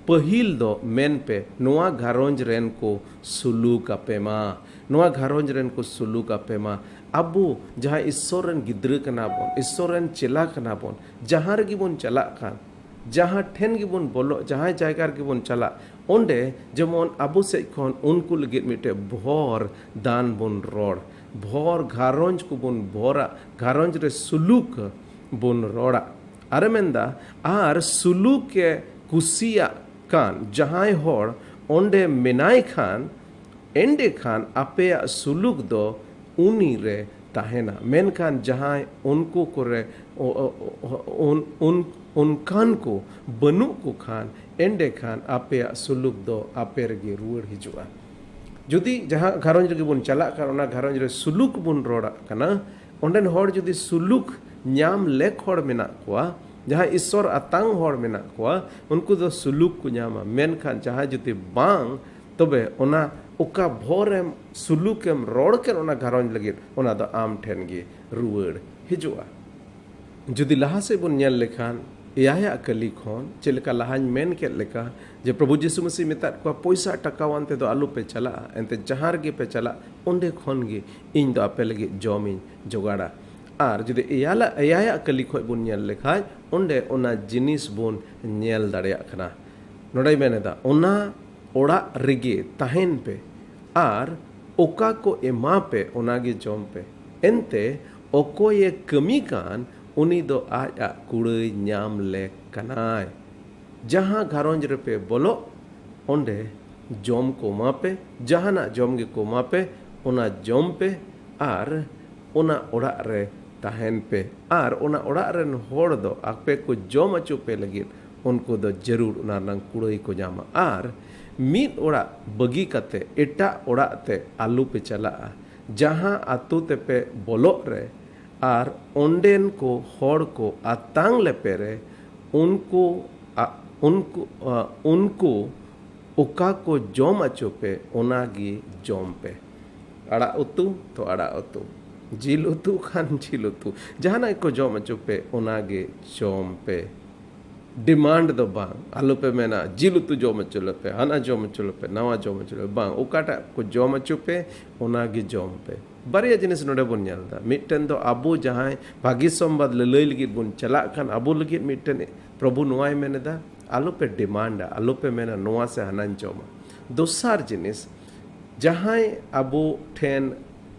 ᱯᱟᱹᱦᱤᱞ ᱫᱚ ᱢᱮᱱ ᱯᱮ, ᱱᱚᱣᱟ ᱜᱷᱟᱨᱚᱸᱡᱽ ᱨᱮᱱ ᱠᱚ ᱥᱩᱞᱩᱠ ᱟᱯᱮ ᱢᱟ, ᱱᱚᱣᱟ ᱜᱷᱟᱨᱚᱸᱡᱽ ᱨᱮᱱ ᱠᱚ ᱥᱩᱞᱩᱠ ᱟᱯᱮ ᱢᱟ᱾ ᱟᱵᱚ ᱡᱟᱦᱟᱸᱭ ᱤᱥᱥᱚᱨ ᱨᱮᱱ ᱜᱤᱫᱽᱨᱟᱹ ᱠᱟᱱᱟ ᱵᱚᱱ, ᱤᱥᱥᱚᱨ ᱨᱮᱱ ᱪᱮᱞᱟ ᱠᱟᱱᱟ ᱵᱚᱱ, ᱡᱟᱦᱟᱸ ᱨᱮᱜᱮ ᱵᱚᱱ ᱪᱟᱞᱟᱜ ᱠᱟᱱ, ᱡᱟᱦᱟᱸ ᱴᱷᱮᱱ ᱜᱮᱵᱚᱱ ᱵᱚᱞᱚᱜ, ᱡᱟᱦᱟᱸᱭ ᱡᱟᱭᱜᱟ ᱨᱮᱜᱮ ᱵᱚᱱ ᱪᱟᱞᱟᱜ, ᱚᱸᱰᱮ ᱡᱮᱢᱚᱱ ᱟᱵᱚ ᱥᱮᱫ ᱠᱷᱚᱱ ᱩᱱᱠᱩ ᱞᱟᱹᱜᱤᱫ ᱢᱤᱫᱴᱮᱡ ᱵᱷᱚᱨ ᱫᱟᱱ ᱵᱚᱱ ᱨᱚᱲ, ᱵᱷᱚᱨ ᱜᱷᱟᱨᱚᱸᱡᱽ ᱠᱚᱵᱚᱱ ᱵᱷᱚᱨᱟ, ᱜᱷᱟᱨᱚᱸᱡᱽ ᱨᱮ ᱥᱩᱞᱩᱠ ᱵᱚᱱ ᱨᱚᱲᱟ᱾ ᱟᱨᱮ ᱢᱮᱱᱫᱟ, ᱟᱨ ᱥᱩᱞᱩᱠ ᱮ ᱠᱩᱥᱤᱭᱟᱜ ᱠᱟᱱ ᱡᱟᱦᱟᱸᱭ ᱦᱚᱲ ᱚᱸᱰᱮ ᱢᱮᱱᱟᱭ ᱠᱷᱟᱱ, ᱮᱸᱰᱮᱠᱷᱟᱱ ᱟᱯᱮᱭᱟᱜ ᱥᱩᱞᱩᱠ ᱫᱚ ᱩᱱᱤ ᱨᱮ ᱛᱟᱦᱮᱱᱟ᱾ ᱢᱮᱱᱠᱷᱟᱱ ᱡᱟᱦᱟᱸᱭ ᱩᱱᱠᱩ ᱠᱚᱨᱮ, ᱚ-, ᱚ-, ᱚ-, ᱩᱱ-, ᱩᱱ-, ᱚᱱᱠᱟᱱ ᱠᱚ ᱵᱟᱹᱱᱩᱜ ᱠᱚ ᱠᱷᱟᱱ, ᱮᱸᱰᱮᱠᱷᱟᱱ ᱟᱯᱮᱭᱟᱜ ᱥᱩᱞᱩᱠ ᱫᱚ ᱟᱯᱮ ᱨᱮᱜᱮ ᱨᱩᱣᱟᱹᱲ ᱦᱤᱡᱩᱜᱼᱟ᱾ ᱡᱩᱫᱤ ᱡᱟᱦᱟᱸ ᱜᱷᱟᱨᱚᱸᱡᱽ ᱨᱮᱜᱮ ᱵᱚᱱ ᱪᱟᱞᱟᱜ ᱠᱟᱱ, ᱚᱱᱟ ᱜᱷᱟᱨᱚᱸᱡᱽ ᱨᱮ ᱥᱩᱞᱩᱠ ᱵᱚᱱ ᱨᱚᱲᱟᱜ ᱠᱟᱱᱟ, ᱚᱸᱰᱮᱱ ᱦᱚᱲ ᱡᱩᱫᱤ ᱥᱩᱞᱩᱠ ᱧᱟᱢ ᱞᱮᱠ ᱦᱚᱲ ᱢᱮᱱᱟᱜ ᱠᱚᱣᱟ, ᱡᱟᱦᱟᱸᱭ ᱤᱥᱥᱚᱨ ᱟᱛᱟᱝ ᱦᱚᱲ ᱢᱮᱱᱟᱜ ᱠᱚᱣᱟ, ᱩᱱᱠᱩ ᱫᱚ ᱥᱩᱞᱩᱠ ᱠᱚ ᱧᱟᱢᱟ᱾ ᱢᱮᱱᱠᱷᱟᱱ ᱡᱟᱦᱟᱸᱭ ᱡᱩᱫᱤ ᱵᱟᱝ, ᱛᱚᱵᱮ ᱚᱱᱟ ᱚᱠᱟ ᱵᱷᱚᱨᱮᱢ ᱥᱩᱞᱩᱠᱮᱢ ᱨᱚᱲ ᱠᱮᱫ ᱚᱱᱟ ᱜᱷᱟᱨᱚᱸᱡᱽ ᱞᱟᱹᱜᱤᱫ, ᱚᱱᱟ ᱫᱚ ᱟᱢ ᱴᱷᱮᱱ ᱜᱮ ᱨᱩᱣᱟᱹᱲ ᱦᱤᱡᱩᱜᱼᱟ᱾ ᱡᱩᱫᱤ ᱞᱟᱦᱟ ᱥᱮᱫ ᱵᱚᱱ ᱧᱮᱞ ᱞᱮᱠᱷᱟᱱ, ᱮᱭᱟᱭᱟᱜ ᱠᱟᱹᱞᱤ ᱠᱷᱚᱱ, ᱪᱮᱫ ᱞᱮᱠᱟ ᱞᱟᱦᱟᱧ ᱢᱮᱱ ᱠᱮᱫ ᱞᱮᱠᱟ, ᱡᱮ ᱯᱨᱚᱵᱷᱩ ᱡᱤᱥᱩ ᱢᱟᱹᱥᱤ ᱢᱮᱛᱟᱫ ᱠᱚᱣᱟ, "ᱯᱚᱭᱥᱟ ᱴᱟᱠᱟᱣᱟᱱ ᱛᱮᱫᱚ ᱟᱞᱚᱯᱮ ᱪᱟᱞᱟᱜᱼᱟ, ᱮᱱᱛᱮ ᱡᱟᱦᱟᱸ ᱨᱮᱜᱮ ᱯᱮ ᱪᱟᱞᱟᱜ, ᱚᱸᱰᱮ ᱠᱷᱚᱱ ᱜᱮ ᱤᱧ ᱫᱚ ᱟᱯᱮ ᱞᱟᱹᱜᱤᱫ ᱡᱚᱢᱤᱧ ᱡᱚᱜᱟᱲᱟ᱾" ᱟᱨ ᱡᱩᱫᱤ ᱮᱭᱟᱞᱟᱜ, ᱮᱭᱟᱭᱟᱜ ᱠᱟᱹᱞᱤ ᱠᱷᱚᱱ ᱵᱚᱱ ᱧᱮᱞ ᱞᱮᱠᱷᱟᱱ, ᱚᱸᱰᱮ ᱚᱱᱟ ᱡᱤᱱᱤᱥ ᱵᱚᱱ ᱧᱮᱞ ᱫᱟᱲᱮᱭᱟᱜ ᱠᱟᱱᱟ᱾ ᱱᱚᱰᱮᱭ ᱢᱮᱱ ᱮᱫᱟ, ᱚᱱᱟ ᱚᱲᱟᱜ ᱨᱮᱜᱮ ᱛᱟᱦᱮᱱ ᱯᱮ ᱟᱨ ᱚᱠᱟ ᱠᱚ ᱮᱢᱟ ᱯᱮ, ᱚᱱᱟ ᱜᱮ ᱡᱚᱢ ᱯᱮ᱾ ᱮᱱᱛᱮ ᱚᱠᱚᱭᱮ ᱠᱟᱹᱢᱤ ᱠᱟᱱ, ᱩᱱᱤ ᱫᱚ ᱟᱡ ᱟᱜ ᱠᱩᱲᱟᱹᱭ ᱧᱟᱢ ᱞᱮᱠ ᱠᱟᱱᱟᱭ᱾ ᱡᱟᱦᱟᱸ ᱜᱷᱟᱨᱚᱸᱡᱽ ᱨᱮᱯᱮ ᱵᱚᱞᱚᱜ, ᱚᱸᱰᱮ ᱡᱚᱢ ᱠᱚ ᱮᱢᱟ ᱯᱮ, ᱡᱟᱦᱟᱱᱟᱜ ᱡᱚᱢ ᱜᱮᱠᱚ ᱮᱢᱟ ᱯᱮ, ᱚᱱᱟ ᱡᱚᱢ ᱯᱮ ᱟᱨ ᱚᱱᱟ ᱚᱲᱟᱜ ᱨᱮ ᱛᱟᱦᱮᱱ ᱯᱮ᱾ ᱟᱨ ᱚᱱᱟ ᱚᱲᱟᱜ ᱨᱮᱱ ᱦᱚᱲ ᱫᱚ ᱟᱯᱮ ᱠᱚ ᱡᱚᱢ ᱦᱚᱪᱚ ᱯᱮ ᱞᱟᱹᱜᱤᱫ ᱩᱱᱠᱩ ᱫᱚ ᱡᱟᱹᱨᱩᱲ ᱚᱱᱟ ᱨᱮᱱᱟᱜ ᱠᱩᱲᱟᱹᱭ ᱠᱚ ᱧᱟᱢᱟ᱾ ᱟᱨ ᱢᱤᱫ ᱚᱲᱟᱜ ᱵᱟᱹᱜᱤ ᱠᱟᱛᱮ ᱮᱴᱟᱜ ᱚᱲᱟᱜ ᱛᱮ ᱟᱞᱚ ᱯᱮ ᱪᱟᱞᱟᱜᱼᱟ᱾ ᱡᱟᱦᱟᱸ ᱟᱛᱳ ᱛᱮᱯᱮ ᱵᱚᱞᱚᱜ ᱨᱮ, ᱟᱨ ᱚᱸᱰᱮᱱ ᱠᱚ ᱦᱚᱲ ᱠᱚ ᱟᱛᱟᱝ ᱞᱮᱯᱮ ᱨᱮ ᱩᱱᱠᱩ ᱟ- ᱩᱱᱠᱩ ᱟ- ᱩᱱᱠᱩ ᱚᱠᱟ ᱠᱚ ᱡᱚᱢ ᱚᱪᱚ ᱯᱮ, ᱚᱱᱟ ᱜᱮ ᱡᱚᱢ ᱯᱮ᱾ ᱟᱲᱟᱜ ᱩᱛᱩ ᱛᱚ ᱟᱲᱟᱜ ᱩᱛᱩ, ᱡᱤᱞ ᱩᱛᱩ ᱠᱷᱟᱱ ᱡᱤᱞ ᱩᱛᱩ, ᱡᱟᱦᱟᱱᱟᱜ ᱜᱮᱠᱚ ᱡᱚᱢ ᱚᱪᱚ ᱯᱮ, ᱚᱱᱟ ᱜᱮ ᱡᱚᱢ ᱯᱮ᱾ ᱰᱤᱢᱟᱱᱰ ᱫᱚ ᱵᱟᱝ, ᱟᱞᱚᱯᱮ ᱢᱮᱱᱟ ᱡᱤᱞ ᱩᱛᱩ ᱡᱚᱢ ᱦᱚᱪᱚ ᱞᱮᱯᱮ, ᱦᱟᱱᱟ ᱡᱚᱢ ᱦᱚᱪᱚ ᱞᱮᱯᱮ, ᱱᱟᱣᱟ ᱡᱚᱢ ᱦᱚᱪᱚ ᱞᱮᱯᱮ, ᱵᱟᱝ, ᱚᱠᱟᱴᱟᱜ ᱠᱚ ᱡᱚᱢ ᱦᱚᱪᱚ ᱯᱮ, ᱚᱱᱟ ᱜᱮ ᱡᱚᱢ ᱯᱮ᱾ ᱵᱟᱨᱭᱟ ᱡᱤᱱᱤᱥ ᱱᱚᱰᱮ ᱵᱚᱱ ᱧᱮᱞ ᱮᱫᱟ᱾ ᱢᱤᱫᱴᱮᱱ ᱫᱚ ᱟᱵᱚ ᱡᱟᱦᱟᱸᱭ ᱵᱷᱟᱹᱜᱤ ᱥᱚᱢᱵᱟᱫ ᱞᱟᱹᱞᱟᱹᱭ ᱞᱟᱹᱜᱤᱫ ᱵᱚᱱ ᱪᱟᱞᱟᱜ ᱠᱟᱱ, ᱟᱵᱚ ᱞᱟᱹᱜᱤᱫ ᱢᱤᱫᱴᱮᱱ ᱯᱨᱚᱵᱷᱩ ᱱᱚᱣᱟᱭ ᱢᱮᱱ ᱮᱫᱟ, ᱟᱞᱚᱯᱮ ᱰᱤᱢᱟᱱᱰᱟ, ᱟᱞᱚᱯᱮ ᱢᱮᱱᱟ ᱱᱚᱣᱟ ᱥᱮ ᱦᱟᱱᱟᱧ ᱡᱚᱢᱟ᱾ ᱫᱚᱥᱟᱨ ᱡᱤᱱᱤᱥ, ᱡᱟᱦᱟᱸᱭ ᱟᱵᱚ ᱴᱷᱮᱱ,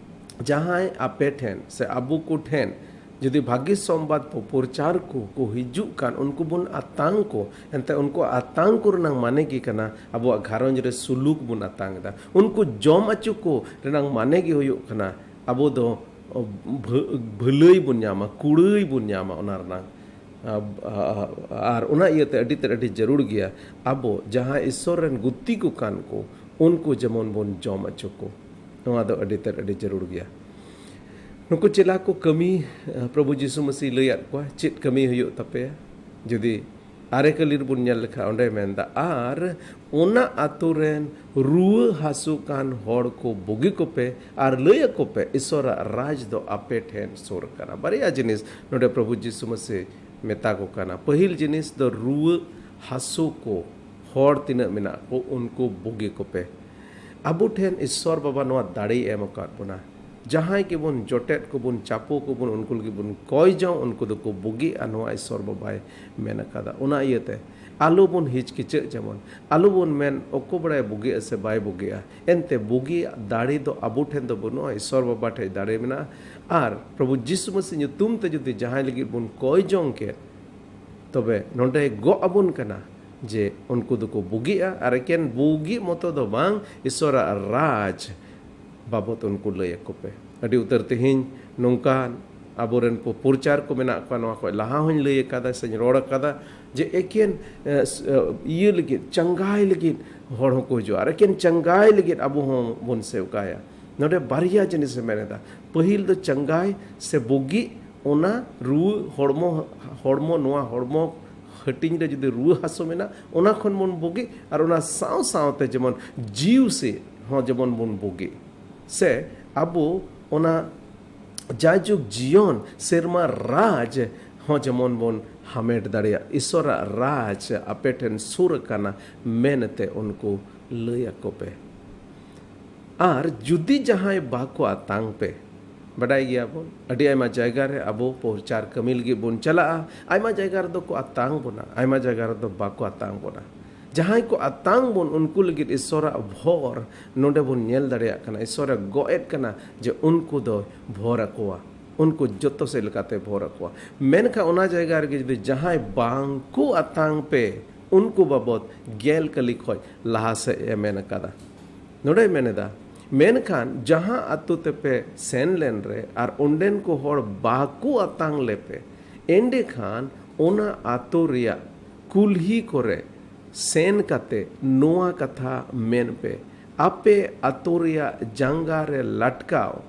ᱡᱟᱦᱟᱸᱭ ᱟᱯᱮ ᱴᱷᱮᱱ ᱥᱮ ᱟᱵᱚ ᱠᱚ ᱴᱷᱮᱱ ᱡᱩᱫᱤ ᱵᱷᱟᱹᱜᱤ ᱥᱚᱢᱵᱟᱫ ᱯᱨᱚᱪᱟᱨ ᱠᱚ ᱠᱚ ᱦᱤᱡᱩᱜ ᱠᱟᱱ, ᱩᱱᱠᱩ ᱵᱚᱱ ᱟᱛᱟᱝ ᱠᱚ, ᱮᱱᱛᱮ ᱩᱱᱠᱩ ᱟᱛᱟᱝ ᱠᱚ ᱨᱮᱱᱟᱜ ᱢᱟᱱᱮ ᱜᱮ ᱠᱟᱱᱟ ᱟᱵᱚᱣᱟᱜ ᱜᱷᱟᱨᱚᱸᱡᱽ ᱨᱮ ᱥᱩᱞᱩᱠ ᱵᱚᱱ ᱟᱛᱟᱝ ᱮᱫᱟ᱾ ᱩᱱᱠᱩ ᱡᱚᱢ ᱚᱪᱚ ᱠᱚ ᱨᱮᱱᱟᱜ ᱢᱟᱱᱮ ᱜᱮ ᱦᱩᱭᱩᱜ ᱠᱟᱱᱟ ᱟᱵᱚ ᱫᱚ ᱵᱷᱟᱹ- ᱵᱷᱟᱹᱞᱟᱹᱭ ᱵᱚᱱ ᱧᱟᱢᱟ, ᱠᱩᱲᱟᱹᱭ ᱵᱚᱱ ᱧᱟᱢᱟ ᱚᱱᱟ ᱨᱮᱱᱟᱜ᱾ ᱟ- ᱟ- ᱟᱨ ᱚᱱᱟ ᱤᱭᱟᱹᱛᱮ ᱟᱹᱰᱤ ᱛᱮᱫ ᱟᱹᱰᱤ ᱡᱟᱹᱨᱩᱲ ᱜᱮᱭᱟ, ᱟᱵᱚ ᱡᱟᱦᱟᱸ ᱤᱥᱥᱚᱨ ᱨᱮᱱ ᱜᱩᱛᱤ ᱠᱚ ᱠᱟᱱ ᱠᱚ, ᱩᱱᱠᱩ ᱡᱮᱢᱚᱱ ᱵᱚᱱ ᱡᱚᱢ ᱚᱪᱚ ᱠᱚ᱾ ᱱᱚᱣᱟ ᱫᱚ ᱟᱹᱰᱤ ᱛᱮᱫ ᱟᱹᱰᱤ ᱡᱟᱹᱨᱩᱲ ᱜᱮᱭᱟ᱾ ᱱᱩᱠᱩ ᱪᱮᱞᱟ ᱠᱚ ᱠᱟᱹᱢᱤ, ᱟ, ᱯᱨᱚᱵᱷᱩ ᱡᱤᱥᱩ ᱢᱟᱹᱥᱤ ᱞᱟᱹᱭᱟᱫ ᱠᱚᱣᱟ, ᱪᱮᱫ ᱠᱟᱹᱢᱤ ᱦᱩᱭᱩᱜ ᱛᱟᱯᱮᱭᱟ? ᱡᱩᱫᱤ ᱟᱨᱮ ᱠᱟᱹᱞᱤ ᱨᱮᱵᱚᱱ ᱧᱮᱞ ᱞᱮᱠᱷᱟᱱ, ᱚᱸᱰᱮ ᱢᱮᱱᱫᱟ, ᱟᱨ ᱚᱱᱟ ᱟᱛᱳ ᱨᱮᱱ ᱨᱩᱣᱟᱹ ᱦᱟᱹᱥᱩ ᱠᱟᱱ ᱦᱚᱲ ᱠᱚ ᱵᱩᱜᱤ ᱠᱚᱯᱮ ᱟᱨ ᱞᱟᱹᱭ ᱟᱠᱚ ᱯᱮ, ᱤᱥᱥᱚᱨᱟᱜ ᱨᱟᱡᱽ ᱫᱚ ᱟᱯᱮ ᱴᱷᱮᱱ ᱥᱩᱨ ᱠᱟᱱᱟ᱾ ᱵᱟᱨᱭᱟ ᱡᱤᱱᱤᱥ ᱱᱚᱰᱮ ᱯᱨᱚᱵᱷᱩ ᱡᱤᱥᱩ ᱢᱟᱹᱥᱤ ᱢᱮᱛᱟ ᱠᱚ ᱠᱟᱱᱟ᱾ ᱯᱟᱹᱦᱤᱞ ᱡᱤᱱᱤᱥ ᱫᱚ ᱨᱩᱣᱟᱹ ᱦᱟᱹᱥᱩ ᱠᱚ ᱦᱚᱲ ᱛᱤᱱᱟᱹᱜ ᱢᱮᱱᱟᱜ ᱠᱚ, ᱩᱱᱠᱩ ᱵᱩᱜᱤ ᱠᱚᱯᱮ᱾ ᱟᱵᱚ ᱴᱷᱮᱱ ᱤᱥᱥᱚᱨ ᱵᱟᱵᱟ ᱱᱚᱣᱟ ᱫᱟᱲᱮᱭ ᱮᱢ ᱟᱠᱟᱫ ᱵᱚᱱᱟ᱾ ᱡᱟᱦᱟᱸᱭ ᱜᱮᱵᱚᱱ ᱡᱚᱴᱮᱫ ᱠᱚᱵᱚᱱ, ᱪᱟᱯᱚ ᱠᱚᱵᱚᱱ, ᱩᱱᱠᱩ ᱞᱟᱹᱜᱤᱫ ᱵᱚᱱ ᱠᱚᱭ ᱡᱚᱝ, ᱩᱱᱠᱩ ᱫᱚᱠᱚ ᱵᱩᱜᱤᱜᱼᱟ, ᱱᱚᱣᱟ ᱤᱥᱥᱚᱨ ᱵᱟᱵᱟᱭ ᱢᱮᱱ ᱟᱠᱟᱫᱟ᱾ ᱚᱱᱟ ᱤᱭᱟᱹᱛᱮ ᱟᱞᱚ ᱵᱚᱱ ᱦᱤᱪᱠᱤᱪᱟᱹᱜ, ᱡᱮᱢᱚᱱ ᱟᱞᱚ ᱵᱚᱱ ᱢᱮᱱ, ᱚᱠᱚᱭ ᱵᱟᱲᱟᱭ ᱵᱩᱜᱤᱜᱼᱟ ᱥᱮ ᱵᱟᱭ ᱵᱩᱜᱤᱜᱼᱟ᱾ ᱮᱱᱛᱮ ᱵᱩᱜᱤᱭᱟᱜ ᱫᱟᱲᱮ ᱫᱚ ᱟᱵᱚ ᱴᱷᱮᱱ ᱫᱚ ᱵᱟᱹᱱᱩᱜᱼᱟ, ᱤᱥᱥᱚᱨ ᱵᱟᱵᱟ ᱴᱷᱮᱱ ᱫᱟᱲᱮ ᱢᱮᱱᱟᱜᱼᱟ᱾ ᱟᱨ ᱯᱨᱚᱵᱷᱩ ᱡᱤᱥᱩ ᱢᱟᱹᱥᱤ ᱧᱩᱛᱩᱢ ᱛᱮ ᱡᱩᱫᱤ ᱡᱟᱦᱟᱸᱭ ᱞᱟᱹᱜᱤᱫ ᱵᱚᱱ ᱠᱚᱭ ᱡᱚᱝ ᱠᱮᱫ, ᱛᱚᱵᱮ ᱱᱚᱰᱮ ᱜᱚᱜ ᱟᱵᱚᱱ ᱠᱟᱱᱟ ᱡᱮ ᱩᱱᱠᱩ ᱫᱚᱠᱚ ᱵᱩᱜᱤᱜᱼᱟ᱾ ᱟᱨ ᱮᱠᱮᱱ ᱵᱩᱜᱤ ᱢᱚᱛᱚ ᱫᱚ ᱵᱟᱝ, ᱤᱥᱥᱚᱨᱟᱜ ᱨᱟᱡᱽ ᱵᱟᱵᱚᱛ ᱩᱱᱠᱩ ᱞᱟᱹᱭ ᱟᱠᱚ ᱯᱮ᱾ ᱟᱹᱰᱤ ᱩᱛᱟᱹᱨ ᱛᱮᱦᱮᱧ ᱱᱚᱝᱠᱟ ᱟᱵᱚᱨᱮᱱ ᱯᱚ-, ᱯᱨᱚᱪᱟᱨ ᱠᱚ ᱢᱮᱱᱟᱜ ᱠᱚᱣᱟ, ᱱᱚᱣᱟ ᱠᱷᱚᱱ ᱞᱟᱦᱟ ᱦᱚᱧ ᱞᱟᱹᱭ ᱟᱠᱟᱫᱟ ᱥᱮᱧ ᱨᱚᱲ ᱟᱠᱟᱫᱟ ᱡᱮ ᱮᱠᱮᱱ, ᱮ, ᱥ-, ᱮ, ᱤᱭᱟᱹ ᱞᱟᱹᱜᱤᱫ, ᱪᱟᱸᱜᱟᱭ ᱞᱟᱹᱜᱤᱫ ᱦᱚᱲ ᱦᱚᱸᱠᱚ ᱦᱤᱡᱩᱜᱼᱟ, ᱟᱨ ᱮᱠᱮᱱ ᱪᱟᱸᱜᱟᱭ ᱞᱟᱹᱜᱤᱫ ᱟᱵᱚ ᱦᱚᱸ ᱵᱚᱱ ᱥᱮᱣᱠᱟᱭᱟ᱾ ᱱᱚᱰᱮ ᱵᱟᱨᱭᱟ ᱡᱤᱱᱤᱥ ᱮ ᱢᱮᱱ ᱮᱫᱟ᱾ ᱯᱟᱹᱦᱤᱞ ᱫᱚ ᱪᱟᱸᱜᱟᱭ ᱥᱮ ᱵᱩᱜᱤ, ᱚᱱᱟ ᱨᱩᱣᱟᱹ ᱦᱚᱲᱢᱚ, ᱦᱚᱲᱢᱚ, ᱱᱚᱣᱟ ᱦᱚᱲᱢᱚ ᱦᱟᱹᱴᱤᱧ ᱨᱮ ᱡᱩᱫᱤ ᱨᱩᱣᱟᱹ ᱦᱟᱹᱥᱩ ᱢᱮᱱᱟᱜ, ᱚᱱᱟ ᱠᱷᱚᱱ ᱵᱚᱱ ᱵᱩᱜᱤ, ᱟᱨ ᱚᱱᱟ ᱥᱟᱶ ᱥᱟᱶᱛᱮ ᱡᱮᱢᱚᱱ ᱡᱤᱣᱤ ᱥᱮ ᱦᱚᱸ ᱡᱮᱢᱚᱱ ᱵᱚᱱ ᱵᱩᱜᱤ, ᱥᱮ ᱟᱵᱚ ᱚᱱᱟ ᱡᱟᱭᱡᱩᱜᱽ ᱡᱤᱭᱚᱱ ᱥᱮᱨᱢᱟ ᱨᱟᱡᱽ ᱦᱚᱸ ᱡᱮᱢᱚᱱ ᱵᱚᱱ ᱦᱟᱢᱮᱴ ᱫᱟᱲᱮᱭᱟᱜ᱾ ᱤᱥᱚᱨᱟᱜ ᱨᱟᱡᱽ ᱟᱯᱮ ᱴᱷᱮᱱ ᱥᱩᱨ ᱟᱠᱟᱱᱟ ᱢᱮᱱᱛᱮ ᱩᱱᱠᱩ ᱞᱟᱹᱭ ᱟᱠᱚ ᱯᱮ᱾ ᱟᱨ ᱡᱩᱫᱤ ᱡᱟᱦᱟᱸᱭ ᱵᱟᱠᱚ ᱟᱛᱟᱝ ᱯᱮ, ᱵᱟᱰᱟᱭ ᱜᱮᱭᱟᱵᱚᱱ, ᱟᱹᱰᱤ ᱟᱭᱢᱟ ᱡᱟᱭᱜᱟ ᱨᱮ ᱟᱵᱚ ᱯᱨᱚᱪᱟᱨ ᱠᱟᱹᱢᱤ ᱞᱟᱹᱜᱤᱫ ᱵᱚᱱ ᱪᱟᱞᱟᱜᱼᱟ, ᱟᱭᱢᱟ ᱡᱟᱭᱜᱟ ᱨᱮᱫᱚ ᱠᱚ ᱟᱛᱟᱝ ᱵᱚᱱᱟ, ᱟᱭᱢᱟ ᱡᱟᱭᱜᱟ ᱨᱮᱫᱚ ᱵᱟᱠᱚ ᱟᱛᱟᱝ ᱵᱚᱱᱟ᱾ ᱡᱟᱦᱟᱸᱭ ᱠᱚ ᱟᱛᱟᱝ ᱵᱚᱱ, ᱩᱱᱠᱩ ᱞᱟᱹᱜᱤᱫ ᱤᱥᱚᱨᱟᱜ ᱵᱷᱚᱨ ᱱᱚᱰᱮ ᱵᱚᱱ ᱧᱮᱞ ᱫᱟᱲᱮᱭᱟᱜ ᱠᱟᱱᱟ᱾ ᱤᱥᱚᱨᱮ ᱜᱚᱜ ᱮᱫ ᱠᱟᱱᱟ ᱡᱮ ᱩᱱᱠᱩ ᱫᱚ ᱵᱷᱚᱨ ᱟᱠᱚᱣᱟ, ᱩᱱᱠᱩ ᱡᱚᱛᱚ ᱥᱮᱫ ᱞᱮᱠᱟᱛᱮ ᱵᱷᱚᱨ ᱟᱠᱚᱣᱟ᱾ ᱢᱮᱱᱠᱷᱟᱱ ᱚᱱᱟ ᱡᱟᱭᱜᱟ ᱨᱮᱜᱮ ᱡᱩᱫᱤ ᱡᱟᱦᱟᱸᱭ ᱵᱟᱝ ᱠᱚ ᱟᱛᱟᱝ ᱯᱮ, ᱩᱱᱠᱩ ᱵᱟᱵᱚᱫ ᱜᱮᱞ ᱠᱟᱹᱞᱤ ᱠᱷᱚᱡ ᱞᱟᱦᱟ ᱥᱮᱫ ᱮ ᱢᱮᱱ ᱟᱠᱟᱫᱟ᱾ ᱱᱚᱰᱮᱭ ᱢᱮᱱ ᱮᱫᱟ, ᱢᱮᱱᱠᱷᱟᱱ ᱡᱟᱦᱟᱸ ᱟᱛᱳ ᱛᱮᱯᱮ ᱥᱮᱱ ᱞᱮᱱ ᱨᱮ ᱟᱨ ᱚᱸᱰᱮᱱ ᱠᱚ ᱦᱚᱲ ᱵᱟᱠᱚ ᱟᱛᱟᱝ ᱞᱮᱯᱮ, ᱮᱸᱰᱮᱠᱷᱟᱱ ᱚᱱᱟ ᱟᱛᱳ ᱨᱮᱭᱟᱜ ᱠᱩᱞᱦᱤ ᱠᱚᱨᱮ ᱥᱮᱱ ᱠᱟᱛᱮ ᱱᱚᱣᱟ ᱠᱟᱛᱷᱟ ᱢᱮᱱ ᱯᱮ, ᱟᱯᱮ ᱟᱛᱳ ᱨᱮᱭᱟᱜ ᱡᱟᱸᱜᱟ ᱨᱮ ᱞᱟᱴᱠᱟᱣ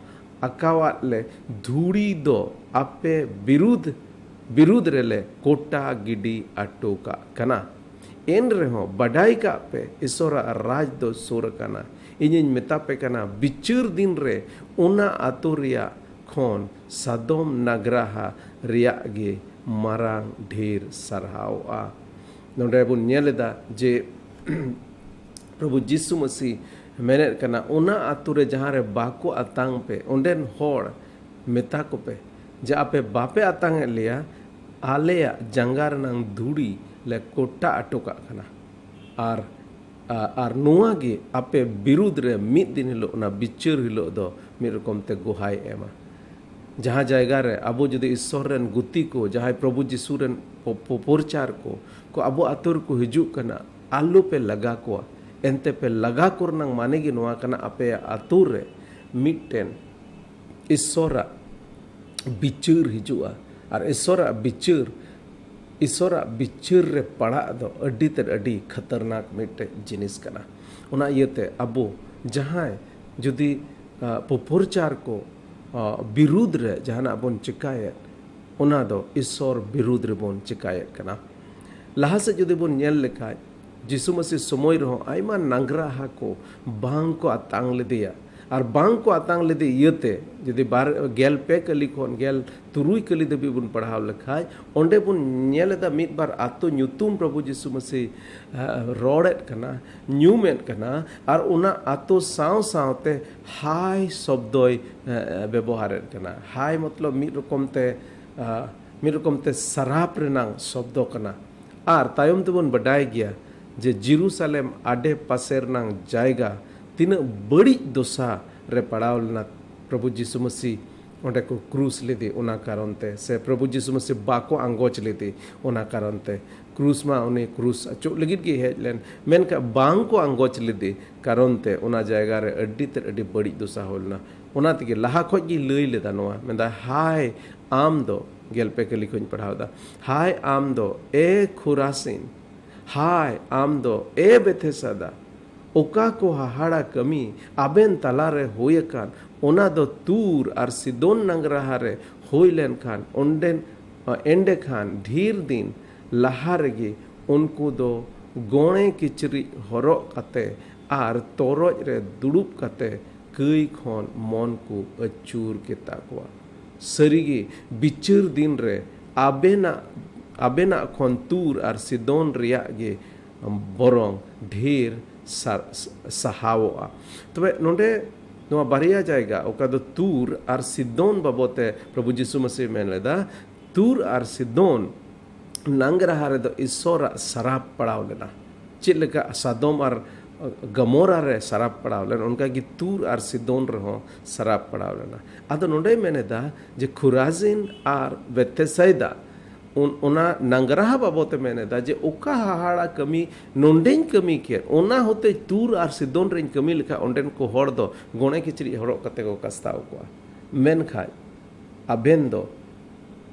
ᱟᱠᱟᱣᱟᱫ ᱞᱮ ᱫᱷᱩᱲᱤ ᱫᱚ ᱟᱯᱮ ᱵᱤᱨᱩᱫᱷ, ᱵᱤᱨᱩᱫᱷ ᱨᱮᱞᱮ ᱠᱚᱴᱟ ᱜᱤᱰᱤ ᱟᱴᱚ ᱠᱟᱜ ᱠᱟᱱᱟ᱾ ᱮᱱ ᱨᱮᱦᱚᱸ ᱵᱟᱰᱟᱭ ᱠᱟᱜ ᱯᱮ, ᱤᱥᱚᱨᱟᱜ ᱨᱟᱡᱽ ᱫᱚ ᱥᱩᱨ ᱟᱠᱟᱱᱟ᱾ ᱤᱧᱤᱧ ᱢᱮᱛᱟ ᱯᱮ ᱠᱟᱱᱟ, ᱵᱤᱪᱟᱹᱨ ᱫᱤᱱ ᱨᱮ ᱚᱱᱟ ᱟᱛᱳ ᱨᱮᱭᱟᱜ ᱠᱷᱚᱱ ᱥᱟᱫᱚᱢ ᱱᱟᱜᱽᱨᱟᱦᱟ ᱨᱮᱭᱟᱜ ᱜᱮ ᱢᱟᱨᱟᱝ ᱰᱷᱮᱨ ᱥᱟᱨᱦᱟᱣᱚᱜᱼᱟ᱾ ᱱᱚᱰᱮ ᱵᱚᱱ ᱧᱮᱞ ᱮᱫᱟ ᱡᱮ ᱯᱨᱚᱵᱷᱩ ᱡᱤᱥᱩ ᱢᱟᱹᱥᱤ ᱢᱮᱱᱮᱫ ᱠᱟᱱᱟ, ᱚᱱᱟ ᱟᱛᱳ ᱨᱮ ᱡᱟᱦᱟᱸ ᱨᱮ ᱵᱟᱠᱚ ᱟᱛᱟᱝ ᱯᱮ, ᱚᱸᱰᱮᱱ ᱦᱚᱲ ᱢᱮᱛᱟ ᱠᱚᱯᱮ ᱡᱮ ᱟᱯᱮ ᱵᱟᱯᱮ ᱟᱛᱟᱝ ᱮᱫ ᱞᱮᱭᱟ, ᱟᱞᱮᱭᱟᱜ ᱡᱟᱸᱜᱟ ᱨᱮᱱᱟᱝ ᱫᱷᱩᱲᱤ ᱞᱮ ᱠᱚᱴᱟ ᱟᱴᱚ ᱠᱟᱜ ᱠᱟᱱᱟ᱾ ᱟᱨ, ᱟ-, ᱟᱨ ᱱᱚᱣᱟ ᱜᱮ ᱟᱯᱮ ᱵᱤᱨᱩᱫᱽ ᱨᱮ ᱢᱤᱫ ᱫᱤᱱ ᱦᱤᱞᱳᱜ, ᱚᱱᱟ ᱵᱤᱪᱟᱹᱨ ᱦᱤᱞᱳᱜ ᱫᱚ ᱢᱤᱫ ᱨᱚᱠᱚᱢ ᱛᱮ ᱜᱚᱦᱟᱭ ᱮᱢᱟ᱾ ᱡᱟᱦᱟᱸ ᱡᱟᱭᱜᱟ ᱨᱮ ᱟᱵᱚ ᱡᱩᱫᱤ ᱤᱥᱥᱚᱨ ᱨᱮᱱ ᱜᱩᱛᱤ ᱠᱚ, ᱡᱟᱦᱟᱸᱭ ᱯᱨᱚᱵᱷᱩ ᱡᱤᱥᱩ ᱨᱮᱱ ᱯᱚ-, ᱯᱚ-, ᱯᱨᱚᱪᱟᱨ ᱠᱚ, ᱠᱚ ᱟᱵᱚ ᱟᱛᱳ ᱨᱮᱠᱚ ᱦᱤᱡᱩᱜ ᱠᱟᱱᱟ, ᱟᱞᱚ ᱯᱮ ᱞᱟᱜᱟ ᱠᱚᱣᱟ᱾ ᱮᱱᱛᱮ ᱯᱮ ᱞᱟᱜᱟ ᱠᱚ ᱨᱮᱱᱟᱜ ᱢᱟᱱᱮ ᱜᱮ ᱱᱚᱣᱟ ᱠᱟᱱᱟ, ᱟᱯᱮᱭᱟᱜ ᱟᱛᱳ ᱨᱮ ᱢᱤᱫᱴᱮᱱ ᱤᱥᱥᱚᱨᱟᱜ ᱵᱤᱪᱟᱹᱨ ᱦᱤᱡᱩᱜᱼᱟ᱾ ᱟᱨ ᱤᱥᱥᱚᱨᱟᱜ ᱵᱤᱪᱟᱹᱨ, ᱤᱥᱥᱚᱨᱟᱜ ᱵᱤᱪᱟᱹᱨ ᱨᱮ ᱯᱟᱲᱟᱜ ᱫᱚ ᱟᱹᱰᱤ ᱛᱮᱫ ᱟᱹᱰᱤ ᱠᱷᱟᱛᱟᱨᱱᱟᱠ ᱢᱤᱫᱴᱮᱡ ᱡᱤᱱᱤᱥ ᱠᱟᱱᱟ᱾ ᱚᱱᱟ ᱤᱭᱟᱹᱛᱮ ᱟᱵᱚ ᱡᱟᱦᱟᱸᱭ ᱡᱩᱫᱤ ᱟ, ᱯᱩᱯᱩᱨᱪᱟᱨ ᱠᱚ, ᱟ, ᱵᱤᱨᱩᱫᱽ ᱨᱮ ᱡᱟᱦᱟᱱᱟᱜ ᱵᱚᱱ ᱪᱤᱠᱟᱭᱮᱫ, ᱚᱱᱟ ᱫᱚ ᱤᱥᱥᱚᱨ ᱵᱤᱨᱩᱫᱽ ᱨᱮᱵᱚᱱ ᱪᱤᱠᱟᱭᱮᱫ ᱠᱟᱱᱟ᱾ ᱞᱟᱦᱟ ᱥᱮᱫ ᱡᱩᱫᱤ ᱵᱚᱱ ᱧᱮᱞ ᱞᱮᱠᱷᱟᱡ, ᱡᱤᱥᱩ ᱢᱟᱹᱥᱤ ᱥᱚᱢᱚᱭ ᱨᱮᱦᱚᱸ ᱟᱭᱢᱟ ᱱᱟᱝᱜᱽᱨᱟᱦᱟ ᱠᱚ ᱵᱟᱝ ᱠᱚ ᱟᱛᱟᱝ ᱞᱮᱫᱮᱭᱟ᱾ ᱟᱨ ᱵᱟᱝ ᱠᱚ ᱟᱛᱟᱝ ᱞᱮᱫᱮ ᱤᱭᱟᱹᱛᱮ, ᱡᱩᱫᱤ ᱵᱟᱨ, ᱜᱮᱞ ᱯᱮ ᱠᱟᱹᱞᱤ ᱠᱷᱚᱱ ᱜᱮᱞ ᱛᱩᱨᱩᱭ ᱠᱟᱹᱞᱤ ᱫᱷᱟᱹᱵᱤᱡ ᱵᱚᱱ ᱯᱟᱲᱦᱟᱣ ᱞᱮᱠᱷᱟᱡ, ᱚᱸᱰᱮ ᱵᱚᱱ ᱧᱮᱞ ᱮᱫᱟ ᱢᱤᱫ ᱵᱟᱨ ᱟᱛᱳ ᱧᱩᱛᱩᱢ ᱯᱨᱚᱵᱷᱩ ᱡᱤᱥᱩ ᱢᱟᱹᱥᱤ, ᱟ, ᱨᱚᱲᱮᱫ ᱠᱟᱱᱟ, ᱧᱩᱢᱮᱫ ᱠᱟᱱᱟ, ᱟᱨ ᱚᱱᱟ ᱟᱛᱳ ᱥᱟᱶ ᱥᱟᱶᱛᱮ ᱦᱟᱭ ᱥᱚᱵᱫᱚᱭ, ᱟ, ᱵᱮᱵᱚᱦᱟᱨᱮᱫ ᱠᱟᱱᱟ᱾ ᱦᱟᱭ ᱢᱚᱛᱞᱚᱵ ᱢᱤᱫ ᱨᱚᱠᱚᱢ ᱛᱮ, ᱟ, ᱢᱤᱫ ᱨᱚᱠᱚᱢ ᱛᱮ ᱥᱟᱨᱟᱯ ᱨᱮᱱᱟᱝ ᱥᱚᱵᱫᱚ ᱠᱟᱱᱟ᱾ ᱟᱨ ᱛᱟᱭᱚᱢ ᱛᱮᱵᱚᱱ ᱵᱟᱰᱟᱭ ᱜᱮᱭᱟ ᱡᱮ ᱡᱮᱨᱩᱥᱟᱞᱮᱢ ᱟᱰᱮ ᱯᱟᱥᱮ ᱨᱮᱱᱟᱝ ᱡᱟᱭᱜᱟ ᱛᱤᱱᱟᱹᱜ ᱵᱟᱹᱲᱤᱡ ᱫᱚᱥᱟ ᱨᱮ ᱯᱟᱲᱟᱣ ᱞᱮᱱᱟ᱾ ᱯᱨᱚᱵᱷᱩ ᱡᱤᱥᱩ ᱢᱟᱹᱥᱤ ᱚᱸᱰᱮ ᱠᱚ ᱠᱨᱩᱥ ᱞᱮᱫᱮ ᱚᱱᱟ ᱠᱟᱨᱚᱱ ᱛᱮ, ᱥᱮ ᱯᱨᱚᱵᱷᱩ ᱡᱤᱥᱩ ᱢᱟᱹᱥᱤ ᱵᱟᱠᱚ ᱟᱸᱜᱚᱪ ᱞᱮᱫᱮ ᱚᱱᱟ ᱠᱟᱨᱚᱱ ᱛᱮ᱾ ᱠᱨᱩᱥ ᱢᱟ ᱩᱱᱤ ᱠᱨᱩᱥ ᱚᱪᱚᱜ ᱞᱟᱹᱜᱤᱫ ᱜᱮ ᱦᱮᱡ ᱞᱮᱱ, ᱢᱮᱱᱠᱷᱟᱱ ᱵᱟᱝ ᱠᱚ ᱟᱸᱜᱚᱪ ᱞᱮᱫᱮ ᱠᱟᱨᱚᱱ ᱛᱮ ᱚᱱᱟ ᱡᱟᱭᱜᱟ ᱨᱮ ᱟᱹᱰᱤ ᱛᱮᱫ ᱟᱹᱰᱤ ᱵᱟᱹᱲᱤᱡ ᱫᱚᱥᱟ ᱦᱩᱭ ᱞᱮᱱᱟ᱾ ᱚᱱᱟ ᱛᱮᱜᱮ ᱞᱟᱦᱟ ᱠᱷᱚᱡ ᱜᱮ ᱞᱟᱹᱭ ᱞᱮᱫᱟ ᱱᱚᱣᱟ, ᱢᱮᱱᱫᱟ, ᱦᱟᱭ ᱟᱢ ᱫᱚ, ᱜᱮᱞ ᱯᱮ ᱠᱟᱹᱞᱤ ᱠᱷᱚᱡ ᱤᱧ ᱯᱟᱲᱦᱟᱣ ᱮᱫᱟ, ᱦᱟᱭ ᱟᱢ ᱫᱚ, ᱮ ᱠᱷᱩᱨᱟᱥᱤᱱ, ᱦᱟᱭ ᱟᱢ ᱫᱚ, ᱮ ᱵᱮᱛᱷᱮᱥᱟᱫᱟ, ᱚᱠᱟ ᱠᱚ ᱦᱟᱦᱟᱲᱟ ᱠᱟᱹᱢᱤ ᱟᱵᱮᱱ ᱛᱟᱞᱟᱨᱮ ᱦᱩᱭ ᱟᱠᱟᱱ, ᱚᱱᱟ ᱫᱚ ᱛᱩᱨ ᱟᱨ ᱥᱤᱫᱳᱱ ᱱᱟᱝᱜᱽᱨᱟᱦᱟ ᱨᱮ ᱦᱩᱭ ᱞᱮᱱᱠᱷᱟᱱ, ᱚᱸᱰᱮᱱ, ᱮᱸᱰᱮᱠᱷᱟᱱ ᱰᱷᱮᱨ ᱫᱤᱱ ᱞᱟᱦᱟ ᱨᱮᱜᱮ ᱩᱱᱠᱩ ᱫᱚ ᱜᱚᱬᱮ ᱠᱤᱪᱨᱤᱡ ᱦᱚᱨᱚᱜ ᱠᱟᱛᱮ ᱟᱨ ᱛᱚᱨᱚᱡ ᱨᱮ ᱫᱩᱲᱩᱵ ᱠᱟᱛᱮ ᱠᱟᱹᱭ ᱠᱷᱚᱱ ᱢᱚᱱ ᱠᱚ ᱟᱹᱪᱩᱨ ᱠᱮᱛᱟ ᱠᱚᱣᱟ᱾ ᱥᱟᱹᱨᱤᱜᱮ, ᱵᱤᱪᱟᱹᱨ ᱫᱤᱱ ᱨᱮ ᱟᱵᱮᱱᱟᱜ, ᱟᱵᱮᱱᱟᱜ ᱠᱷᱚᱱ ᱛᱩᱨ ᱟᱨ ᱥᱤᱫᱳᱱ ᱨᱮᱭᱟᱜ ᱜᱮ ᱵᱚᱨᱚᱝ ᱰᱷᱮᱨ ᱥᱟ-, ᱥᱟᱦᱟᱣᱚᱜᱼᱟ᱾ ᱛᱚᱵᱮ ᱱᱚᱰᱮ ᱱᱚᱣᱟ ᱵᱟᱨᱭᱟ ᱡᱟᱭᱜᱟ, ᱚᱠᱟ ᱫᱚ ᱛᱩᱨ ᱟᱨ ᱥᱤᱫᱳᱱ ᱵᱟᱵᱚᱛ ᱛᱮ ᱯᱨᱚᱵᱷᱩ ᱡᱤᱥᱩ ᱢᱟᱹᱥᱤ ᱢᱮᱱ ᱞᱮᱫᱟ, ᱛᱩᱨ ᱟᱨ ᱥᱤᱫᱳᱱ ᱱᱟᱝᱜᱽᱨᱟᱦᱟ ᱨᱮᱫᱚ ᱤᱥᱥᱚᱨᱟᱜ ᱥᱟᱨᱟᱯ ᱯᱟᱲᱟᱣ ᱞᱮᱱᱟ᱾ ᱪᱮᱫ ᱞᱮᱠᱟ ᱥᱟᱫᱚᱢ ᱟᱨ ᱜᱟᱢᱳᱨᱟ ᱨᱮ ᱥᱟᱨᱟᱯ ᱯᱟᱲᱟᱣ ᱞᱮᱱ, ᱚᱱᱠᱟ ᱜᱮ ᱛᱩᱨ ᱟᱨ ᱥᱤᱫᱳᱱ ᱨᱮᱦᱚᱸ ᱥᱟᱨᱟᱯ ᱯᱟᱲᱟᱣ ᱞᱮᱱᱟ᱾ ᱟᱫᱚ ᱱᱚᱰᱮᱭ ᱢᱮᱱ ᱮᱫᱟ ᱡᱮ ᱠᱷᱩᱨᱟᱡᱤᱱ ᱟᱨ ᱵᱮᱛᱷᱮᱥᱟᱭᱫᱟ, ᱩᱱ-, ᱚᱱᱟ ᱱᱟᱝᱜᱽᱨᱟᱦᱟ ᱵᱟᱵᱚᱛ ᱮ ᱢᱮᱱ ᱮᱫᱟ ᱡᱮ ᱚᱠᱟ ᱦᱟᱦᱟᱲᱟ ᱠᱟᱹᱢᱤ ᱱᱚᱰᱮᱧ ᱠᱟᱹᱢᱤ ᱠᱮᱫ, ᱚᱱᱟ ᱦᱚᱛᱮᱡ ᱛᱩᱨ ᱟᱨ ᱥᱤᱫᱳᱱ ᱨᱮᱧ ᱠᱟᱹᱢᱤ ᱞᱮᱠᱷᱟᱱ ᱚᱸᱰᱮᱱ ᱠᱚ ᱦᱚᱲ ᱫᱚ ᱜᱚᱬᱮ ᱠᱤᱪᱨᱤᱡ ᱦᱚᱨᱚᱜ ᱠᱟᱛᱮ ᱠᱚ ᱠᱟᱥᱛᱟᱣ ᱠᱚᱣᱟ᱾ ᱢᱮᱱᱠᱷᱟᱡ ᱟᱵᱮᱱ ᱫᱚ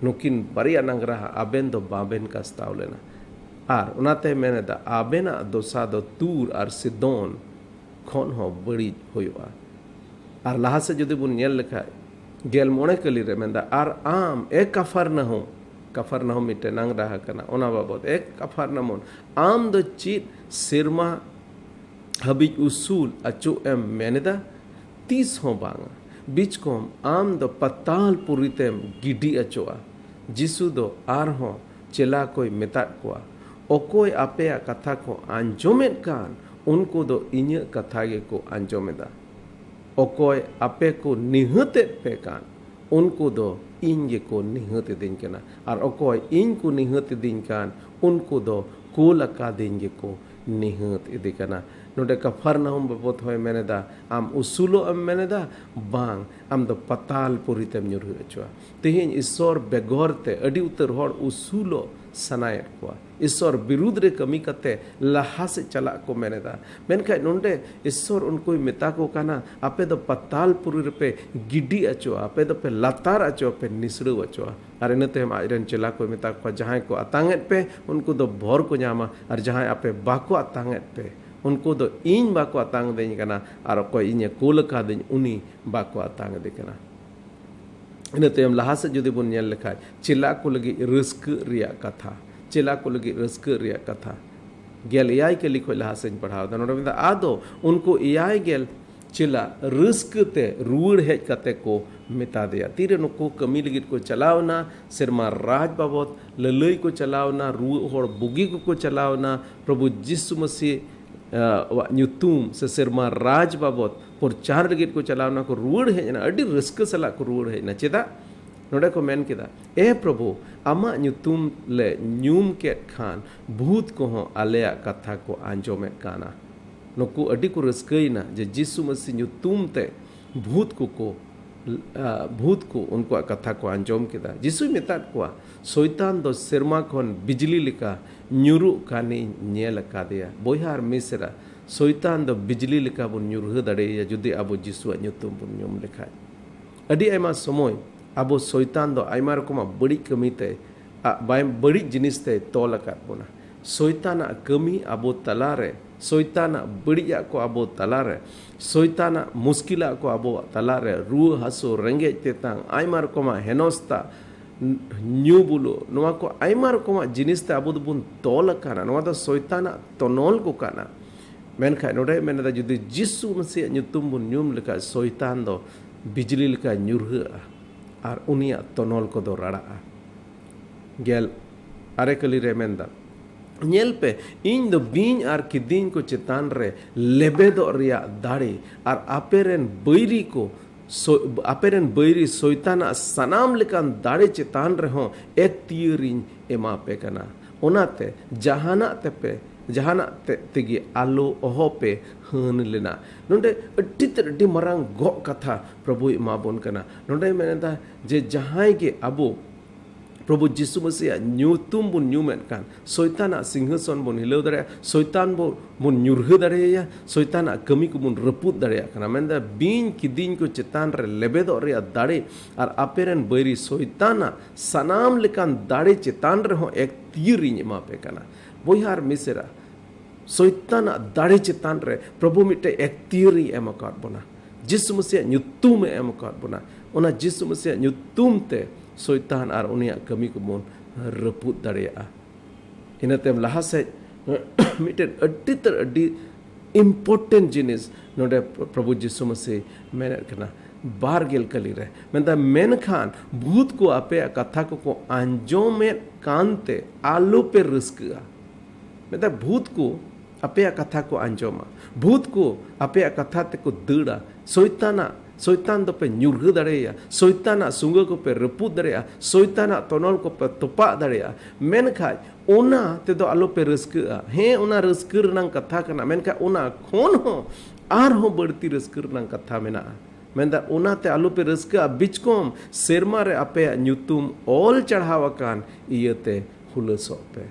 ᱱᱩᱠᱤᱱ ᱵᱟᱨᱭᱟ ᱱᱟᱝᱜᱽᱨᱟᱦᱟ ᱟᱵᱮᱱ ᱫᱚ ᱵᱟᱵᱮᱱ ᱠᱟᱥᱛᱟᱣ ᱞᱮᱱᱟ᱾ ᱟᱨ ᱚᱱᱟᱛᱮ ᱢᱮᱱ ᱮᱫᱟ, ᱟᱵᱮᱱᱟᱜ ᱫᱚᱥᱟ ᱫᱚ ᱛᱩᱨ ᱟᱨ ᱥᱤᱫᱳᱱ ᱠᱷᱚᱱ ᱦᱚᱸ ᱵᱟᱹᱲᱤᱡ ᱦᱩᱭᱩᱜᱼᱟ᱾ ᱟᱨ ᱞᱟᱦᱟ ᱥᱮᱫ ᱡᱩᱫᱤ ᱵᱚᱱ ᱧᱮᱞ ᱞᱮᱠᱷᱟᱡ, ᱜᱮᱞ ᱢᱚᱬᱮ ᱠᱟᱹᱞᱤ ᱨᱮ ᱢᱮᱱᱫᱟ, ᱟᱨ ᱟᱢ, ᱮ ᱠᱟᱯᱷᱟᱨᱱᱟᱦᱩᱢ, ᱠᱟᱯᱷᱟᱨᱱᱟᱦᱩᱢ ᱢᱤᱫᱴᱮᱱ ᱱᱟᱝ ᱨᱟᱦᱟ ᱠᱟᱱᱟ, ᱚᱱᱟ ᱵᱟᱵᱚᱫ, ᱮ ᱠᱟᱯᱷᱟᱨᱱᱟᱦᱩᱢ, ᱟᱢ ᱫᱚ ᱪᱮᱫ ᱥᱮᱨᱢᱟ ᱦᱟᱹᱵᱤᱡ ᱩᱥᱩᱞ ᱟᱹᱪᱩᱜ ᱮᱢ ᱢᱮᱱᱮᱫᱟ? ᱛᱤᱥ ᱦᱚᱸ ᱵᱟᱝᱟ᱾ ᱵᱤᱪᱠᱚᱢ, ᱟᱢ ᱫᱚ ᱯᱟᱛᱟᱞ ᱯᱩᱨᱤ ᱛᱮᱢ ᱜᱤᱰᱤ ᱟᱪᱚᱜᱼᱟ᱾ ᱡᱤᱥᱩ ᱫᱚ ᱟᱨᱦᱚᱸ ᱪᱮᱞᱟ ᱠᱚᱭ ᱢᱮᱛᱟᱫ ᱠᱚᱣᱟ, ᱚᱠᱚᱭ ᱟᱯᱮᱭᱟᱜ ᱠᱟᱛᱷᱟ ᱠᱚ ᱟᱸᱡᱚᱢᱮᱫ ᱠᱟᱱ, ᱩᱱᱠᱩ ᱫᱚ ᱤᱧᱟᱹᱜ ᱠᱟᱛᱷᱟ ᱜᱮᱠᱚ ᱟᱸᱡᱚᱢᱮᱫᱟ᱾ ᱚᱠᱚᱭ ᱟᱯᱮ ᱠᱚ ᱱᱤᱦᱟᱹᱛᱮᱫ ᱯᱮ ᱠᱟᱱ, ᱩᱱᱠᱩ ᱫᱚ ᱤᱧ ᱜᱮᱠᱚ ᱱᱤᱦᱟᱹᱛ ᱤᱫᱤᱧ ᱠᱟᱱᱟ᱾ ᱟᱨ ᱚᱠᱚᱭ ᱤᱧ ᱠᱚ ᱱᱤᱦᱟᱹᱛ ᱤᱫᱤᱧ ᱠᱟᱱ, ᱩᱱᱠᱩ ᱫᱚ ᱠᱩᱞ ᱟᱠᱟᱫᱤᱧ ᱜᱮᱠᱚ ᱱᱤᱦᱟᱹᱛ ᱤᱫᱤ ᱠᱟᱱᱟ᱾ ᱱᱚᱰᱮ ᱠᱟᱯᱷᱟᱨᱱᱟᱦᱩᱢ ᱵᱟᱵᱚᱫ ᱦᱚᱸᱭ ᱢᱮᱱᱮᱫᱟ, ᱟᱢ ᱩᱥᱩᱞᱚᱜ ᱮᱢ ᱢᱮᱱᱮᱫᱟ? ᱵᱟᱝ, ᱟᱢ ᱫᱚ ᱯᱟᱛᱟᱞ ᱯᱩᱨᱤ ᱛᱮᱢ ᱧᱩᱨᱦᱟᱹ ᱦᱚᱪᱚᱜᱼᱟ᱾ ᱛᱮᱦᱮᱧ ᱤᱥᱚᱨ ᱵᱮᱜᱚᱨ ᱛᱮ ᱟᱹᱰᱤ ᱩᱛᱟᱹᱨ ᱦᱚᱲ ᱩᱥᱩᱞᱚᱜ ᱥᱟᱱᱟᱭᱮᱫ ᱠᱚᱣᱟ᱾ ᱤᱥᱚᱨ ᱵᱤᱨᱩᱫᱽ ᱨᱮ ᱠᱟᱹᱢᱤ ᱠᱟᱛᱮ ᱞᱟᱦᱟ ᱥᱮᱫ ᱪᱟᱞᱟᱜ ᱠᱚ ᱢᱮᱱᱮᱫᱟ᱾ ᱢᱮᱱᱠᱷᱟᱱ ᱱᱚᱰᱮ ᱤᱥᱚᱨ ᱩᱱᱠᱩᱭ ᱢᱮᱛᱟ ᱠᱚ ᱠᱟᱱᱟ, ᱟᱯᱮ ᱫᱚ ᱯᱟᱛᱟᱞ ᱯᱩᱨᱤ ᱨᱮᱯᱮ ᱜᱤᱰᱤ ᱟᱪᱚᱜᱼᱟ, ᱟᱯᱮ ᱫᱚᱯᱮ ᱞᱟᱛᱟᱨ ᱟᱪᱚᱜᱼᱟ, ᱯᱮ ᱱᱤᱥᱲᱟᱹᱣ ᱟᱪᱚᱜᱼᱟ᱾ ᱟᱨ ᱤᱱᱟᱹ ᱛᱟᱭᱚᱢ ᱟᱡ ᱨᱮᱱ ᱪᱮᱞᱟ ᱠᱚᱭ ᱢᱮᱛᱟ ᱠᱚᱣᱟ, ᱡᱟᱦᱟᱸᱭ ᱠᱚ ᱟᱛᱟᱝ ᱮᱫ ᱯᱮ, ᱩᱱᱠᱩ ᱫᱚ ᱵᱷᱚᱨ ᱠᱚ ᱧᱟᱢᱟ, ᱟᱨ ᱡᱟᱦᱟᱸᱭ ᱟᱯᱮ ᱵᱟᱠᱚ ᱟᱛᱟᱝ ᱮᱫ ᱯᱮ, ᱩᱱᱠᱩ ᱫᱚ ᱤᱧ ᱵᱟᱠᱚ ᱟᱛᱟᱝ ᱤᱫᱤᱧ ᱠᱟᱱᱟ, ᱟᱨ ᱚᱠᱚᱭ ᱤᱧᱮ ᱠᱩᱞ ᱟᱠᱟᱫᱤᱧ, ᱩᱱᱤ ᱵᱟᱠᱚ ᱟᱛᱟᱝ ᱤᱫᱤ ᱠᱟᱱᱟ᱾ ᱤᱱᱟᱹ ᱛᱟᱭᱚᱢ ᱞᱟᱦᱟ ᱥᱮᱫ ᱡᱩᱫᱤ ᱵᱚᱱ ᱧᱮᱞ ᱞᱮᱠᱷᱟᱡ, ᱪᱮᱞᱟ ᱠᱚ ᱞᱟᱹᱜᱤᱫ ᱨᱟᱹᱥᱠᱟᱹ ᱨᱮᱭᱟᱜ ᱠᱟᱛᱷᱟ, ᱪᱮᱞᱟ ᱠᱚ ᱞᱟᱹᱜᱤᱫ ᱨᱟᱹᱥᱠᱟᱹ ᱨᱮᱭᱟᱜ ᱠᱟᱛᱷᱟ, ᱜᱮᱞ ᱮᱭᱟᱭ ᱠᱟᱹᱞᱤ ᱠᱷᱚᱱ ᱞᱟᱦᱟ ᱥᱮᱫ ᱤᱧ ᱯᱟᱲᱦᱟᱣ ᱮᱫᱟ᱾ ᱱᱚᱰᱮ ᱢᱮᱱᱫᱟ, ᱟᱫᱚ ᱩᱱᱠᱩ ᱮᱭᱟᱭ ᱜᱮᱞ ᱪᱮᱞᱟ ᱨᱟᱹᱥᱠᱟᱹ ᱛᱮ ᱨᱩᱣᱟᱹᱲ ᱦᱮᱡ ᱠᱟᱛᱮ ᱠᱚ ᱢᱮᱛᱟ ᱫᱮᱭᱟ᱾ ᱛᱤᱨᱮ ᱱᱩᱠᱩ ᱠᱟᱹᱢᱤ ᱞᱟᱹᱜᱤᱫ ᱠᱚ ᱪᱟᱞᱟᱣ ᱮᱱᱟ, ᱥᱮᱨᱢᱟ ᱨᱟᱡᱽ ᱵᱟᱵᱚᱫ ᱞᱟᱹᱞᱟᱹᱭ ᱠᱚ ᱪᱟᱞᱟᱣ ᱮᱱᱟ, ᱨᱩᱣᱟᱹᱜ ᱦᱚᱲ ᱵᱩᱜᱤ ᱠᱚᱠᱚ ᱪᱟᱞᱟᱣ ᱮᱱᱟ, ᱯᱨᱚᱵᱷᱩ ᱡᱤᱥᱩ ᱢᱟᱹᱥᱤ ᱟᱜ ᱧᱩᱛᱩᱢ ᱥᱮ ᱥᱮᱨᱢᱟ ᱨᱟᱡᱽ ᱵᱟᱵᱚᱫ ᱯᱨᱚᱪᱟᱨ ᱞᱟᱹᱜᱤᱫ ᱠᱚ ᱪᱟᱞᱟᱣ ᱮᱱᱟ, ᱠᱚ ᱨᱩᱣᱟᱹᱲ ᱦᱮᱡ ᱮᱱᱟ, ᱟᱹᱰᱤ ᱨᱟᱹᱥᱠᱟᱹ ᱥᱟᱞᱟᱜ ᱠᱚ ᱨᱩᱣᱟᱹᱲ ᱦᱮᱡ ᱮᱱᱟ᱾ ᱪᱮᱫᱟᱜ? ᱱᱚᱰᱮ ᱠᱚ ᱢᱮᱱ ᱠᱮᱫᱟ, ᱮ ᱯᱨᱚᱵᱷᱩ, ᱟᱢᱟᱜ ᱧᱩᱛᱩᱢ ᱞᱮ ᱧᱩᱢ ᱠᱮᱫ ᱠᱷᱟᱱ ᱵᱷᱩᱛ ᱠᱚᱦᱚᱸ ᱟᱞᱮᱭᱟᱜ ᱠᱟᱛᱷᱟ ᱠᱚ ᱟᱸᱡᱚᱢᱮᱫ ᱠᱟᱱᱟ᱾ ᱱᱩᱠᱩ ᱟᱹᱰᱤ ᱠᱚ ᱨᱟᱹᱥᱠᱟᱹᱭᱮᱱᱟ ᱡᱮ ᱡᱤᱥᱩ ᱢᱟᱹᱥᱤ ᱧᱩᱛᱩᱢ ᱛᱮ ᱵᱷᱩᱛ ᱠᱚᱠᱚ, ᱟ, ᱵᱷᱩᱛ ᱠᱚ ᱩᱱᱠᱩᱣᱟᱜ ᱠᱟᱛᱷᱟ ᱠᱚ ᱟᱸᱡᱚᱢ ᱠᱮᱫᱟ᱾ ᱡᱤᱥᱩᱭ ᱢᱮᱛᱟᱫ ᱠᱚᱣᱟ, ᱥᱚᱭᱛᱟᱱ ᱫᱚ ᱥᱮᱨᱢᱟ ᱠᱷᱚᱱ ᱵᱤᱡᱽᱞᱤ ᱞᱮᱠᱟ ᱧᱩᱨᱩᱜ ᱠᱟᱱᱤᱧ ᱧᱮᱞ ᱟᱠᱟᱫᱮᱭᱟ᱾ ᱵᱚᱭᱦᱟ ᱟᱨ ᱢᱤᱥᱨᱟ, ᱥᱚᱭᱛᱟᱱ ᱫᱚ ᱵᱤᱡᱽᱞᱤ ᱞᱮᱠᱟ ᱵᱚᱱ ᱧᱩᱨᱦᱟᱹ ᱫᱟᱲᱮᱭᱟᱭᱟ ᱡᱩᱫᱤ ᱟᱵᱚ ᱡᱤᱥᱩᱣᱟᱜ ᱧᱩᱛᱩᱢ ᱵᱚᱱ ᱧᱩᱢ ᱞᱮᱠᱷᱟᱡ᱾ ᱟᱹᱰᱤ ᱟᱭᱢᱟ ᱥᱚᱢᱚᱭ ᱟᱵᱚ ᱥᱚᱭᱛᱟᱱ ᱫᱚ ᱟᱭᱢᱟ ᱨᱚᱠᱚᱢᱟᱜ ᱵᱟᱹᱲᱤᱡ ᱠᱟᱹᱢᱤ ᱛᱮ, ᱟ-, ᱵᱟᱭ-, ᱵᱟᱹᱲᱤᱡ ᱡᱤᱱᱤᱥ ᱛᱮᱭ ᱛᱚᱞ ᱟᱠᱟᱫ ᱵᱚᱱᱟ᱾ ᱥᱚᱭᱛᱟᱱᱟᱜ ᱠᱟᱹᱢᱤ ᱟᱵᱚ ᱛᱟᱞᱟᱨᱮ ᱥᱚᱭᱛᱟᱱᱟᱜ ᱵᱟᱹᱲᱤᱡᱟᱜ ᱠᱚ ᱟᱵᱚ ᱛᱟᱞᱟᱨᱮ, ᱥᱚᱭᱛᱟᱱᱟᱜ ᱢᱩᱥᱠᱤᱞᱟᱜ ᱠᱚ ᱟᱵᱚᱣᱟᱜ ᱛᱟᱞᱟᱨᱮ, ᱨᱩᱣᱟᱹ ᱦᱟᱹᱥᱩ, ᱨᱮᱸᱜᱮᱡ ᱛᱮᱛᱟᱝ, ᱟᱭᱢᱟ ᱨᱚᱠᱚᱢᱟᱜ ᱦᱮᱱᱚᱥᱛᱟ, ᱧᱩ ᱵᱩᱞᱩᱜ, ᱱᱚᱣᱟ ᱠᱚ ᱟᱭᱢᱟ ᱨᱚᱠᱚᱢᱟᱜ ᱡᱤᱱᱤᱥ ᱛᱮ ᱟᱵᱚ ᱫᱚᱵᱚᱱ ᱛᱚᱞ ᱟᱠᱟᱱᱟ᱾ ᱱᱚᱣᱟ ᱫᱚ ᱥᱚᱭᱛᱟᱱᱟᱜ ᱛᱚᱱᱚᱞ ᱠᱚ ᱠᱟᱱᱟ᱾ ᱢᱮᱱᱠᱷᱟᱱ ᱱᱚᱰᱮ ᱢᱮᱱ ᱮᱫᱟ, ᱡᱩᱫᱤ ᱡᱤᱥᱩ ᱢᱟᱹᱥᱤᱭᱟᱜ ᱧᱩᱛᱩᱢ ᱵᱚᱱ ᱧᱩᱢ ᱞᱮᱠᱷᱟᱱ, ᱥᱚᱭᱛᱟᱱ ᱫᱚ ᱵᱤᱡᱽᱞᱤ ᱞᱮᱠᱟ ᱧᱩᱨᱦᱟᱹᱜᱼᱟ ᱟᱨ ᱩᱱᱤᱭᱟᱜ ᱛᱚᱱᱚᱞ ᱠᱚᱫᱚ ᱨᱟᱲᱟᱜᱼᱟ᱾ ᱜᱮᱞ ᱟᱨᱮ ᱠᱟᱹᱞᱤ ᱨᱮ ᱢᱮᱱᱫᱟ, ᱧᱮᱞ ᱯᱮ, ᱤᱧ ᱫᱚ ᱵᱤᱧ ᱟᱨ ᱠᱤᱫᱤᱧ ᱠᱚ ᱪᱮᱛᱟᱱ ᱨᱮ ᱞᱮᱵᱮᱫᱚᱜ ᱨᱮᱭᱟᱜ ᱫᱟᱲᱮ ᱟᱨ ᱟᱯᱮ ᱨᱮᱱ ᱵᱟᱹᱭᱨᱤ ᱠᱚ, ᱥᱚ-, ᱟᱯᱮ ᱨᱮᱱ ᱵᱟᱹᱭᱨᱤ ᱥᱚᱭᱛᱟᱱᱟᱜ ᱥᱟᱱᱟᱢ ᱞᱮᱠᱟᱱ ᱫᱟᱲᱮ ᱪᱮᱛᱟᱱ ᱨᱮᱦᱚᱸ ᱮᱠᱛᱤᱭᱟᱹᱨᱤᱧ ᱮᱢᱟ ᱯᱮ ᱠᱟᱱᱟ᱾ ᱚᱱᱟᱛᱮ ᱡᱟᱦᱟᱱᱟᱜ ᱛᱮᱯᱮ, ᱡᱟᱦᱟᱱᱟᱜ ᱛᱮ, ᱛᱮᱜᱮ ᱟᱞᱚ ᱚᱦᱚᱯᱮ ᱦᱟᱹᱱ ᱞᱮᱱᱟ᱾ ᱱᱚᱰᱮ ᱟᱹᱰᱤ ᱛᱮᱫ ᱟᱹᱰᱤ ᱢᱟᱨᱟᱝ ᱜᱚᱜ ᱠᱟᱛᱷᱟ ᱯᱨᱚᱵᱷᱩᱭ ᱮᱢᱟ ᱵᱚᱱ ᱠᱟᱱᱟ᱾ ᱱᱚᱰᱮ ᱢᱮᱱ ᱮᱫᱟ ᱡᱮ ᱡᱟᱦᱟᱸᱭ ᱜᱮ ᱟᱵᱚ ᱯᱨᱚᱵᱷᱩ ᱡᱤᱥᱩ ᱢᱟᱹᱥᱤᱭᱟᱜ ᱧᱩᱛᱩᱢ ᱵᱚᱱ ᱧᱩᱢᱮᱫ ᱠᱟᱱ, ᱥᱚᱭᱛᱟᱱᱟᱜ ᱥᱤᱝᱦᱟᱥᱚᱱ ᱵᱚᱱ ᱦᱤᱞᱟᱹᱣ ᱫᱟᱲᱮᱭᱟᱜᱼᱟ, ᱥᱚᱭᱛᱟᱱ ᱵᱚ-, ᱵᱚᱱ ᱧᱩᱨᱦᱟᱹ ᱫᱟᱲᱮᱭᱟᱭᱟ, ᱥᱚᱭᱛᱟᱱᱟᱜ ᱠᱟᱹᱢᱤ ᱠᱚᱵᱚᱱ ᱨᱟᱹᱯᱩᱫ ᱫᱟᱲᱮᱭᱟᱜ ᱠᱟᱱᱟ᱾ ᱢᱮᱱᱫᱟ, ᱵᱤᱧ ᱠᱤᱫᱤᱧ ᱠᱚ ᱪᱮᱛᱟᱱ ᱨᱮ ᱞᱮᱵᱮᱫᱚᱜ ᱨᱮᱭᱟᱜ ᱫᱟᱲᱮ ᱟᱨ ᱟᱯᱮ ᱨᱮᱱ ᱵᱟᱹᱭᱨᱤ ᱥᱚᱭᱛᱟᱱᱟᱜ ᱥᱟᱱᱟᱢ ᱞᱮᱠᱟᱱ ᱫᱟᱲᱮ ᱪᱮᱛᱟᱱ ᱨᱮᱦᱚᱸ ᱮᱠᱛᱤᱭᱟᱹᱨᱤᱧ ᱮᱢᱟ ᱯᱮ ᱠᱟᱱᱟ᱾ ᱵᱚᱭᱦᱟ ᱟᱨ ᱢᱤᱥᱮᱨᱟ, ᱥᱚᱭᱛᱟᱱᱟᱜ ᱫᱟᱲᱮ ᱪᱮᱛᱟᱱ ᱨᱮ ᱯᱨᱚᱵᱷᱩ ᱢᱤᱫᱴᱮᱡ ᱮᱠᱛᱤᱭᱟᱹᱨᱤ ᱮᱢ ᱟᱠᱟᱫ ᱵᱚᱱᱟ᱾ ᱡᱤᱥᱩ ᱢᱟᱹᱥᱤᱭᱟᱜ ᱧᱩᱛᱩᱢ ᱮ ᱮᱢ ᱟᱠᱟᱫ ᱵᱚᱱᱟ᱾ ᱚᱱᱟ ᱡᱤᱥᱩ ᱢᱟᱹᱥᱤᱭᱟᱜ ᱧᱩᱛᱩᱢ ᱛᱮ ᱥᱚᱭᱛᱟᱱ ᱟᱨ ᱩᱱᱤᱭᱟᱜ ᱠᱟᱹᱢᱤ ᱠᱚᱵᱚᱱ ᱨᱟᱹᱯᱩᱫ ᱫᱟᱲᱮᱭᱟᱜᱼᱟ᱾ ᱤᱱᱟᱹ ᱛᱟᱭᱚᱢ ᱞᱟᱦᱟ ᱥᱮᱫ ᱢᱤᱫᱴᱮᱱ ᱟᱹᱰᱤ ᱛᱮᱫ ᱟᱹᱰᱤ important ᱡᱤᱱᱤᱥ ᱱᱚᱰᱮ ᱯᱨᱚᱵᱷᱩ ᱡᱤᱥᱩ ᱢᱟᱹᱥᱤ ᱢᱮᱱᱮᱫ ᱠᱟᱱᱟ, ᱵᱟᱨ ᱜᱮᱞ ᱠᱟᱹᱞᱤ ᱨᱮ ᱢᱮᱱᱫᱟ, ᱢᱮᱱᱠᱷᱟᱱ ᱵᱷᱩᱛ ᱠᱚ ᱟᱯᱮᱭᱟᱜ ᱠᱟᱛᱷᱟ ᱠᱚᱠᱚ ᱟᱸᱡᱚᱢᱮᱫ ᱠᱟᱱᱛᱮ ᱟᱞᱚᱯᱮ ᱨᱟᱹᱥᱠᱟᱹᱜᱼᱟ᱾ ᱢᱮᱱᱫᱟ, ᱵᱷᱩᱛ ᱠᱚ ᱟᱯᱮᱭᱟᱜ ᱠᱟᱛᱷᱟ ᱠᱚ ᱟᱸᱡᱚᱢᱟ, ᱵᱷᱩᱛ ᱠᱚ ᱟᱯᱮᱭᱟᱜ ᱠᱟᱛᱷᱟ ᱛᱮᱠᱚ ᱫᱟᱹᱲᱟ, ᱥᱚᱭᱛᱟᱱᱟᱜ, ᱥᱚᱭᱛᱟᱱ ᱫᱚᱯᱮ ᱧᱩᱨᱦᱟᱹ ᱫᱟᱲᱮᱭᱟᱭᱟ, ᱥᱚᱭᱛᱟᱱᱟᱜ ᱥᱩᱸᱜᱟᱹ ᱠᱚᱯᱮ ᱨᱟᱹᱯᱩᱫ ᱫᱟᱲᱮᱭᱟᱜᱼᱟ, ᱥᱚᱭᱛᱟᱱᱟᱜ ᱛᱚᱱᱚᱞ ᱠᱚᱯᱮ ᱛᱚᱯᱟᱜ ᱫᱟᱲᱮᱭᱟᱜᱼᱟ᱾ ᱢᱮᱱᱠᱷᱟᱡ ᱚᱱᱟ ᱛᱮᱫᱚ ᱟᱞᱚᱯᱮ ᱨᱟᱹᱥᱠᱟᱹᱜᱼᱟ᱾ ᱦᱮᱸ, ᱚᱱᱟ ᱨᱟᱹᱥᱠᱟᱹ ᱨᱮᱱᱟᱝ ᱠᱟᱛᱷᱟ ᱠᱟᱱᱟ, ᱢᱮᱱᱠᱷᱟᱱ ᱚᱱᱟ ᱠᱷᱚᱱ ᱦᱚᱸ ᱟᱨᱦᱚᱸ ᱵᱟᱹᱲᱛᱤ ᱨᱟᱹᱥᱠᱟᱹ ᱨᱮᱱᱟᱝ ᱠᱟᱛᱷᱟ ᱢᱮᱱᱟᱜᱼᱟ᱾ ᱢᱮᱱᱫᱟ, ᱚᱱᱟᱛᱮ ᱟᱞᱚᱯᱮ ᱨᱟᱹᱥᱠᱟᱹᱜᱼᱟ, ᱵᱤᱪᱠᱚᱢ ᱥᱮᱨᱢᱟ ᱨᱮ ᱟᱯᱮᱭᱟᱜ ᱧᱩᱛᱩᱢ ᱚᱞ ᱪᱟᱲᱦᱟᱣ ᱟᱠᱟᱱ ᱤᱭᱟᱹᱛᱮ ᱦᱩᱞᱟᱹᱥᱚᱜ ᱯᱮ᱾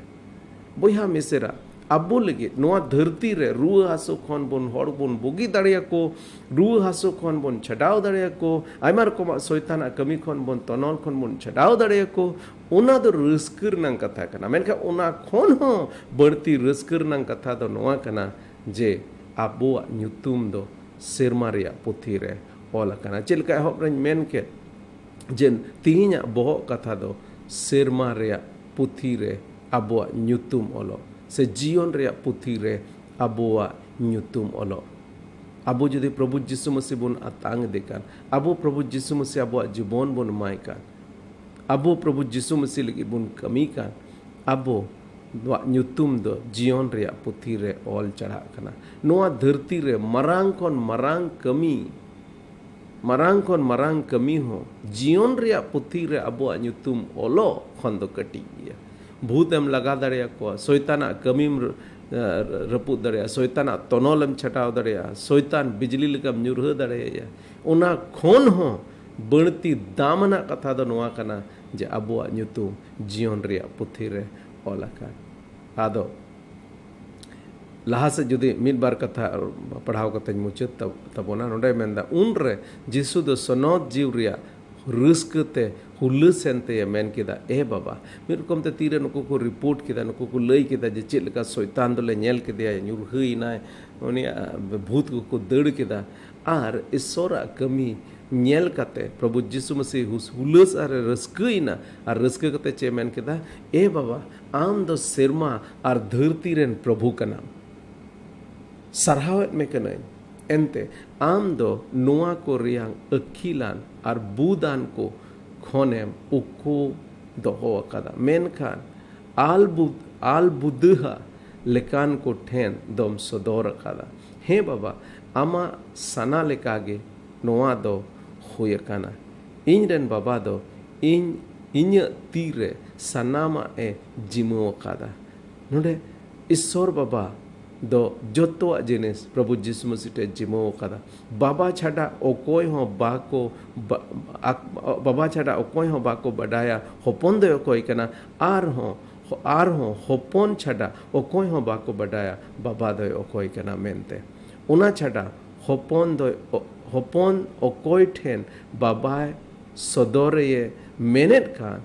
ᱵᱚᱭᱦᱟ ᱢᱤᱥᱮᱨᱟ, ᱟᱵᱚ ᱞᱟᱹᱜᱤᱫ ᱱᱚᱣᱟ ᱫᱷᱟᱹᱨᱛᱤ ᱨᱮ ᱨᱩᱣᱟᱹ ᱦᱟᱹᱥᱩ ᱠᱷᱚᱱ ᱵᱚᱱ, ᱦᱚᱲ ᱵᱚᱱ ᱵᱩᱜᱤ ᱫᱟᱲᱮᱭᱟᱠᱚ, ᱨᱩᱣᱟᱹ ᱦᱟᱹᱥᱩ ᱠᱷᱚᱱ ᱵᱚᱱ ᱪᱷᱟᱰᱟᱣ ᱫᱟᱲᱮᱭᱟᱠᱚ, ᱟᱭᱢᱟ ᱨᱚᱠᱚᱢᱟᱜ ᱥᱚᱭᱛᱟᱱᱟᱜ ᱠᱟᱹᱢᱤ ᱠᱷᱚᱱ ᱵᱚᱱ, ᱛᱚᱱᱚᱞ ᱠᱷᱚᱱ ᱵᱚᱱ ᱪᱷᱟᱰᱟᱣ ᱫᱟᱲᱮᱭᱟᱠᱚ, ᱚᱱᱟ ᱫᱚ ᱨᱟᱹᱥᱠᱟᱹ ᱨᱮᱱᱟᱜ ᱠᱟᱛᱷᱟ ᱠᱟᱱᱟ᱾ ᱢᱮᱱᱠᱷᱟᱱ ᱚᱱᱟ ᱠᱷᱚᱱ ᱦᱚᱸ ᱵᱟᱹᱲᱛᱤ ᱨᱟᱹᱥᱠᱟᱹ ᱨᱮᱱᱟᱜ ᱠᱟᱛᱷᱟ ᱫᱚ ᱱᱚᱣᱟ ᱠᱟᱱᱟ ᱡᱮ ᱟᱵᱚᱣᱟᱜ ᱧᱩᱛᱩᱢ ᱫᱚ ᱥᱮᱨᱢᱟ ᱨᱮᱭᱟᱜ ᱯᱩᱛᱷᱤ ᱨᱮ ᱚᱞ ᱟᱠᱟᱱᱟ᱾ ᱪᱮᱫ ᱞᱮᱠᱟ ᱮᱦᱚᱵ ᱨᱮᱧ ᱢᱮᱱ ᱠᱮᱫ, ᱡᱮ ᱛᱮᱦᱮᱧᱟᱜ ᱵᱚᱦᱚᱜ ᱠᱟᱛᱷᱟ ᱫᱚ ᱥᱮᱨᱢᱟ ᱨᱮᱭᱟᱜ ᱯᱩᱛᱷᱤ ᱨᱮ ᱟᱵᱚᱣᱟᱜ ᱧᱩᱛᱩᱢ ᱚᱞᱚᱜ, ᱥᱮ ᱡᱤᱭᱚᱱ ᱨᱮᱭᱟᱜ ᱯᱩᱛᱷᱤ ᱨᱮ ᱟᱵᱚᱣᱟᱜ ᱧᱩᱛᱩᱢ ᱚᱞᱚᱜ᱾ ᱟᱵᱚ ᱡᱩᱫᱤ ᱯᱨᱚᱵᱷᱩ ᱡᱤᱥᱩ ᱢᱟᱹᱥᱤ ᱵᱚᱱ ᱟᱛᱟᱝ ᱮᱫᱮ ᱠᱟᱱ, ᱟᱵᱚ ᱯᱨᱚᱵᱷᱩ ᱡᱤᱥᱩ ᱢᱟᱹᱥᱤ ᱟᱵᱚᱣᱟᱜ ᱡᱤᱵᱚᱱ ᱵᱚᱱ ᱮᱢᱟᱭ ᱠᱟᱱ, ᱟᱵᱚ ᱯᱨᱚᱵᱷᱩ ᱡᱤᱥᱩ ᱢᱟᱹᱥᱤ ᱞᱟᱹᱜᱤᱫ ᱵᱚᱱ ᱠᱟᱹᱢᱤ ᱠᱟᱱ, ᱟᱵᱚᱣᱟᱜ ᱧᱩᱛᱩᱢ ᱫᱚ ᱡᱤᱭᱚᱱ ᱨᱮᱭᱟᱜ ᱯᱩᱛᱷᱤ ᱨᱮ ᱚᱞ ᱪᱟᱲᱦᱟᱜ ᱠᱟᱱᱟ᱾ ᱱᱚᱣᱟ ᱫᱷᱟᱹᱨᱛᱤ ᱨᱮ ᱢᱟᱨᱟᱝ ᱠᱷᱚᱱ ᱢᱟᱨᱟᱝ ᱠᱟᱹᱢᱤ, ᱢᱟᱨᱟᱝ ᱠᱷᱚᱱ ᱢᱟᱨᱟᱝ ᱠᱟᱹᱢᱤ ᱦᱚᱸ ᱡᱤᱭᱚᱱ ᱨᱮᱭᱟᱜ ᱯᱩᱛᱷᱤ ᱨᱮ ᱟᱵᱚᱣᱟᱜ ᱧᱩᱛᱩᱢ ᱚᱞᱚᱜ ᱠᱷᱚᱱ ᱫᱚ ᱠᱟᱹᱴᱤᱡ ᱜᱮᱭᱟ᱾ ᱵᱷᱩᱛ ᱮᱢ ᱞᱟᱜᱟ ᱫᱟᱲᱮᱭᱟᱠᱚᱣᱟ, ᱥᱚᱭᱛᱟᱱᱟᱜ ᱠᱟᱹᱢᱤᱢ ᱨᱟᱹᱯᱩᱫ ᱫᱟᱲᱮᱭᱟᱜᱼᱟ, ᱥᱚᱭᱛᱟᱱᱟᱜ ᱛᱚᱱᱚᱞᱮᱢ ᱪᱷᱟᱴᱟᱣ ᱫᱟᱲᱮᱭᱟᱜᱼᱟ, ᱥᱚᱭᱛᱟᱱ ᱵᱤᱡᱽᱞᱤ ᱞᱮᱠᱟᱢ ᱧᱩᱨᱦᱟᱹ ᱫᱟᱲᱮᱭᱟᱭᱟ᱾ ᱚᱱᱟ ᱠᱷᱚᱱ ᱦᱚᱸ ᱵᱟᱹᱲᱛᱤ ᱫᱟᱢ ᱟᱱᱟᱜ ᱠᱟᱛᱷᱟ ᱫᱚ ᱱᱚᱣᱟ ᱠᱟᱱᱟ ᱡᱮ ᱟᱵᱚᱣᱟᱜ ᱧᱩᱛᱩᱢ ᱡᱤᱭᱚᱱ ᱨᱮᱭᱟᱜ ᱯᱩᱛᱷᱤ ᱨᱮ ᱚᱞ ᱟᱠᱟᱱ᱾ ᱟᱫᱚ ᱞᱟᱦᱟ ᱥᱮᱫ ᱡᱩᱫᱤ ᱢᱤᱫ ᱵᱟᱨ ᱠᱟᱛᱷᱟ ᱯᱟᱲᱦᱟᱣ ᱠᱟᱛᱮᱧ ᱢᱩᱪᱟᱹᱫ ᱛᱟ-, ᱛᱟᱵᱚᱱᱟ, ᱱᱚᱰᱮ ᱢᱮᱱᱫᱟ, ᱩᱱᱨᱮ ᱡᱤᱥᱩ ᱫᱚ ᱥᱚᱱᱚᱛ ᱡᱤᱣᱤ ᱨᱮᱭᱟᱜ ᱨᱟᱹᱥᱠᱟᱹ ᱛᱮ ᱦᱩᱞᱟᱹᱥ ᱮᱱ ᱛᱮᱭᱮ ᱢᱮᱱ ᱠᱮᱫᱟ, "ᱮ ᱵᱟᱵᱟ", ᱢᱤᱫ ᱨᱚᱠᱚᱢ ᱛᱮ ᱛᱤᱨᱮ ᱱᱩᱠᱩ ᱠᱚ ᱨᱤᱯᱳᱨᱴ ᱠᱮᱫᱟ, ᱱᱩᱠᱩ ᱠᱚ ᱞᱟᱹᱭ ᱠᱮᱫᱟ ᱡᱮ ᱪᱮᱫ ᱞᱮᱠᱟ ᱥᱚᱭᱛᱟᱱ ᱫᱚᱞᱮ ᱧᱮᱞ ᱠᱮᱫᱮᱭᱟ, ᱧᱩᱨᱦᱟᱹᱭᱮᱱᱟᱭ, ᱩᱱᱤᱭᱟᱜ ᱵᱷᱩᱛ ᱠᱚᱠᱚ ᱫᱟᱹᱲ ᱠᱮᱫᱟ᱾ ᱟᱨ ᱤᱥᱚᱨᱟᱜ ᱠᱟᱹᱢᱤ ᱧᱮᱞ ᱠᱟᱛᱮ ᱯᱨᱚᱵᱷᱩ ᱡᱤᱥᱩ ᱢᱟᱹᱥᱤ ᱦᱩᱥ-, ᱦᱩᱞᱟᱹᱥ ᱟᱨ ᱮ ᱨᱟᱹᱥᱠᱟᱹᱭᱮᱱᱟ᱾ ᱟᱨ ᱨᱟᱹᱥᱠᱟᱹ ᱠᱟᱛᱮ ᱪᱮᱫ ᱮ ᱢᱮᱱ ᱠᱮᱫᱟ? "ᱮ ᱵᱟᱵᱟ, ᱟᱢ ᱫᱚ ᱥᱮᱨᱢᱟ ᱟᱨ ᱫᱷᱟᱹᱨᱛᱤ ᱨᱮᱱ ᱯᱨᱚᱵᱷᱩ ᱠᱟᱱᱟᱢ᱾ ᱥᱟᱨᱦᱟᱣᱮᱫ ᱢᱮ ᱠᱟᱹᱱᱟᱹᱧ᱾ ᱮᱱᱛᱮ ᱟᱢ ᱫᱚ ᱱᱚᱣᱟ ᱠᱚ ᱨᱮᱭᱟᱝ ᱟᱹᱠᱤᱞᱟᱱ ᱟᱨ ᱵᱩᱫᱟᱱ ᱠᱚ ᱠᱷᱚᱱᱮᱢ ᱩᱠᱩ ᱫᱚᱦᱚ ᱟᱠᱟᱫᱟ, ᱢᱮᱱᱠᱷᱟᱱ ᱟᱞ ᱵᱩᱫ-, ᱟᱞ ᱵᱩᱫᱟᱹᱦᱟ ᱞᱮᱠᱟᱱ ᱠᱚ ᱴᱷᱮᱱ ᱫᱚᱢ ᱥᱚᱫᱚᱨ ᱟᱠᱟᱫᱟ᱾ ᱦᱮᱸ ᱵᱟᱵᱟ, ᱟᱢᱟᱜ ᱥᱟᱱᱟ ᱞᱮᱠᱟᱜᱮ ᱱᱚᱣᱟ ᱫᱚ ᱦᱩᱭ ᱟᱠᱟᱱᱟ᱾ ᱤᱧ ᱨᱮᱱ ᱵᱟᱵᱟ ᱫᱚ ᱤᱧ, ᱤᱧᱟᱹᱜ ᱛᱤ ᱨᱮ ᱥᱟᱱᱟᱢᱟᱜ ᱮ ᱡᱤᱢᱟᱹᱣ ᱟᱠᱟᱫᱟ᱾" ᱱᱚᱰᱮ ᱤᱥᱥᱚᱨ ᱵᱟᱵᱟ ᱫᱚ ᱡᱚᱛᱚᱣᱟᱜ ᱡᱤᱱᱤᱥ ᱯᱨᱚᱵᱷᱩ ᱡᱤᱥᱩ ᱢᱟᱹᱥᱤ ᱴᱷᱮᱱ ᱡᱤᱢᱟᱹᱣ ᱟᱠᱟᱫᱟ᱾ ᱵᱟᱵᱟ ᱪᱷᱟᱰᱟ ᱚᱠᱚᱭ ᱦᱚᱸ ᱵᱟᱠᱚ ᱵᱟ-, ᱟᱠ-, ᱵᱟᱵᱟ ᱪᱷᱟᱰᱟ ᱚᱠᱚᱭ ᱦᱚᱸ ᱵᱟᱠᱚ ᱵᱟᱰᱟᱭᱟ ᱦᱚᱯᱚᱱ ᱫᱚᱭ ᱚᱠᱚᱭ ᱠᱟᱱᱟ, ᱟᱨᱦᱚᱸ ᱟᱨᱦᱚᱸ ᱦᱚᱯᱚᱱ ᱪᱷᱟᱰᱟ ᱚᱠᱚᱭ ᱦᱚᱸ ᱵᱟᱠᱚ ᱵᱟᱰᱟᱭᱟ ᱵᱟᱵᱟ ᱫᱚᱭ ᱚᱠᱚᱭ ᱠᱟᱱᱟ ᱢᱮᱱᱛᱮ᱾ ᱚᱱᱟ ᱪᱷᱟᱰᱟ ᱦᱚᱯᱚᱱ ᱫᱚᱭ, ᱦᱚᱯᱚᱱ ᱚᱠᱚᱭ ᱴᱷᱮᱱ ᱵᱟᱵᱟᱭ ᱥᱚᱫᱚᱨᱮᱭᱮ ᱢᱮᱱᱮᱫ ᱠᱟᱱ,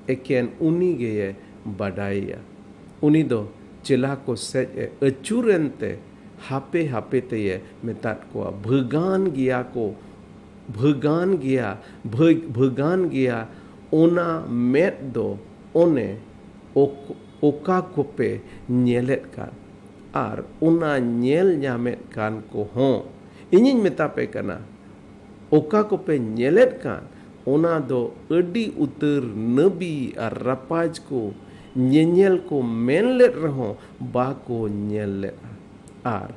ᱮᱠᱮᱱ ᱩᱱᱤ ᱜᱮᱭᱮ ᱵᱟᱰᱟᱭᱮᱭᱟ᱾ ᱩᱱᱤ ᱫᱚ ᱪᱮᱞᱟ ᱠᱚ ᱥᱮᱫ ᱮ ᱟᱹᱪᱩᱨᱮᱱ ᱛᱮ ᱦᱟᱯᱮ ᱦᱟᱯᱮ ᱛᱮᱭᱮ ᱢᱮᱛᱟᱫ ᱠᱚᱣᱟ, ᱵᱷᱟᱹᱜᱟᱱ ᱜᱮᱭᱟ ᱠᱚ, ᱵᱷᱟᱹᱜᱟᱱ ᱜᱮᱭᱟ, ᱵᱷᱟᱹᱜ-, ᱵᱷᱟᱹᱜᱟᱱ ᱜᱮᱭᱟ ᱚᱱᱟ ᱢᱮᱫ ᱫᱚ ᱚᱱᱮ ᱚᱠ-, ᱚᱠᱟ ᱠᱚᱯᱮ ᱧᱮᱞᱮᱫ ᱠᱟᱱ ᱟᱨ ᱚᱱᱟ ᱧᱮᱞ ᱧᱟᱢᱮᱫ ᱠᱟᱱ ᱠᱚᱦᱚᱸ᱾ ᱤᱧᱤᱧ ᱢᱮᱛᱟ ᱯᱮ ᱠᱟᱱᱟ, ᱚᱠᱟ ᱠᱚᱯᱮ ᱧᱮᱞᱮᱫ ᱠᱟᱱ, ᱚᱱᱟ ᱫᱚ ᱟᱹᱰᱤ ᱩᱛᱟᱹᱨ ᱱᱟᱹᱵᱤ ᱟᱨ ᱨᱟᱯᱟᱡᱽ ᱠᱚ ᱧᱮᱧᱮᱞ ᱠᱚ ᱢᱮᱱ ᱞᱮᱫ ᱨᱮᱦᱚᱸ ᱵᱟᱠᱚ ᱧᱮᱞ ᱞᱮᱫᱼᱟ, ᱟᱨ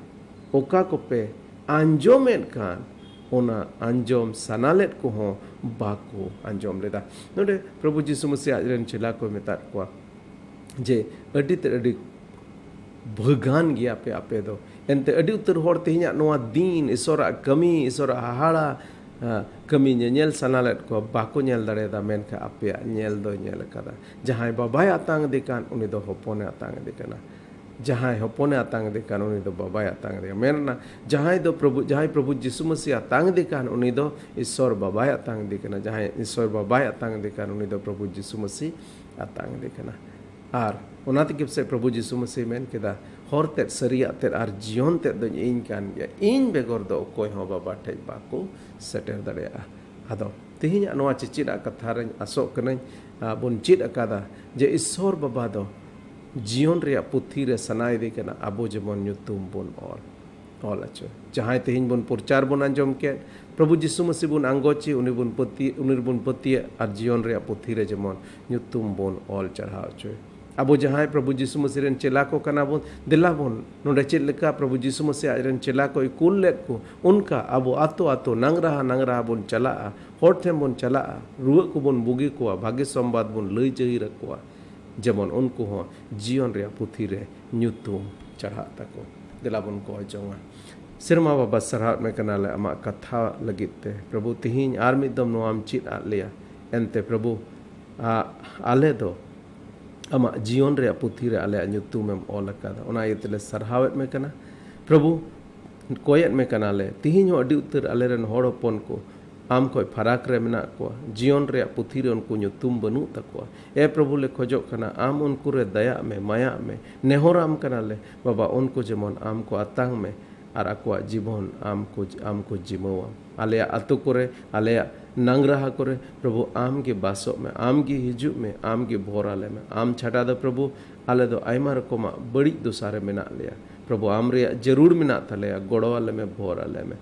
ᱚᱠᱟ ᱠᱚᱯᱮ ᱟᱸᱡᱚᱢᱮᱫ ᱠᱟᱱ, ᱚᱱᱟ ᱟᱸᱡᱚᱢ ᱥᱟᱱᱟ ᱞᱮᱫ ᱠᱚᱦᱚᱸ ᱵᱟᱠᱚ ᱟᱸᱡᱚᱢ ᱞᱮᱫᱟ᱾ ᱱᱚᱰᱮ ᱯᱨᱚᱵᱷᱩ ᱡᱤᱥᱩ ᱢᱟᱹᱥᱤ ᱟᱡ ᱨᱮᱱ ᱪᱮᱞᱟ ᱠᱚᱭ ᱢᱮᱛᱟᱫ ᱠᱚᱣᱟ ᱡᱮ ᱟᱹᱰᱤ ᱛᱮᱫ ᱟᱹᱰᱤ ᱵᱷᱟᱹᱜᱟᱱ ᱜᱮᱭᱟ ᱯᱮ ᱟᱯᱮ ᱫᱚ᱾ ᱮᱱᱛᱮ ᱟᱹᱰᱤ ᱩᱛᱟᱹᱨ ᱦᱚᱲ ᱛᱮᱦᱮᱧᱟᱜ ᱱᱚᱣᱟ ᱫᱤᱱ, ᱤᱥᱚᱨᱟᱜ ᱠᱟᱹᱢᱤ, ᱤᱥᱚᱨᱟᱜ ᱦᱟᱦᱟᱲᱟ, ᱟ, ᱠᱟᱹᱢᱤ ᱧᱮᱧᱮᱞ ᱥᱟᱱᱟ ᱞᱮᱫ ᱠᱚᱣᱟ, ᱵᱟᱠᱚ ᱧᱮᱞ ᱫᱟᱲᱮᱭᱟᱫᱟ, ᱢᱮᱱᱠᱷᱟᱱ ᱟᱯᱮᱭᱟᱜ ᱧᱮᱞ ᱫᱚᱭ ᱧᱮᱞ ᱟᱠᱟᱫᱟ᱾ ᱡᱟᱦᱟᱸᱭ ᱵᱟᱵᱟᱭ ᱟᱛᱟᱝ ᱤᱫᱤ ᱠᱟᱱ, ᱩᱱᱤ ᱫᱚ ᱦᱚᱯᱚᱱᱮ ᱟᱛᱟᱝ ᱤᱫᱤ ᱠᱟᱱᱟ᱾ ᱡᱟᱦᱟᱸᱭ ᱦᱚᱯᱚᱱᱮ ᱟᱛᱟᱝ ᱤᱫᱤ ᱠᱟᱱ, ᱩᱱᱤ ᱫᱚ ᱵᱟᱵᱟᱭ ᱟᱛᱟᱝ ᱤᱫᱤ ᱠᱟᱱᱟ᱾ ᱢᱮᱱ ᱨᱮᱱᱟᱜ, ᱡᱟᱦᱟᱸᱭ ᱫᱚ ᱯᱨᱚᱵᱷᱩ, ᱡᱟᱦᱟᱸᱭ ᱯᱨᱚᱵᱷᱩ ᱡᱤᱥᱩ ᱢᱟᱹᱥᱤ ᱟᱛᱟᱝ ᱤᱫᱤ ᱠᱟᱱ, ᱩᱱᱤ ᱫᱚ ᱤᱥᱚᱨ ᱵᱟᱵᱟᱭ ᱟᱛᱟᱝ ᱤᱫᱤ ᱠᱟᱱᱟ᱾ ᱡᱟᱦᱟᱸᱭ ᱤᱥᱚᱨ ᱵᱟᱵᱟᱭ ᱟᱛᱟᱝ ᱤᱫᱤ ᱠᱟᱱ, ᱩᱱᱤ ᱫᱚ ᱯᱨᱚᱵᱷᱩ ᱡᱤᱥᱩ ᱢᱟᱹᱥᱤ ᱟᱛᱟᱝ ᱤᱫᱤ ᱠᱟᱱᱟ᱾ ᱟᱨ ᱚᱱᱟ ᱛᱮᱜᱮ ᱯᱟᱥᱮᱡ ᱯᱨᱚᱵᱷᱩ ᱡᱤᱥᱩ ᱢᱟᱹᱥᱤ ᱢᱮᱱ ᱠᱮᱫᱟ, "ᱦᱚᱨ ᱛᱮᱫ, ᱥᱟᱹᱨᱤᱭᱟᱜ ᱛᱮᱫ ᱟᱨ ᱡᱤᱭᱚᱱ ᱛᱮᱫ ᱫᱚᱧ ᱤᱧ ᱠᱟᱱ ᱜᱮᱭᱟ᱾ ᱤᱧ ᱵᱮᱜᱚᱨ ᱫᱚ ᱚᱠᱚᱭ ᱦᱚᱸ ᱵᱟᱵᱟ ᱴᱷᱮᱡ ᱵᱟᱠᱚ ᱥᱮᱴᱮᱨ ᱫᱟᱲᱮᱭᱟᱜᱼᱟ᱾" ᱟᱫᱚ ᱛᱮᱦᱮᱧᱟᱜ ᱱᱚᱣᱟ ᱪᱮᱪᱮᱫᱟᱜ ᱠᱟᱛᱷᱟ ᱨᱮᱧ ᱟᱥᱚᱜ ᱠᱟᱹᱱᱟᱹᱧ, ᱟ, ᱵᱚᱱ ᱪᱮᱫ ᱟᱠᱟᱫᱟ ᱡᱮ ᱤᱥᱥᱚᱨ ᱵᱟᱵᱟ ᱫᱚ ᱡᱤᱭᱚᱱ ᱨᱮᱭᱟᱜ ᱯᱩᱛᱷᱤ ᱨᱮ ᱥᱟᱱᱟᱭᱮᱫᱮ ᱠᱟᱱᱟ ᱟᱵᱚ ᱡᱮᱢᱚᱱ ᱧᱩᱛᱩᱢ ᱵᱚᱱ ᱚᱞ, ᱚᱞ ᱦᱚᱪᱚᱭ᱾ ᱡᱟᱦᱟᱸᱭ ᱛᱮᱦᱮᱧ ᱵᱚᱱ ᱯᱨᱚᱪᱟᱨ ᱵᱚᱱ ᱟᱸᱡᱚᱢ ᱠᱮᱫ, ᱯᱨᱚᱵᱷᱩ ᱡᱤᱥᱩ ᱢᱟᱹᱥᱤ ᱵᱚᱱ ᱟᱸᱜᱚᱪᱮ, ᱩᱱᱤ ᱵᱚᱱ ᱯᱟᱹᱛᱭᱟᱹ-, ᱩᱱᱤ ᱨᱮᱵᱚᱱ ᱯᱟᱹᱛᱭᱟᱹᱜ ᱟᱨ ᱡᱤᱭᱚᱱ ᱨᱮᱭᱟᱜ ᱯᱩᱛᱷᱤ ᱨᱮ ᱡᱮᱢᱚᱱ ᱧᱩᱛᱩᱢ ᱵᱚᱱ ᱚᱞ ᱪᱟᱲᱦᱟᱣ ᱦᱚᱪᱚᱭ᱾ ᱟᱵᱚ ᱡᱟᱦᱟᱸᱭ ᱯᱨᱚᱵᱷᱩ ᱡᱤᱥᱩ ᱢᱟᱹᱥᱤ ᱨᱮᱱ ᱪᱮᱞᱟ ᱠᱚ ᱠᱟᱱᱟ ᱵᱚᱱ, ᱫᱮᱞᱟ ᱵᱚᱱ ᱱᱚᱰᱮ ᱪᱮᱫ ᱞᱮᱠᱟ ᱯᱨᱚᱵᱷᱩ ᱡᱤᱥᱩ ᱢᱟᱹᱥᱤ ᱟᱡ ᱨᱮᱱ ᱪᱮᱞᱟ ᱠᱚᱭ ᱠᱩᱞ ᱞᱮᱫ ᱠᱚ, ᱚᱱᱠᱟ ᱟᱵᱚ ᱟᱛᱳ ᱟᱛᱳ, ᱱᱟᱝᱨᱟᱦᱟ ᱱᱟᱝᱨᱟᱦᱟ ᱵᱚᱱ ᱪᱟᱞᱟᱜᱼᱟ, ᱦᱚᱲ ᱴᱷᱮᱱ ᱵᱚᱱ ᱪᱟᱞᱟᱜᱼᱟ, ᱨᱩᱣᱟᱹᱜ ᱠᱚᱵᱚᱱ ᱵᱩᱜᱤ ᱠᱚᱣᱟ, ᱵᱷᱟᱜᱮ ᱥᱚᱢᱵᱟᱫ ᱵᱚᱱ ᱞᱟᱹᱭ ᱡᱟᱹᱦᱤᱨ ᱟᱠᱚᱣᱟ, ᱡᱮᱢᱚᱱ ᱩᱱᱠᱩ ᱦᱚᱸ ᱡᱤᱭᱚᱱ ᱨᱮᱭᱟᱜ ᱯᱩᱛᱷᱤ ᱨᱮ ᱧᱩᱛᱩᱢ ᱪᱟᱲᱦᱟᱜ ᱛᱟᱠᱚ᱾ ᱫᱮᱞᱟ ᱵᱚᱱ ᱠᱚᱭ ᱡᱚᱝᱟ᱾ ᱥᱮᱨᱢᱟ ᱵᱟᱵᱟ, ᱥᱟᱨᱦᱟᱣ ᱢᱮ ᱠᱟᱱᱟᱞᱮ ᱟᱢᱟᱜ ᱠᱟᱛᱷᱟ ᱞᱟᱹᱜᱤᱫ ᱛᱮ᱾ ᱯᱨᱚᱵᱷᱩ, ᱛᱤᱦᱤᱧ ᱟᱨ ᱢᱤᱫ ᱫᱚᱢ ᱱᱚᱣᱟᱢ ᱪᱮᱫ ᱟᱫ ᱞᱮᱭᱟ᱾ ᱮᱱᱛᱮ ᱯᱨᱚᱵᱷᱩ, ᱟ-, ᱟᱞᱮ ᱫᱚ ᱟᱢᱟᱜ ᱡᱤᱭᱚᱱ ᱨᱮᱭᱟᱜ ᱯᱩᱛᱷᱤ ᱨᱮ ᱟᱞᱮᱭᱟᱜ ᱧᱩᱛᱩᱢᱮᱢ ᱚᱞ ᱟᱠᱟᱫᱟ᱾ ᱚᱱᱟ ᱤᱭᱟᱹ ᱛᱮᱞᱮ ᱥᱟᱨᱦᱟᱣᱮᱫ ᱢᱮ ᱠᱟᱱᱟ᱾ ᱯᱨᱚᱵᱷᱩ, ᱠᱚᱭᱮᱫ ᱢᱮ ᱠᱟᱱᱟᱞᱮ, ᱛᱤᱦᱤᱧ ᱦᱚᱸ ᱟᱹᱰᱤ ᱩᱛᱟᱹᱨ ᱟᱞᱮᱨᱮᱱ ᱦᱚᱲ ᱦᱚᱯᱚᱱ ᱠᱚ ᱟᱢ ᱠᱷᱚᱱ ᱯᱷᱟᱨᱟᱠ ᱨᱮ ᱢᱮᱱᱟᱜ ᱠᱚᱣᱟ, ᱡᱤᱭᱚᱱ ᱨᱮᱭᱟᱜ ᱯᱩᱛᱷᱤ ᱨᱮ ᱩᱱᱠᱩ ᱧᱩᱛᱩᱢ ᱵᱟᱹᱱᱩᱜ ᱛᱟᱠᱚᱣᱟ᱾ ᱮ ᱯᱨᱚᱵᱷᱩ, ᱞᱮ ᱠᱷᱚᱡᱚᱜ ᱠᱟᱱᱟ ᱟᱢ ᱩᱱᱠᱩ ᱨᱮ ᱫᱟᱭᱟᱜ ᱢᱮ, ᱢᱟᱭᱟᱜ ᱢᱮ, ᱱᱮᱦᱚᱨᱟᱢ ᱠᱟᱱᱟᱞᱮ ᱵᱟᱵᱟ, ᱩᱱᱠᱩ ᱡᱮᱢᱚᱱ ᱟᱢ ᱠᱚ ᱟᱛᱟᱝ ᱢᱮ ᱟᱨ ᱟᱠᱚᱣᱟᱜ ᱡᱤᱵᱚᱱ ᱟᱢ ᱠᱚ, ᱟᱢ ᱠᱚ ᱡᱤᱢᱟᱹᱣᱟ᱾ ᱟᱞᱮᱭᱟᱜ ᱟᱛᱳ ᱠᱚᱨᱮ, ᱟᱞᱮᱭᱟᱜ ᱱᱟᱝᱜᱽᱨᱟᱦᱟ ᱠᱚᱨᱮ ᱯᱨᱚᱵᱷᱩ ᱟᱢ ᱜᱮ ᱵᱟᱥᱚᱜ ᱢᱮ, ᱟᱢ ᱜᱮ ᱦᱤᱡᱩᱜ ᱢᱮ, ᱟᱢ ᱜᱮ ᱵᱷᱚᱨ ᱟᱞᱮ ᱢᱮ᱾ ᱟᱢ ᱪᱷᱟᱰᱟ ᱫᱚ ᱯᱨᱚᱵᱷᱩ ᱟᱞᱮ ᱫᱚ ᱟᱭᱢᱟ ᱨᱚᱠᱚᱢᱟᱜ ᱵᱟᱹᱲᱤᱡ ᱫᱚᱥᱟ ᱨᱮ ᱢᱮᱱᱟᱜ ᱞᱮᱭᱟ᱾ ᱯᱨᱚᱵᱷᱩ ᱟᱢ ᱨᱮᱭᱟᱜ ᱡᱟᱹᱨᱩᱲ ᱢᱮᱱᱟᱜ ᱛᱟᱞᱮᱭᱟ, ᱜᱚᱲᱚ ᱟᱞᱮ ᱢᱮ, ᱵᱷᱚᱨ ᱟᱞᱮ ᱢᱮ᱾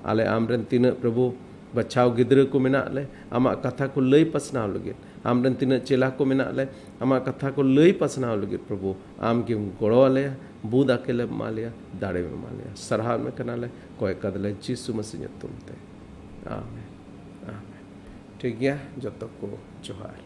ᱟᱞᱮ ᱟᱢ ᱨᱮᱱ ᱛᱤᱱᱟᱹᱜ ᱯᱨᱚᱵᱷᱩ ᱵᱟᱪᱷᱟᱣ ᱜᱤᱫᱽᱨᱟᱹ ᱠᱚ ᱢᱮᱱᱟᱜ ᱞᱮ ᱟᱢᱟᱜ ᱠᱟᱛᱷᱟ ᱠᱚ ᱞᱟᱹᱭ ᱯᱟᱥᱱᱟᱣ ᱞᱟᱹᱜᱤᱫ, ᱟᱢ ᱨᱮᱱ ᱛᱤᱱᱟᱹᱜ ᱪᱮᱞᱟ ᱠᱚ ᱢᱮᱱᱟᱜ ᱞᱮ ᱟᱢᱟᱜ ᱠᱟᱛᱷᱟ ᱠᱚ ᱞᱟᱹᱭ ᱯᱟᱥᱱᱟᱣ ᱞᱟᱹᱜᱤᱫ ᱯᱨᱚᱵᱷᱩ ᱟᱢ ᱜᱮᱢ ᱜᱚᱲᱚ ᱟᱞᱮᱭᱟ, ᱵᱩᱫ ᱟᱠᱮᱞᱮᱢ ᱮᱢᱟ ᱞᱮᱭᱟ, ᱫᱟᱲᱮᱢ ᱮᱢᱟ ᱞᱮᱭᱟ᱾ ᱥᱟᱨᱦᱟᱣ ᱢᱮ ᱠᱟᱱᱟᱞᱮ, ᱠᱚᱭ ᱠᱟᱫᱟᱞᱮ ᱡᱤᱥᱩ ᱢᱟᱹᱥᱤ ᱧᱩᱛᱩᱢ ᱛᱮ᱾ ᱟᱢᱮᱱ, ᱟᱢᱮᱱ᱾ ᱴᱷᱤᱠ ᱜᱮᱭᱟ, ᱡᱚᱛᱚ ᱠᱚ ᱡᱚᱦᱟᱨ᱾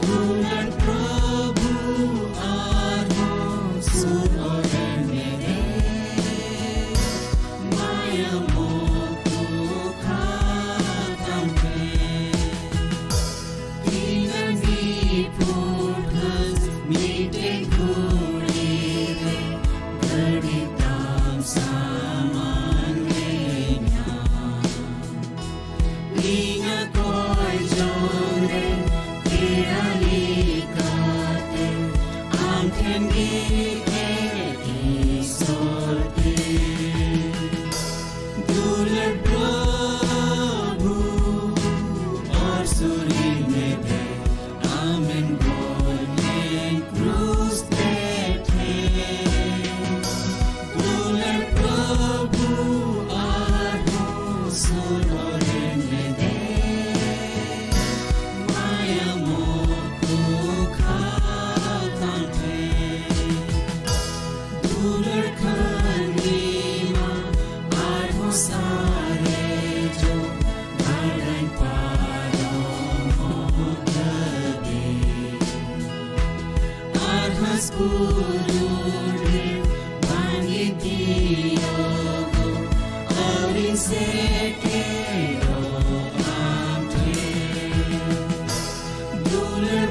ᱫᱩᱞᱟᱹᱲ ᱯᱨᱚᱵᱷᱩ ᱟᱨᱦᱚᱸ ᱥᱩᱨ ᱚᱨᱮ ᱢᱮ ᱨᱮ, ᱢᱟᱭᱟ ᱢᱚᱛ ᱠᱷᱟᱛᱟᱢ ᱯᱮ᱾ ᱛᱤᱱᱟᱹᱜ ᱱᱤᱯᱷᱩᱴ ᱦᱟᱸᱥ ᱢᱤᱫᱴᱮᱱ ᱜᱷᱩᱲᱤ ᱨᱮ ᱜᱷᱟᱹᱲᱤ ᱛᱟᱢ ᱥᱟᱢᱟᱝ ᱨᱮ ᱧᱟᱢ᱾ ᱤᱧᱟᱹᱜ ᱠᱚᱭ ᱡᱚᱝ ᱨᱮ ᱯᱮᱲᱟ ᱞᱮᱠᱟᱛᱮ ᱟᱢ ᱴᱷᱮᱱ ᱜᱮ ᱮ ᱤᱥᱚᱨ ᱛᱮ᱾ ᱫᱩᱞᱟᱹᱲ ᱯᱨᱚᱵᱷᱩ ᱚᱨ ᱥᱩᱨᱤ ᱢᱮ ᱫᱮ, ᱟᱢᱮᱢ ᱜᱚᱡ ᱞᱮᱱ ᱠᱨᱩᱥ ᱛᱮ ᱴᱷᱮᱱ᱾ ᱫᱩᱞᱟᱹᱲ ᱯᱨᱚᱵᱷᱩ ᱟᱨᱦᱚᱸ ᱥᱩᱨ ᱚᱨᱮ ᱢᱮ ᱫᱮ, ᱢᱟᱭᱟ ᱢᱚᱛ ᱠᱷᱟᱛᱟᱢ ᱴᱷᱮᱱ᱾ ᱫᱩᱞᱟᱹᱲ ᱠᱷᱟᱹᱞᱤ ᱢᱟ ᱟᱨᱦᱚᱸ ᱥᱟᱨᱮᱡᱚᱜ ᱜᱟᱰᱟᱧ ᱯᱟᱨᱚᱢᱚᱜ ᱫᱷᱟᱹᱵᱤᱡ᱾ ᱟᱨ ᱦᱟᱸᱥ ᱵᱩᱨᱩ ᱨᱮ ᱵᱟᱝ ᱜᱮ ᱛᱤᱭᱳᱜᱚᱜ, ᱟᱹᱣᱨᱤᱧ ᱥᱮᱴᱮᱨᱚᱜ ᱟᱢ ᱴᱷᱮᱱ᱾ ᱫᱩᱞᱟᱹᱲ